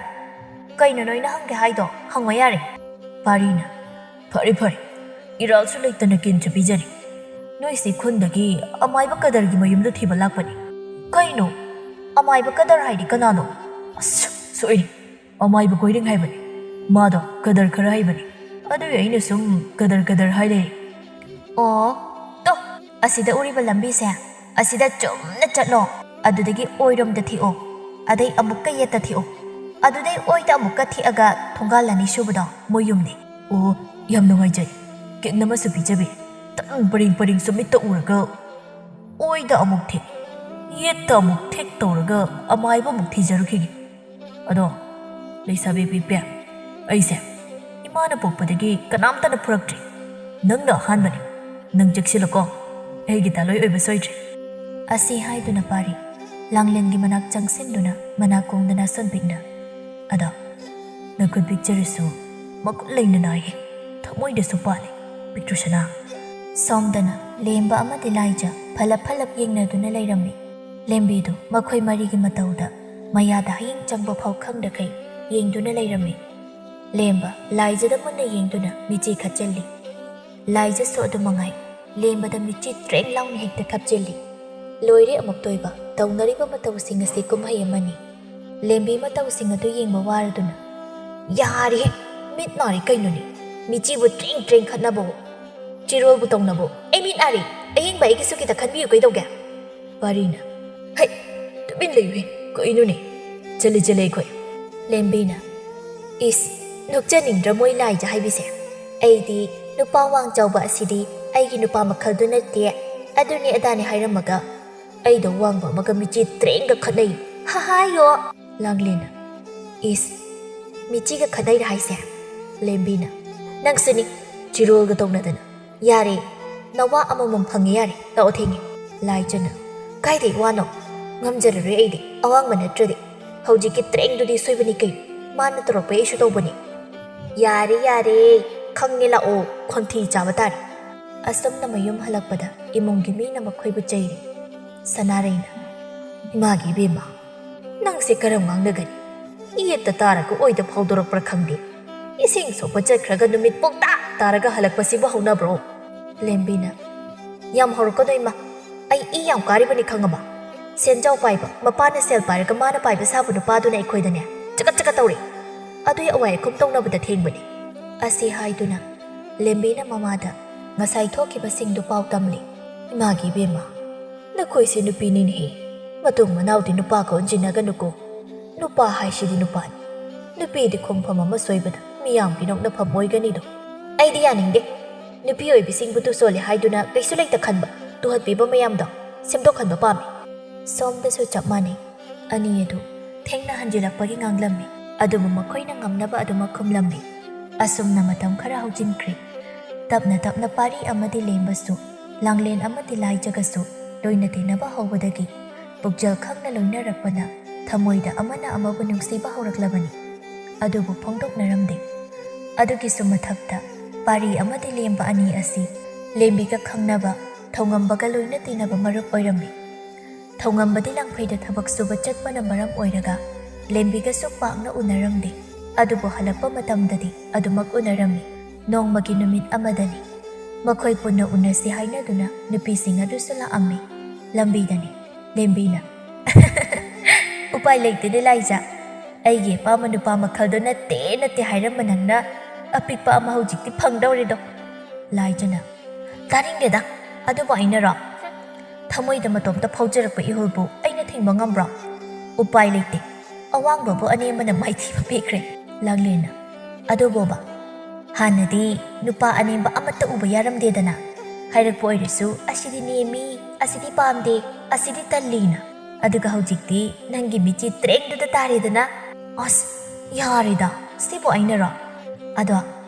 ꯀꯩꯅꯣ ꯅꯣꯏꯅ ꯍꯪꯒꯦ ꯍꯥꯏꯗꯣ? ꯍꯪꯉꯣ ꯌꯥꯔꯦ꯫" ꯄꯥꯔꯤꯅ, "ꯐꯔꯦ, ꯐꯔꯦ꯫ ꯏꯔꯥꯜꯁꯨ ꯂꯩꯇꯅ ꯀꯤꯟꯁꯨ ꯄꯤꯖꯔꯤ꯫ ꯅꯣꯏꯁꯤ ꯈꯨꯟꯗꯒꯤ ꯑꯃꯥꯏꯕ ꯀꯗꯔꯒꯤ ꯃꯌꯨꯝꯗꯣ ꯊꯤꯕ ꯂꯥꯛꯄꯅꯤ꯫" "ꯀꯩꯅꯣ? ꯑꯃꯥꯏꯕ ꯀꯗꯔ ꯍꯥꯏꯗꯤ ꯀꯅꯥꯅꯣ?" "ꯑꯁ, ꯁꯣꯏꯔꯦ꯫ ꯑꯃꯥꯏꯕ ꯀꯣꯏꯔꯤꯡ ꯍꯥꯏꯕꯅꯤ꯫ ꯃꯥꯗꯣ ꯀꯗꯔ ꯈꯔ ꯍꯩꯕꯅꯤ꯫ ꯑꯗꯨꯒꯤ ꯑꯩꯅ ꯁꯨꯝ ꯀꯗꯔ ꯀꯗꯔ ꯍꯥꯏ ꯂꯩꯔꯤ꯫" "ꯑꯣ, ꯇꯣ, ꯑꯁꯤꯗ ꯎꯔꯤꯕ ꯂꯝꯕꯤꯁꯦ, ꯑꯁꯤꯗ ꯆꯨꯝꯅ ꯆꯠꯂꯣ꯫ ꯑꯗꯨꯗꯒꯤ ꯑꯣꯏꯔꯣꯝꯗ ꯊꯦꯛꯑꯣ꯫ ꯑꯗꯩ ꯑꯃꯨꯛꯀ ꯌꯦꯠꯇ ꯊꯦꯛꯑꯣ꯫ ꯑꯗꯨꯗꯩ ꯑꯣꯏꯗ ꯑꯃꯨꯛꯀ ꯊꯦꯛꯑꯒ ꯊꯣꯡꯒꯥꯜ ꯑꯅꯤ ꯁꯨꯕꯗꯣ ꯃꯣꯏ ꯌꯨꯝꯅꯤ꯫" "ꯑꯣ, ꯌꯥꯝ ꯅꯨꯡꯉꯥꯏꯖꯩ꯫ ꯀꯤꯟ ꯑꯃꯁꯨ ꯄꯤꯖꯕꯤ꯫ ꯇꯪ ꯄꯔꯤꯡ ꯄꯔꯤꯡ ꯁꯨꯝ ꯃꯤꯠꯇ ꯎꯔꯒ ꯑꯣꯏꯗ ꯑꯃꯨꯛ ꯊꯦꯛ꯫ ꯌꯦꯠꯇ ꯑꯃꯨꯛ ꯊꯦꯛ ꯇꯧꯔꯒ ꯑꯃꯥꯏꯕ ꯑꯃꯨꯛ ꯊꯤꯖꯔꯨꯈꯤꯒꯦ꯫ ꯑꯗꯣ, ꯂꯩꯁꯥꯕꯤ ꯄꯤꯄꯦ, ꯑꯩꯁꯦ ꯏꯃꯥꯅ ꯄꯣꯛꯄꯗꯒꯤ ꯀꯅꯥꯝꯇꯅ ꯐꯨꯔꯛꯇ꯭ꯔꯤ꯫ ꯅꯪꯅ ꯑꯍꯥꯟꯕꯅꯤ꯫ ꯅꯪ ꯆꯦꯛꯁꯤꯜꯂꯣꯀꯣ꯫ ꯑꯩꯒꯤ ꯗꯥꯂꯣꯏ ꯑꯣꯏꯕ ꯁꯣꯏꯗ꯭ꯔꯦ꯫ ꯑꯁꯤ ꯍꯥꯏꯗꯨꯅ ꯄꯥꯔꯤ ꯂꯥꯡꯂꯦꯟꯒꯤ ꯃꯅꯥꯛ ꯆꯪꯁꯤꯟꯗꯨꯅ ꯃꯅꯥꯀꯣꯡꯗꯅ ꯁꯣꯟꯕꯤꯛꯅ, "ꯑꯗꯣ, ꯅꯈꯨꯠ ꯄꯤꯛꯆꯔꯁꯨ ꯃꯒꯨꯟ ꯂꯩꯅ ꯅꯥꯏꯍꯦ꯫ ꯊꯃꯣꯏꯗꯁꯨ ꯄꯥꯜꯂꯤ, ꯄꯤꯛꯇ꯭ꯔꯨ ꯁꯅꯥ꯫" ꯁꯣꯝꯗꯅ ꯂꯦꯝꯕ ꯑꯃꯗꯤ ꯂꯥꯏꯖ ꯐꯂꯞ ꯐꯂꯞ ꯌꯦꯡꯅꯗꯨꯅ ꯂꯩꯔꯝꯃꯤ꯫ ꯂꯦꯝꯕꯤꯗꯨ ꯃꯈꯣꯏ ꯃꯔꯤꯒꯤ ꯃꯇꯧꯗ ꯃꯌꯥꯗ ꯍꯌꯤꯡ ꯆꯪꯕ ꯐꯥꯎ ꯈꯪꯗꯈꯩ ꯌꯦꯡꯗꯨꯅ ꯂꯩꯔꯝꯃꯤ꯫ ꯂꯦꯝꯕ ꯂꯥꯏꯖꯗ ꯃꯨꯟꯅ ꯌꯦꯡꯗꯨꯅ ꯃꯤꯆꯤ ꯈꯠꯆꯜꯂꯤ꯫ ꯂꯥꯏꯖꯁꯨ ꯑꯗꯨ ꯃꯉꯥꯏ, ꯂꯦꯝꯕꯗ ꯃꯤꯆꯤ ꯇ꯭ꯔꯦꯡ ꯂꯥꯎꯅ ꯍꯦꯛꯇ ꯈꯞꯆꯤꯜꯂꯤ꯫ ꯂꯣꯏꯔꯦ ꯑꯃꯨꯛꯇꯣꯏꯕ ꯇꯧꯅꯔꯤꯕ ꯃꯇꯧꯁꯤꯡ ꯑꯁꯤ ꯀꯨꯝꯍꯩ ꯑꯃꯅꯤ꯫ ꯂꯦꯝꯕꯤ ꯃꯇꯧꯁꯤꯡ ꯑꯗꯨ ꯌꯦꯡꯕ ꯋꯥꯔꯗꯨꯅ, "ꯌꯥꯔꯦꯍꯦ, ꯃꯤꯠ ꯅꯥꯔꯦ ꯀꯩꯅꯣꯅꯦ? ꯃꯤꯆꯤꯕꯨ ꯇ꯭ꯔꯦꯡ ꯇ꯭ꯔꯦꯡ ꯈꯠꯅꯕꯕꯨ, ꯆꯤꯔꯣꯜꯕꯨ ꯇꯧꯅꯕꯨ꯫ ꯑꯩ ꯃꯤꯠ ꯅꯥꯔꯦ, ꯑꯌꯦꯡꯕ ꯑꯩꯒꯤꯁꯨ ꯈꯤꯇ ꯈꯟꯕꯤꯌꯨ ꯀꯩꯗꯧꯒꯦ?" ꯄꯥꯔꯤꯅ, "ꯍꯩ, ꯇꯨꯃꯤꯟ ꯂꯩꯌꯨꯍꯦ, ꯀꯩꯅꯣꯅꯦ? ꯆꯠꯂꯦ ꯆꯠꯂꯦ ꯑꯩꯈꯣꯏ꯫" ꯂꯦꯝꯕꯤꯅ, "ꯏꯁ, ꯅꯣꯛꯆꯅꯤꯡꯗ꯭ꯔꯥ ꯃꯣꯏ ꯂꯥꯏꯖ ꯍꯥꯏꯕꯤꯁꯦ? ꯑꯩꯗꯤ ꯅꯨꯄꯥ ꯋꯥꯡ ꯆꯥꯎꯕ ꯑꯁꯤꯗꯤ ꯑꯩꯒꯤ ꯅꯨꯄꯥ ꯃꯈꯜꯗꯨ ꯅꯠꯇꯦ, ꯑꯗꯨꯅꯤ ꯑꯗꯥꯅꯤ ꯍꯥꯏꯔꯝꯃꯒ ꯑꯩꯗ ꯋꯥꯡꯕ ꯑꯃꯒ ꯃꯤꯆꯤ ꯇ꯭ꯔꯦꯡꯒ ꯈꯠꯅꯩ꯫ ꯍꯥꯍꯥꯏꯌꯣ!" ꯂꯥꯡꯂꯦꯟꯅ, "ꯏꯁ, ꯃꯤꯆꯤꯒ ꯈꯠꯅꯩꯔ ꯍꯥꯏꯁꯦ?" ꯂꯦꯝꯕꯤꯅ, "ꯅꯪꯁꯨꯅꯤ, ꯆꯤꯔꯣꯜꯒ ꯇꯧꯅꯗꯅ꯫ ꯌꯥꯔꯦ, ꯅꯋꯥ ꯑꯃꯃꯝ ꯐꯪꯉꯦ ꯌꯥꯔꯦ, ꯂꯥꯛꯑꯣ ꯊꯦꯡꯉꯦ꯫" ꯂꯥꯏꯖꯅ, "ꯀꯥꯏꯗꯩ ꯋꯥꯅꯣ? ꯉꯝꯖꯔꯔꯣꯏ ꯑꯩꯗꯤ, ꯑꯋꯥꯡꯕ ꯅꯠꯇ꯭ꯔꯗꯤ꯫ ꯍꯧꯖꯤꯛꯀꯤ ꯇ꯭ꯔꯦꯡꯗꯨꯗꯤ ꯁꯣꯏꯕꯅꯤ ꯀꯩꯅꯣ, ꯃꯥꯅ ꯇꯧꯔꯛꯄꯩ ꯑꯩꯁꯨ ꯇꯧꯕꯅꯤ꯫" "ꯌꯥꯔꯦ, ꯌꯥꯔꯦ, ꯈꯪꯉꯦ, ꯂꯥꯛꯑꯣ, ꯈꯣꯟꯊꯤ ꯆꯥꯕ ꯇꯥꯔꯦ꯫" ꯑꯁꯨꯝꯅ ꯃꯌꯨꯝ ꯍꯜꯂꯛꯄꯗ ꯏꯃꯨꯡꯒꯤ ꯃꯤꯅ ꯃꯈꯣꯏꯕꯨ ꯆꯩꯔꯤ꯫ ꯁꯅꯥꯔꯩꯅ, "ꯏꯃꯥꯒꯤ ꯏꯕꯦꯝꯃ, ꯅꯪꯁꯦ ꯀꯔꯝ ꯉꯥꯡꯅꯒꯅꯤ? ꯌꯦꯠꯇ ꯇꯥꯔꯒ ꯑꯣꯏꯗ ꯐꯥꯎꯗꯣꯔꯛꯄ꯭ꯔꯥ ꯈꯪꯗꯦ꯫ ꯏꯁꯤꯡ ꯁꯣꯛꯄ ꯆꯠꯈ꯭ꯔꯒ ꯅꯨꯃꯤꯠ ꯄꯨꯡꯇꯥ ꯇꯥꯔꯒ ꯍꯜꯂꯛꯄꯁꯤꯕꯨ ꯍꯧꯅꯕ꯭ꯔꯣ?" ꯂꯦꯝꯕꯤꯅ, "ꯌꯥꯝ ꯍꯧꯔꯛꯀꯅꯨ ꯏꯃꯥ, ꯑꯩ ꯏ ꯌꯥꯝ ꯀꯥꯔꯤꯕꯅꯤ ꯈꯪꯉꯕ? ꯁꯦꯟꯖꯥꯎ ꯄꯥꯏꯕ, ꯃꯄꯥꯅ ꯁꯦꯜ ꯄꯥꯏꯔꯒ ꯃꯥꯅ ꯄꯥꯏꯕ ꯁꯥꯕ ꯅꯨꯄꯥꯗꯨꯅ ꯑꯩꯈꯣꯏꯗꯅꯦ ꯆꯀꯠ ꯆꯀꯠ ꯇꯧꯔꯤ꯫ ꯑꯗꯨꯏ ꯑꯋꯥꯏ ꯑꯈꯨꯝ ꯇꯧꯅꯕꯗ ꯊꯦꯡꯕꯅꯤ꯫" ꯑꯁꯤ ꯍꯥꯏꯗꯨꯅ ꯂꯦꯝꯕꯤꯅ ꯃꯃꯥꯗ ꯉꯁꯥꯏ ꯊꯣꯛꯈꯤꯕꯁꯤꯡꯗꯨ ꯄꯥꯎ ꯇꯝꯂꯤ꯫ "ꯏꯃꯥꯒꯤ ꯏꯕꯦꯝꯃ, ꯅꯈꯣꯏꯁꯦ ꯅꯨꯄꯤꯅꯤꯅꯦꯍꯦ꯫ ꯃꯇꯨꯡ ꯃꯅꯥꯎꯗꯤ ꯅꯨꯄꯥꯒ ꯑꯣꯟꯁꯤꯟꯅꯒꯅꯨꯀꯣ꯫ ꯅꯨꯄꯥ ꯍꯥꯏꯁꯤꯗꯤ ꯅꯨꯄꯥꯅꯤ꯫ ꯅꯨꯄꯤꯗꯤ ꯈꯣꯡꯐꯝ ꯑꯃ ꯁꯣꯏꯕꯗ ꯃꯤꯌꯥꯝꯒꯤ ꯅꯣꯛꯅꯐꯝ ꯑꯣꯏꯒꯅꯤꯗꯣ꯫ ꯑꯩꯗꯤ ꯌꯥꯅꯤꯡꯗꯦ꯫ ꯅꯨꯄꯤ ꯑꯣꯏꯕꯤꯁꯤꯡꯕꯨ ꯇꯨ ꯁꯣꯜꯂꯤ ꯍꯥꯏꯗꯨꯅ ꯀꯩꯁꯨ ꯂꯩꯇ ꯈꯟꯕ, ꯇꯨꯍꯠꯄꯤꯕ ꯃꯌꯥꯝꯗꯣ ꯁꯦꯝꯗꯣꯛꯍꯟꯕ ꯄꯥꯝꯃꯤ꯫ ꯁꯣꯝꯗꯁꯨ ꯆꯞ ꯃꯥꯟꯅꯩ꯫ ꯑꯅꯤ ꯑꯗꯨ ꯊꯦꯡꯅ ꯍꯟꯖꯤꯜꯂꯛꯄꯒꯤ ꯉꯥꯡꯂꯝꯃꯤ, ꯑꯗꯨꯕꯨ ꯃꯈꯣꯏꯅ ꯉꯝꯅꯕ ꯑꯗꯨꯃꯛ ꯈꯨꯝꯂꯝꯃꯤ꯫ ꯑꯁꯨꯝꯅ ꯃꯇꯝ ꯈꯔ ꯍꯧꯖꯤꯟꯈ꯭ꯔꯦ꯫ ꯇꯞꯅ ꯇꯞꯅ ꯄꯥꯔꯤ ꯑꯃꯗꯤ ꯂꯦꯝꯕꯁꯨ, ꯂꯥꯡꯂꯦꯟ ꯑꯃꯗꯤ ꯂꯥꯏꯖꯒꯁꯨ ꯂꯣꯏꯅ ꯇꯤꯟꯅꯕ ꯍꯧꯕꯗꯒꯤ ꯄꯨꯛꯆꯦꯜ ꯈꯪꯅ ꯂꯣꯏꯅꯔꯛꯄꯅ ꯊꯃꯣꯏꯗ ꯑꯃꯅ ꯑꯃꯕꯨ ꯅꯨꯡꯁꯤꯕ ꯍꯧꯔꯛꯂꯕꯅꯤ꯫ ꯑꯗꯨꯕꯨ ꯐꯣꯡꯗꯣꯛꯅꯔꯝꯗꯦ꯫ ꯑꯗꯨꯒꯤꯁꯨ ꯃꯊꯛꯇ ꯄꯥꯔꯤ ꯑꯃꯗꯤ ꯂꯦꯝꯕ ꯑꯅꯤ ꯑꯁꯤ ꯂꯦꯝꯕꯤꯒ ꯈꯪꯅꯕ, ꯊꯧꯉꯝꯕꯒ ꯂꯣꯏꯅ ꯇꯤꯟꯅꯕ ꯃꯔꯨꯞ ꯑꯣꯏꯔꯝꯃꯤ꯫ ꯊꯧꯉꯝꯕꯗꯤ ꯂꯪꯐꯩꯗ ꯊꯕꯛ ꯁꯨꯕ ꯆꯠꯄꯅ ꯃꯔꯝ ꯑꯣꯏꯔꯒ ꯂꯦꯝꯕꯤꯒꯁꯨ ꯄꯥꯛꯅ ꯎꯅꯔꯝꯗꯦ꯫ ꯑꯗꯨꯕꯨ ꯍꯜꯂꯛꯄ ꯃꯇꯝꯗꯗꯤ ꯑꯗꯨꯃꯛ ꯎꯅꯔꯝꯃꯤ꯫ ꯅꯣꯡꯃꯒꯤ ꯅꯨꯃꯤꯠ ꯑꯃꯗꯅꯤ꯫ ꯃꯈꯣꯏ ꯄꯨꯟꯅ ꯎꯅꯁꯤ ꯍꯥꯏꯅꯗꯨꯅ ꯅꯨꯄꯤꯁꯤꯡ ꯑꯗꯨꯁꯨ ꯂꯥꯛꯑꯝꯃꯤ꯫ ꯂꯝꯕꯤꯗꯅꯤ꯫ ꯂꯦꯝꯕꯤꯅ, "ꯎꯄꯥꯏ ꯂꯩꯇꯦꯅꯦ ꯂꯥꯏꯖ, ꯑꯩꯒꯤ ꯑꯄꯥꯝꯕ ꯅꯨꯄꯥ ꯃꯈꯜꯗꯣ ꯅꯠꯇꯦ ꯅꯠꯇꯦ ꯍꯥꯏꯔꯝꯕ ꯅꯪꯅ ꯑꯄꯤꯛꯄ ꯑꯃ ꯍꯧꯖꯤꯛꯇꯤ ꯐꯪꯗꯧꯔꯦꯗꯣ"꯫ ꯂꯥꯏꯖꯅ, "ꯇꯥꯅꯤꯡꯗꯦꯗ, ꯑꯗꯨꯕꯨ ꯑꯩꯅꯔꯣ? ꯊꯃꯣꯏꯗ ꯃꯇꯣꯝꯇ ꯐꯥꯎꯖꯔꯛꯄ ꯏꯍꯨꯜꯕꯨ ꯑꯩꯅ ꯊꯤꯡꯕ ꯉꯝꯕ꯭ꯔꯣ? ꯎꯄꯥꯏ ꯂꯩꯇꯦ, ꯑꯋꯥꯡꯕꯕꯨ ꯑꯅꯦꯝꯕꯅ ꯃꯥꯏꯊꯤꯕ ꯄꯤꯈ꯭ꯔꯦ"꯫ ꯂꯥꯡꯂꯦꯟꯅ, "ꯑꯗꯨꯕꯣꯕ, ꯍꯥꯟꯅꯗꯤ ꯅꯨꯄꯥ ꯑꯅꯦꯝꯕ ꯑꯃꯠꯇ ꯎꯕ ꯌꯥꯔꯝꯗꯦꯗꯅ꯫ ꯍꯥꯏꯔꯛꯄ ꯑꯣꯏꯔꯁꯨ, 'ꯑꯁꯤꯗꯤ ꯅꯦꯝꯃꯤ, ꯑꯁꯤꯗꯤ ꯄꯥꯝꯗꯦ, ꯑꯁꯤꯗꯤ ꯇꯜꯂꯤꯅ'꯫ ꯑꯗꯨꯒ ꯍꯧꯖꯤꯛꯇꯤ ꯅꯪꯒꯤ ꯃꯤꯠꯆꯤ ꯇ꯭ꯔꯦꯡꯗꯨꯗ ꯇꯥꯔꯦꯗꯅ꯫ ꯑꯁ, ꯌꯥꯔꯦꯗ, ꯁꯤꯕꯨ ꯑꯩꯅꯔꯣ? ꯑꯗꯣ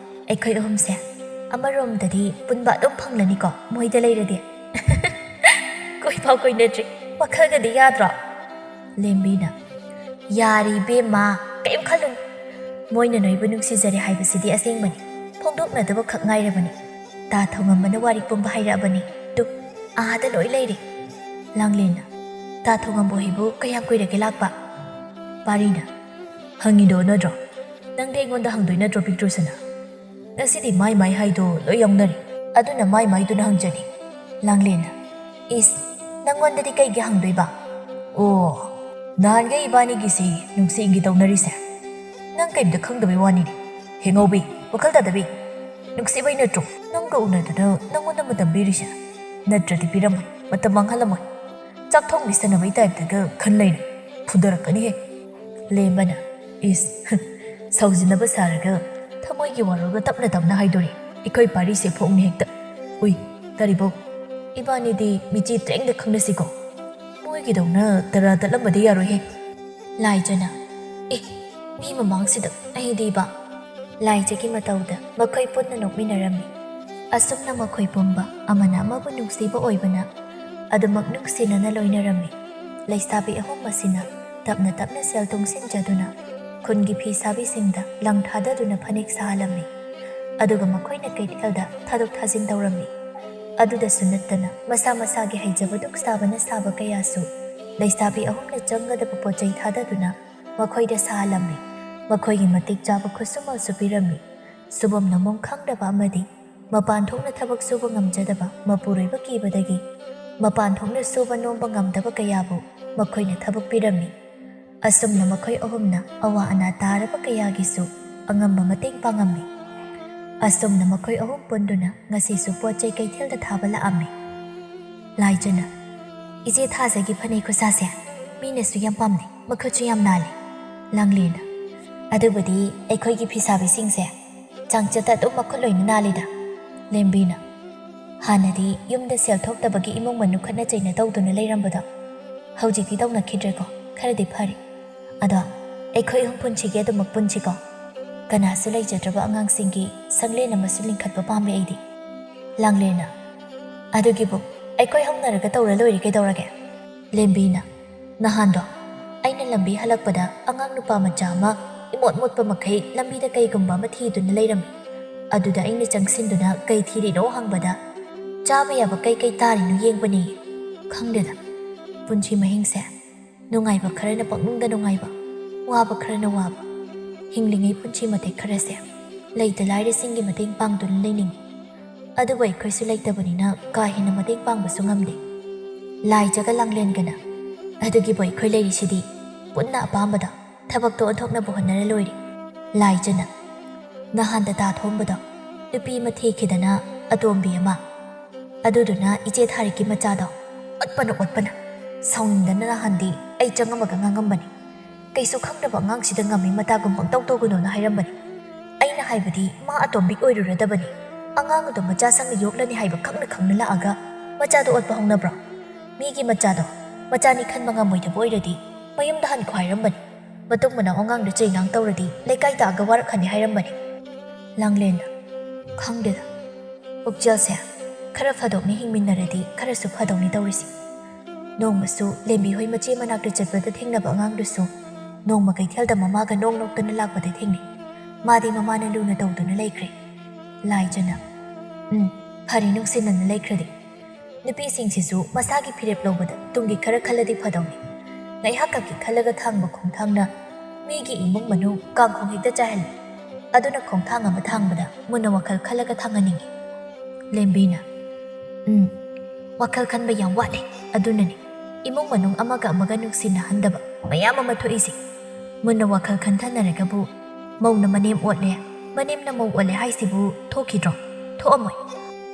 ꯑꯩꯈꯣꯏ ꯑꯍꯨꯝꯁꯦ ꯑꯃꯔꯣꯝꯗꯗꯤ ꯄꯨꯟꯕ ꯑꯗꯨꯝ ꯐꯪꯂꯅꯤꯀꯣ, ꯃꯣꯏꯗ ꯂꯩꯔꯗꯤ"꯫ "ꯀꯣꯏꯐꯥꯎ ꯀꯣꯏꯅꯗ꯭ꯔꯤ, ꯋꯥꯈꯜꯒꯗꯤ ꯌꯥꯗ꯭ꯔꯣ"꯫ ꯂꯦꯝꯕꯤꯅ, "ꯌꯥꯔꯦ ꯏꯕꯦꯝꯃ, ꯀꯔꯤꯝ ꯈꯜꯂꯨꯅꯨ꯫ ꯃꯣꯏꯅ ꯅꯣꯏꯕꯨ ꯅꯨꯡꯁꯤꯖꯔꯦ ꯍꯥꯏꯕꯁꯤꯗꯤ ꯑꯁꯦꯡꯕꯅꯤ꯫ ꯐꯣꯡꯗꯣꯛꯅꯗꯕ ꯈꯛ ꯉꯥꯏꯔꯕꯅꯤ꯫ ꯇꯥ ꯊꯧꯉꯝꯕꯅ ꯋꯥꯔꯤ ꯄꯨꯝꯕ ꯍꯥꯏꯔꯛꯑꯕꯅꯤ꯫ ꯇꯨ, ꯑꯥꯗ ꯂꯣꯏ ꯂꯩꯔꯦ"꯫ ꯂꯥꯡꯂꯦꯟꯅ, "ꯇꯥ ꯊꯧꯉꯝꯕ ꯍꯣꯏꯕꯨ ꯀꯌꯥꯝ ꯀꯨꯏꯔꯒꯦ ꯂꯥꯛꯄ?" ꯄꯥꯔꯤꯅ, "ꯍꯪꯉꯤꯗꯣ ꯅꯠꯇ꯭ꯔꯣ? ꯅꯪꯗꯤ ꯑꯩꯉꯣꯟꯗ ꯍꯪꯗꯣꯏ ꯅꯠꯇ꯭ꯔꯣ, ꯄꯤꯛꯇ꯭ꯔꯨꯁꯅꯥ? ꯉꯁꯤꯗꯤ ꯃꯥꯏ ꯃꯥꯏ ꯍꯥꯏꯗꯣ ꯂꯣꯏ ꯌꯥꯎꯅꯔꯦ꯫ ꯑꯗꯨꯅ ꯃꯥꯏ ꯃꯥꯏꯗꯨꯅ ꯍꯪꯖꯅꯤ"꯫ ꯂꯥꯡꯂꯦꯟꯅ, "ꯏꯁ, ꯅꯪꯉꯣꯟꯗꯗꯤ ꯀꯩꯒꯤ ꯍꯪꯗꯣꯏꯕ? ꯑꯣ, ꯅꯍꯥꯟꯒꯩ ꯏꯕꯥꯅꯤꯒꯤꯁꯤ ꯅꯨꯡꯁꯤ ꯏꯪꯒꯤ ꯇꯧꯅꯔꯤꯁꯦ ꯅꯪ ꯀꯩꯝꯇ ꯈꯪꯗꯕꯩ ꯋꯥꯅꯤꯅꯦ꯫ ꯍꯦꯉꯧꯕꯤ, ꯋꯥꯈꯜ ꯇꯥꯗꯕꯤ, ꯅꯨꯡꯁꯤꯕꯩ ꯅꯠꯇ꯭ꯔꯣ ꯅꯪꯒ ꯎꯅꯗꯅ ꯅꯪꯉꯣꯟꯗ ꯃꯇꯝ ꯄꯤꯔꯤꯁꯦ? ꯅꯠꯇ꯭ꯔꯗꯤ ꯄꯤꯔꯝꯃꯣꯏ, ꯃꯇꯝ ꯃꯥꯡꯍꯜꯂꯝꯃꯣꯏ꯫ ꯆꯥꯛ ꯊꯣꯡꯕꯤ ꯁꯥꯟꯅꯕꯩ ꯇꯥꯏꯞꯇꯒ ꯈꯟ ꯂꯩꯔꯦ꯫ ꯐꯨꯗꯔꯛꯀꯅꯤꯍꯦ"꯫ ꯂꯦꯝꯕꯅ, "ꯏꯁ, ꯁꯥꯎꯖꯤꯟꯅꯕ ꯁꯥꯔꯒ ꯊꯃꯣꯏꯒꯤ ꯋꯥꯔꯣꯜꯒ ꯇꯞꯅ ꯇꯞꯅ ꯍꯥꯏꯗꯣꯔꯤ꯫ ꯑꯩꯈꯣꯏ ꯄꯥꯔꯤꯁꯦ ꯐꯣꯡꯅꯤ ꯍꯦꯛꯇ꯫ ꯎꯏ, ꯇꯥꯔꯤꯕꯣ? ꯏꯕꯥꯅꯤꯗꯤ ꯃꯤꯆꯤ ꯇ꯭ꯔꯦꯡꯗ ꯈꯪꯅꯁꯤꯀꯣ"꯫ ꯃꯣꯏ ꯒꯤꯗꯧꯅ ꯇꯔꯥ ꯇꯠꯂꯝꯕꯗꯤ ꯌꯥꯔꯣꯏꯍꯦ꯫ ꯂꯥꯏꯖꯅ, "ꯑꯦ, ꯃꯤ ꯃꯃꯥꯡꯁꯤꯗ ꯑꯩꯗꯤꯕ?" ꯂꯥꯏꯖꯒꯤ ꯃꯇꯧꯗ ꯃꯈꯣꯏ ꯄꯨꯟꯅ ꯅꯣꯛꯃꯤꯟꯅꯔꯝꯃꯤ꯫ ꯑꯁꯨꯝꯅ ꯃꯈꯣꯏ ꯄꯨꯝꯕ ꯑꯃꯅ ꯑꯃꯕꯨ ꯅꯨꯡꯁꯤꯕ ꯑꯣꯏꯕꯅ ꯑꯗꯨꯃꯛ ꯅꯨꯡꯁꯤꯅꯅ ꯂꯣꯏꯅꯔꯝꯃꯤ꯫ ꯂꯩꯁꯥꯕꯤ ꯑꯍꯨꯝ ꯑꯁꯤꯅ ꯇꯞꯅ ꯇꯞꯅ ꯁꯦꯜ ꯇꯨꯡꯁꯤꯟꯖꯗꯨꯅ ꯈꯨꯟꯒꯤ ꯐꯤ ꯁꯥꯕꯤꯁꯤꯡꯗ ꯂꯪ ꯊꯥꯗꯗꯨꯅ ꯐꯅꯦꯛ ꯁꯥꯍꯜꯂꯝꯃꯤ꯫ ꯑꯗꯨꯒ ꯃꯈꯣꯏꯅ ꯀꯩꯊꯦꯜꯗ ꯊꯥꯗꯣꯛ ꯊꯥꯖꯤꯟ ꯇꯧꯔꯝꯃꯤ꯫ ꯑꯗꯨꯗꯁꯨ ꯅꯠꯇꯅ ꯃꯁꯥ ꯃꯁꯥꯒꯤ ꯍꯩꯖꯕꯗꯨ ꯁꯥꯕꯅ ꯁꯥꯕ ꯀꯌꯥꯁꯨ ꯂꯩꯁꯥꯕꯤ ꯑꯍꯨꯝꯅ ꯆꯪꯒꯗꯕ ꯄꯣꯠ ꯆꯩ ꯊꯥꯗꯗꯨꯅ ꯃꯈꯣꯏꯗ ꯁꯥꯍꯜꯂꯝꯃꯤ꯫ ꯃꯈꯣꯏꯒꯤ ꯃꯇꯤꯛ ꯆꯥꯕ ꯈꯨꯠꯁꯨꯃꯟꯁꯨ ꯄꯤꯔꯝꯃꯤ꯫ ꯁꯨꯕꯝ ꯅꯣꯝꯕꯝ ꯈꯪꯗꯕ ꯑꯃꯗꯤ ꯃꯄꯥꯟ ꯊꯣꯛꯅ ꯊꯕꯛ ꯁꯨꯕ ꯉꯝꯖꯗꯕ ꯃꯄꯨꯔꯣꯏꯕ ꯀꯤꯕꯗꯒꯤ ꯃꯄꯥꯟ ꯊꯣꯛꯅ ꯁꯨꯕ ꯅꯣꯝꯕ ꯉꯝꯗꯕ ꯀꯌꯥꯕꯨ ꯃꯈꯣꯏꯅ ꯊꯕꯛ ꯄꯤꯔꯝꯃꯤ꯫ ꯑꯁꯨꯝꯅ ꯃꯈꯣꯏ ꯑꯍꯨꯝꯅ ꯑꯋꯥ ꯑꯅꯥ ꯇꯥꯔꯕ ꯀꯌꯥꯒꯤꯁꯨ ꯑꯉꯝꯕ ꯃꯇꯦꯡ ꯄꯥꯡꯉꯝꯃꯤ꯫ ꯑꯁꯨꯝꯅ ꯃꯈꯣꯏ ꯑꯍꯨꯝ ꯄꯨꯟꯗꯨꯅ ꯉꯁꯤꯁꯨ ꯄꯣꯠ ꯆꯩ ꯀꯩꯊꯦꯜꯗ ꯊꯥꯕ ꯂꯥꯛꯑꯝꯃꯤ꯫ ꯂꯥꯏꯖꯅ, "ꯏꯆꯦ ꯊꯥꯖꯒꯤ ꯐꯅꯦꯛ ꯈꯨꯠꯁꯥꯁꯦ ꯃꯤꯅꯁꯨ ꯌꯥꯝ ꯄꯥꯝꯅꯩ, ꯃꯈꯨꯠꯁꯨ ꯌꯥꯝ ꯅꯥꯜꯂꯤ꯫" ꯂꯥꯡꯂꯦꯅ, "ꯑꯗꯨꯕꯨꯗꯤ ꯑꯩꯈꯣꯏꯒꯤ ꯐꯤ ꯁꯥꯕꯤꯁꯤꯡꯁꯦ ꯆꯥꯡꯆꯠꯇ ꯑꯗꯨꯝ ꯃꯈꯨꯠ ꯂꯣꯏꯅ ꯅꯥꯜꯂꯤꯗ꯫" ꯂꯦꯝꯕꯤꯅ, "ꯍꯥꯟꯅꯗꯤ ꯌꯨꯝꯗ ꯁꯦꯜ ꯊꯣꯛꯇꯕꯒꯤ ꯏꯃꯨꯡ ꯃꯅꯨꯡ ꯈꯠꯅ ꯆꯩꯅ ꯇꯧꯗꯨꯅ ꯂꯩꯔꯝꯕꯗꯣ ꯍꯧꯖꯤꯛꯇꯤ ꯇꯧꯅꯈꯤꯗ꯭ꯔꯦꯀꯣ, ꯈꯔꯗꯤ ꯐꯔꯦ꯫ ꯑꯗꯣ ꯑꯩꯈꯣꯏ ꯑꯍꯨꯝ ꯄꯨꯟꯁꯤꯒꯤ ꯑꯗꯨꯃꯛ ꯄꯨꯟꯁꯤꯀꯣ꯫ ꯀꯅꯥꯁꯨ ꯂꯩꯖꯗ꯭ꯔꯕ ꯑꯉꯥꯡꯁꯤꯡꯒꯤ ꯁꯪꯂꯦꯟ ꯑꯃꯁꯨ ꯂꯤꯡꯈꯠꯄ ꯄꯥꯝꯃꯦ ꯑꯩꯗꯤ꯫" ꯂꯥꯡꯂꯦꯅ, "ꯑꯗꯨꯒꯤꯕꯨ ꯑꯩꯈꯣꯏ ꯍꯧꯅꯔꯒ ꯇꯧꯔ ꯂꯣꯏꯔꯦ ꯀꯩꯗꯧꯔꯒꯦ?" ꯂꯦꯝꯕꯤꯅ, "ꯅꯍꯥꯟꯗꯣ ꯑꯩꯅ ꯂꯝꯕꯤ ꯍꯜꯂꯛꯄꯗ ꯑꯉꯥꯡ ꯅꯨꯄꯥ ꯃꯆꯥ ꯑꯃ ꯏꯃꯣꯠ ꯃꯣꯠꯄ ꯃꯈꯩ ꯂꯝꯕꯤꯗ ꯀꯩꯒꯨꯝꯕ ꯑꯃ ꯊꯤꯗꯨꯅ ꯂꯩꯔꯝꯃꯤ꯫ ꯑꯗꯨꯗ ꯑꯩꯅ ꯆꯪꯁꯤꯟꯗꯨꯅ ꯀꯩ ꯊꯤꯔꯤꯅꯣ ꯍꯪꯕꯗ ꯆꯥꯕ ꯌꯥꯕ ꯀꯩ ꯀꯩ ꯇꯥꯔꯤꯅꯣ ꯌꯦꯡꯕꯅꯦ꯫ ꯈꯪꯗꯦꯗ, ꯄꯨꯟꯁꯤ ꯃꯍꯤꯡꯁꯦ ꯅꯨꯡꯉꯥꯏꯕ ꯈꯔꯅ ꯄꯪꯅꯨꯡꯗ ꯅꯨꯡꯉꯥꯏꯕ, ꯋꯥꯕ ꯈꯔꯅ ꯋꯥꯕ꯫ ꯍꯤꯡꯂꯤꯉꯩ ꯄꯨꯟꯁꯤ ꯃꯇꯦꯛ ꯈꯔꯁꯦ ꯂꯩꯇ ꯂꯥꯏꯔꯁꯤꯡꯒꯤ ꯃꯇꯦꯡ ꯄꯥꯡꯗꯨꯅ ꯂꯩꯅꯤꯡꯏ꯫ ꯑꯗꯨꯕꯨ ꯑꯩꯈꯣꯏꯁꯨ ꯂꯩꯇꯕꯅꯤꯅ ꯀꯥ ꯍꯦꯟꯅ ꯃꯇꯦꯡ ꯄꯥꯡꯕꯁꯨ ꯉꯝꯗꯦ꯫" ꯂꯥꯏꯖꯒ ꯂꯥꯡꯂꯦꯟꯒꯅ, "ꯑꯗꯨꯒꯤꯕꯨ ꯑꯩꯈꯣꯏ ꯂꯩꯔꯤꯁꯤꯗꯤ ꯄꯨꯟꯅ ꯑꯄꯥꯝꯕꯗ ꯊꯕꯛꯇꯣ ꯑꯣꯟꯊꯣꯛꯅꯕ ꯍꯣꯠꯅꯔ ꯂꯣꯏꯔꯦ꯫" ꯂꯥꯏꯖꯅ, "ꯅꯍꯥꯟꯗ ꯇꯥ ꯊꯣꯡꯕꯗꯣ ꯅꯨꯄꯤ ꯑꯃ ꯊꯤꯈꯤꯗꯅ ꯑꯇꯣꯝꯕꯤ ꯑꯃ, ꯑꯗꯨꯗꯨꯅ ꯏꯆꯦ ꯊꯥꯔꯤꯛꯀꯤ ꯃꯆꯥꯗꯣ ꯑꯣꯠꯄꯅ ꯑꯣꯠꯄꯅ ꯁꯥꯎꯅꯤꯡꯗꯅ ꯅꯍꯥꯟꯗꯤ ꯑꯩ ꯆꯪꯉꯝꯃꯒ ꯉꯥꯡꯉꯝꯕꯅꯤ꯫ ꯀꯩꯁꯨ ꯈꯪꯗꯕ ꯑꯉꯥꯡꯁꯤꯗ ꯉꯝꯃꯤ ꯃꯇꯥꯒꯨꯝ ꯄꯪꯇꯧ ꯇꯧꯒꯅꯣꯅ ꯍꯥꯏꯔꯝꯕꯅꯤ꯫ ꯑꯩꯅ ꯍꯥꯏꯕꯗꯤ ꯃꯥ ꯑꯇꯣꯝꯕꯤ ꯑꯣꯏꯔꯨꯔꯗꯕꯅꯤ꯫ ꯑꯉꯥꯡ ꯑꯗꯣ ꯃꯆꯥ ꯁꯪꯅ ꯌꯣꯛꯂꯅꯤ ꯍꯥꯏꯕ ꯈꯪꯅ ꯈꯪꯅ ꯂꯥꯛꯑꯒ ꯃꯆꯥꯗꯣ ꯑꯣꯠꯄ ꯍꯧꯅꯕ꯭ꯔꯣ? ꯃꯤꯒꯤ ꯃꯆꯥꯗꯣ ꯃꯆꯥꯅꯤ ꯈꯟꯕ ꯉꯝꯃꯣꯏꯗꯕ ꯑꯣꯏꯔꯗꯤ ꯃꯌꯨꯝꯗ ꯍꯟꯈꯣ ꯍꯥꯏꯔꯝꯕꯅꯤ꯫ ꯃꯇꯨꯡ ꯃꯅꯥꯎ ꯑꯉꯥꯡꯗ ꯆꯩ ꯉꯥꯡ ꯇꯧꯔꯗꯤ ꯂꯩꯀꯥꯏ ꯇꯥꯛꯑꯒ ꯋꯥꯔꯛꯍꯟꯅꯤ ꯍꯥꯏꯔꯝꯕꯅꯤ꯫ ꯂꯥꯡꯂꯦꯟꯅ, "ꯈꯪꯗꯦꯗ, ꯄꯨꯛꯆꯦꯜꯁꯦ ꯈꯔ ꯐꯗꯣꯛꯅꯤ, ꯍꯤꯡꯃꯤꯟꯅꯔꯗꯤ ꯈꯔꯁꯨ ꯐꯗꯧꯅꯤ ꯇꯧꯔꯤꯁꯤ꯫ ꯅꯣꯡꯃꯁꯨ ꯂꯦꯝꯕꯤ ꯍꯣꯏ ꯃꯆꯦ ꯃꯅꯥꯛꯇ ꯆꯠꯄꯗ ꯊꯦꯡꯅꯕ ꯑꯉꯥꯡꯗꯨꯁꯨ ꯅꯣꯡꯃ ꯀꯩꯊꯦꯜꯗ ꯃꯃꯥꯒ ꯅꯣꯡ ꯅꯣꯛꯇꯅ ꯂꯥꯛꯄꯗ ꯊꯦꯡꯅꯩ꯫ ꯃꯥꯗꯤ ꯃꯃꯥꯅ ꯂꯨꯅ ꯇꯧꯗꯨꯅ ꯂꯩꯈ꯭ꯔꯦ꯫" ꯂꯥꯏꯖꯅ, "ꯎꯝ, ꯐꯔꯦ, ꯅꯨꯡꯁꯤꯅꯅ ꯂꯩꯈ꯭ꯔꯗꯤ꯫ ꯅꯨꯄꯤꯁꯤꯡꯁꯤꯁꯨ ꯃꯁꯥꯒꯤ ꯐꯤꯔꯦꯞ ꯂꯧꯕꯗ ꯇꯨꯡꯒꯤ ꯈꯔ ꯈꯜꯂꯗꯤ ꯐꯗꯧꯅꯤ꯫ ꯉꯥꯏꯍꯥꯛ ꯈꯛꯀꯤ ꯈꯜꯂꯒ ꯊꯥꯡꯕ ꯈꯣꯡꯊꯥꯡꯅ ꯃꯤꯒꯤ ꯏꯃꯨꯡ ꯃꯅꯨꯡ ꯀꯥꯡꯈꯣꯡ ꯍꯦꯛꯇ ꯆꯥꯏꯍꯜꯂꯤ꯫ ꯑꯗꯨꯅ ꯈꯣꯡꯊꯥꯡ ꯑꯃ ꯊꯥꯡꯕꯗ ꯃꯨꯟꯅ ꯋꯥꯈꯜ ꯈꯜꯂꯒ ꯊꯥꯡꯍꯟꯅꯤꯡꯉꯤ꯫" ꯂꯦꯝꯕꯤꯅ, "ꯎꯝ, ꯋꯥꯈꯜ ꯈꯟꯕ ꯌꯥꯝ ꯋꯥꯠꯂꯦ꯫ ꯑꯗꯨꯅꯅꯤ ꯏꯃꯨꯡ ꯃꯅꯨꯡ ꯑꯃꯒ ꯑꯃꯒ ꯅꯨꯡꯁꯤꯅꯍꯟꯗꯕ ꯃꯌꯥꯝ ꯑꯃ ꯊꯣꯛꯏꯁꯦ꯫ ꯃꯨꯟꯅ ꯋꯥꯈꯜ ꯈꯟꯊꯅꯔꯒꯕꯨ ꯃꯧꯅ ꯃꯅꯦꯝ ꯑꯣꯠꯂꯦ, ꯃꯅꯦꯝꯅ ꯃꯧ ꯑꯣꯠꯂꯦ ꯍꯥꯏꯁꯤꯕꯨ ꯊꯣꯛꯈꯤꯗ꯭ꯔꯣ? ꯊꯣꯛꯑꯝꯃꯣꯏ꯫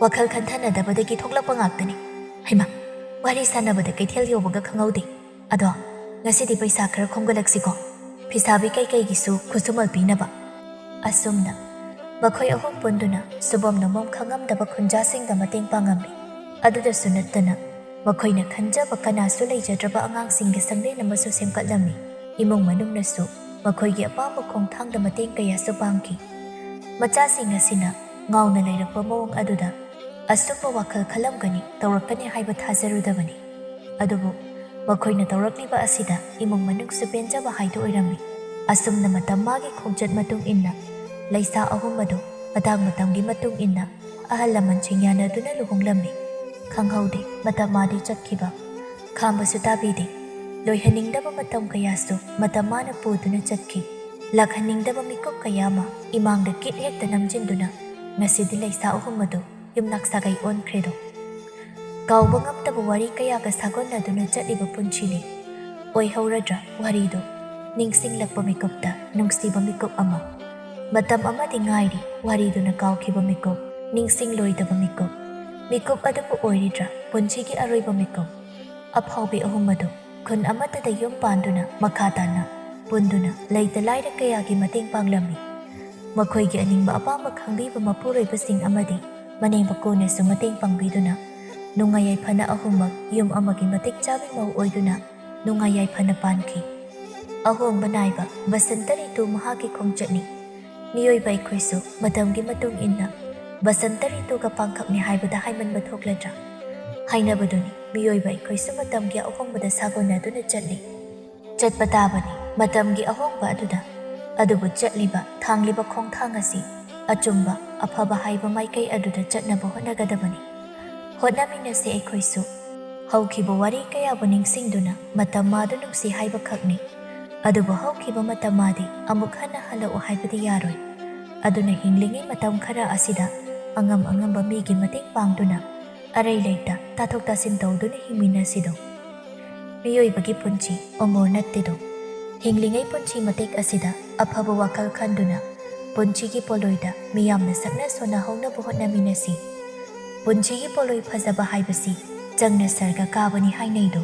ꯋꯥꯈꯜ ꯈꯟꯊꯅꯗꯕꯗꯒꯤ ꯊꯣꯛꯂꯛꯄ ꯉꯥꯛꯇꯅꯤ꯫ ꯍꯩꯃꯥ, ꯋꯥꯔꯤ ꯁꯥꯟꯅꯕꯗ ꯀꯩꯊꯦꯜ ꯌꯧꯕꯒ ꯈꯪꯍꯧꯗꯦ꯫ ꯑꯗꯣ, ꯉꯁꯤꯗꯤ ꯄꯩꯁꯥ ꯈꯔ ꯈꯣꯝꯒꯠꯂꯛꯁꯤꯀꯣ, ꯐꯤꯁꯥꯕꯤ ꯀꯩꯀꯩꯒꯤꯁꯨ ꯈꯨꯠꯁꯨꯃꯜ ꯄꯤꯅꯕ꯫" ꯑꯁꯨꯝꯅ ꯃꯈꯣꯏ ꯑꯍꯨꯝ ꯄꯨꯟꯗꯨꯅ ꯁꯨꯕꯝ ꯅꯣꯝꯕꯝ ꯈꯪꯉꯝꯗꯕ ꯈꯨꯟꯖꯥꯁꯤꯡꯗ ꯃꯇꯦꯡ ꯄꯥꯡꯉꯝꯃꯤ꯫ ꯑꯗꯨꯗꯁꯨ ꯅꯠꯇꯅ ꯃꯈꯣꯏꯅ ꯈꯟꯖꯕ ꯀꯅꯥꯁꯨ ꯂꯩꯖꯗ꯭ꯔꯕ ꯑꯉꯥꯡꯁꯤꯡꯒꯤ ꯁꯪꯂꯦꯟ ꯑꯃꯁꯨ ꯁꯦꯝꯒꯠꯂꯝꯃꯤ꯫ ꯏꯃꯨꯡ ꯃꯅꯨꯡꯅꯁꯨ ꯃꯈꯣꯏꯒꯤ ꯑꯄꯥꯝꯕ ꯈꯣꯡꯊꯥꯡꯗ ꯃꯇꯦꯡ ꯀꯌꯥꯁꯨ ꯄꯥꯡꯈꯤ꯫ ꯃꯆꯥꯁꯤꯡ ꯑꯁꯤꯅ ꯉꯥꯎꯅ ꯂꯩꯔꯛꯄ ꯃꯑꯣꯡ ꯑꯗꯨꯗ ꯑꯁꯨꯝꯕ ꯋꯥꯈꯜ ꯈꯜꯂꯝꯒꯅꯤ, ꯇꯧꯔꯛꯀꯅꯤ ꯍꯥꯏꯕ ꯊꯥꯖꯔꯨꯗꯕꯅꯤ꯫ ꯑꯗꯨꯕꯨ ꯃꯈꯣꯏꯅ ꯇꯧꯔꯛꯂꯤꯕ ꯑꯁꯤꯗ ꯏꯃꯨꯡ ꯃꯅꯨꯡꯁꯨ ꯄꯦꯟꯖꯕ ꯍꯥꯏꯗꯨ ꯑꯣꯏꯔꯝꯃꯤ꯫ ꯑꯁꯨꯝꯅ ꯃꯇꯝ ꯃꯥꯒꯤ ꯈꯣꯡꯆꯠ ꯃꯇꯨꯡ ꯏꯟꯅ ꯂꯩꯁꯥ ꯑꯍꯨꯝ ꯑꯗꯨ ꯃꯇꯥꯡ ꯃꯇꯝꯒꯤ ꯃꯇꯨꯡ ꯏꯟꯅ ꯑꯍꯜ ꯂꯃꯟꯁꯤꯡ ꯌꯥꯅꯗꯨꯅ ꯂꯨꯍꯣꯡꯂꯝꯃꯤ꯫ ꯈꯪꯍꯧꯗꯦ ꯃꯇꯝ ꯃꯥꯗꯤ ꯆꯠꯈꯤꯕ꯫ ꯈꯥꯝꯕꯁꯨ ꯇꯥꯕꯤꯗꯦ꯫ ꯂꯣꯏꯍꯟꯅꯤꯡꯗꯕ ꯃꯇꯝ ꯀꯌꯥꯁꯨ ꯃꯇꯝ ꯃꯥꯅ ꯄꯨꯗꯨꯅ ꯆꯠꯈꯤ꯫ ꯂꯥꯛꯍꯟꯅꯤꯡꯗꯕ ꯃꯤꯀꯨꯞ ꯀꯌꯥ ꯑꯃ ꯏꯃꯥꯡꯗ ꯀꯤꯠ ꯍꯦꯛꯇ ꯅꯝꯖꯤꯟꯗꯨꯅ ꯉꯁꯤꯗꯤ ꯂꯩꯁꯥ ꯑꯍꯨꯝ ꯑꯗꯨ ꯌꯨꯝꯅꯥꯛ ꯁꯥꯒꯩ ꯑꯣꯟꯈ꯭ꯔꯦꯗꯣ꯫ ꯀꯥꯎꯕ ꯉꯝꯗꯕ ꯋꯥꯔꯤ ꯀꯌꯥꯒ ꯁꯥꯒꯣꯟꯅꯗꯨꯅ ꯆꯠꯂꯤꯕ ꯄꯨꯟꯁꯤꯅꯤ꯫ ꯑꯣꯏꯍꯧꯔꯗ꯭ꯔꯥ ꯋꯥꯔꯤꯗꯨ? ꯅꯤꯡꯁꯤꯡꯂꯛꯄ ꯃꯤꯀꯨꯞꯇ ꯅꯨꯡꯁꯤꯕ ꯃꯤꯀꯨꯞ ꯑꯃ꯫ ꯃꯇꯝ ꯑꯃꯗꯤ ꯉꯥꯏꯔꯤ ꯋꯥꯔꯤꯗꯨꯅ ꯀꯥꯎꯈꯤꯕ ꯃꯤꯀꯨꯞ, ꯅꯤꯡꯁꯤꯡꯂꯣꯏꯗꯕ ꯃꯤꯀꯨꯞ꯫ ꯃꯤꯀꯨꯞ ꯑꯗꯨꯕꯨ ꯑꯣꯏꯔꯤꯗ꯭ꯔꯥ ꯄꯨꯟꯁꯤꯒꯤ ꯑꯔꯣꯏꯕ ꯃꯤꯀꯨꯞ? ꯑꯐꯥꯎꯕꯤ ꯑꯍꯨꯝ ꯑꯗꯨ ꯈꯨꯟ ꯑꯃꯠꯇꯗ ꯌꯨꯝ ꯄꯥꯟꯗꯨꯅ ꯃꯈꯥ ꯇꯥꯅ ꯄꯨꯟꯗꯨꯅ ꯂꯩꯇ ꯂꯥꯏꯔ ꯀꯌꯥꯒꯤ ꯃꯇꯦꯡ ꯄꯥꯡꯂꯝꯃꯤ꯫ ꯃꯈꯣꯏꯒꯤ ꯑꯅꯤꯡꯕ ꯑꯄꯥꯝꯕ ꯈꯪꯕꯤꯕ ꯃꯄꯨꯔꯣꯏꯕꯁꯤꯡ ꯑꯃꯗꯤ ꯃꯅꯦꯝ ꯃꯀꯨꯅꯁꯨ ꯃꯇꯦꯡ ꯄꯥꯡꯕꯤꯗꯨꯅ ꯅꯨꯡꯉꯥꯏ ꯌꯥꯏꯐꯅ ꯑꯍꯨꯝꯃꯛ ꯌꯨꯝ ꯑꯃꯒꯤ ꯃꯇꯤꯛ ꯆꯥꯕꯤ ꯃꯧ ꯑꯣꯏꯗꯨꯅ ꯅꯨꯡꯉꯥꯏ ꯌꯥꯏꯐꯅ ꯄꯥꯟꯈꯤ꯫ ꯑꯍꯣꯡꯕ ꯅꯥꯏꯕ ꯕꯁꯟꯇ ꯔꯤꯇꯨ ꯃꯍꯥꯛꯀꯤ ꯈꯣꯡꯆꯠꯅꯤ꯫ ꯃꯤꯑꯣꯏꯕ ꯑꯩꯈꯣꯏꯁꯨ ꯃꯇꯝꯒꯤ ꯃꯇꯨꯡ ꯏꯟꯅ ꯕꯁꯟꯇ ꯔꯤꯇꯨꯒ ꯄꯥꯡꯈꯛꯅꯤ ꯍꯥꯏꯕꯗ ꯍꯥꯏꯃꯟꯕ ꯊꯣꯛꯂꯗ꯭ꯔꯥ? ꯍꯥꯏꯅꯕꯗꯨꯅꯤ, ꯃꯤꯑꯣꯏꯕ ꯑꯩꯈꯣꯏꯁꯨ ꯃꯇꯝꯒꯤ ꯑꯍꯣꯡꯕꯗ ꯁꯥꯒꯣꯟꯅꯗꯨꯅ ꯆꯠꯂꯤ꯫ ꯆꯠꯄ ꯇꯥꯕꯅꯤ ꯃꯇꯝꯒꯤ ꯑꯍꯣꯡꯕ ꯑꯗꯨꯗ꯫ ꯑꯗꯨꯕꯨ ꯆꯠꯂꯤꯕ, ꯊꯥꯡꯂꯤꯕ ꯈꯣꯡꯊꯥꯡ ꯑꯁꯤ ꯑꯆꯨꯝꯕ, ꯑꯐꯕ ꯍꯥꯏꯕ ꯃꯥꯏꯀꯩ ꯑꯗꯨꯗ ꯆꯠꯅꯕ ꯍꯣꯠꯅꯒꯗꯕꯅꯤ꯫ ꯍꯣꯠꯅꯃꯤꯟꯅꯁꯤ ꯑꯩꯈꯣꯏꯁꯨ꯫ ꯍꯧꯈꯤꯕ ꯋꯥꯔꯤ ꯀꯌꯥꯕꯨ ꯅꯤꯡꯁꯤꯡꯗꯨꯅ ꯃꯇꯝ ꯃꯥꯗꯨ ꯅꯨꯡꯁꯤ ꯍꯥꯏꯕ ꯈꯛꯅꯤ꯫ ꯑꯗꯨꯕꯨ ꯍꯧꯈꯤꯕ ꯃꯇꯝ ꯃꯥꯗꯤ ꯑꯃꯨꯛ ꯍꯟꯅ ꯍꯜꯂꯛꯎ ꯍꯥꯏꯕꯗꯤ ꯌꯥꯔꯣꯏ꯫ ꯑꯗꯨꯅ ꯍꯤꯡꯂꯤꯉꯩ ꯃꯇꯝ ꯈꯔ ꯑꯁꯤꯗ ꯑꯉꯝ ꯑꯉꯝꯕ ꯃꯤꯒꯤ ꯃꯇꯦꯡ ꯄꯥꯡꯗꯨꯅ, ꯑꯔꯩ ꯂꯩꯇ ꯇꯥꯊꯣꯛ ꯇꯥꯁꯤꯟ ꯇꯧꯗꯨꯅ ꯍꯤꯡꯃꯤꯟꯅꯁꯤꯗꯣ꯫ ꯃꯤꯑꯣꯏꯕꯒꯤ ꯄꯨꯟꯁꯤ ꯑꯃꯣꯔ ꯅꯠꯇꯦꯗꯣ꯫ ꯍꯤꯡꯂꯤꯉꯩ ꯄꯨꯟꯁꯤ ꯃꯇꯦꯛ ꯑꯁꯤꯗ ꯑꯐꯕ ꯋꯥꯈꯜ ꯈꯟꯗꯨꯅ ꯄꯨꯟꯁꯤꯒꯤ ꯄꯣꯂꯣꯏꯗ ꯃꯤꯌꯥꯝꯅ ꯁꯛꯅ ꯁꯣꯟꯅꯍꯧꯅꯕ ꯍꯣꯠꯅꯃꯤꯟꯅꯁꯤ꯫ ꯄꯨꯟꯁꯤꯒꯤ ꯄꯣꯂꯣꯏ ꯐꯖꯕ ꯍꯥꯏꯕꯁꯤ ꯆꯪꯅ ꯁꯔꯒ ꯀꯥꯕꯅꯤ ꯍꯥꯏꯅꯩꯗꯣ꯫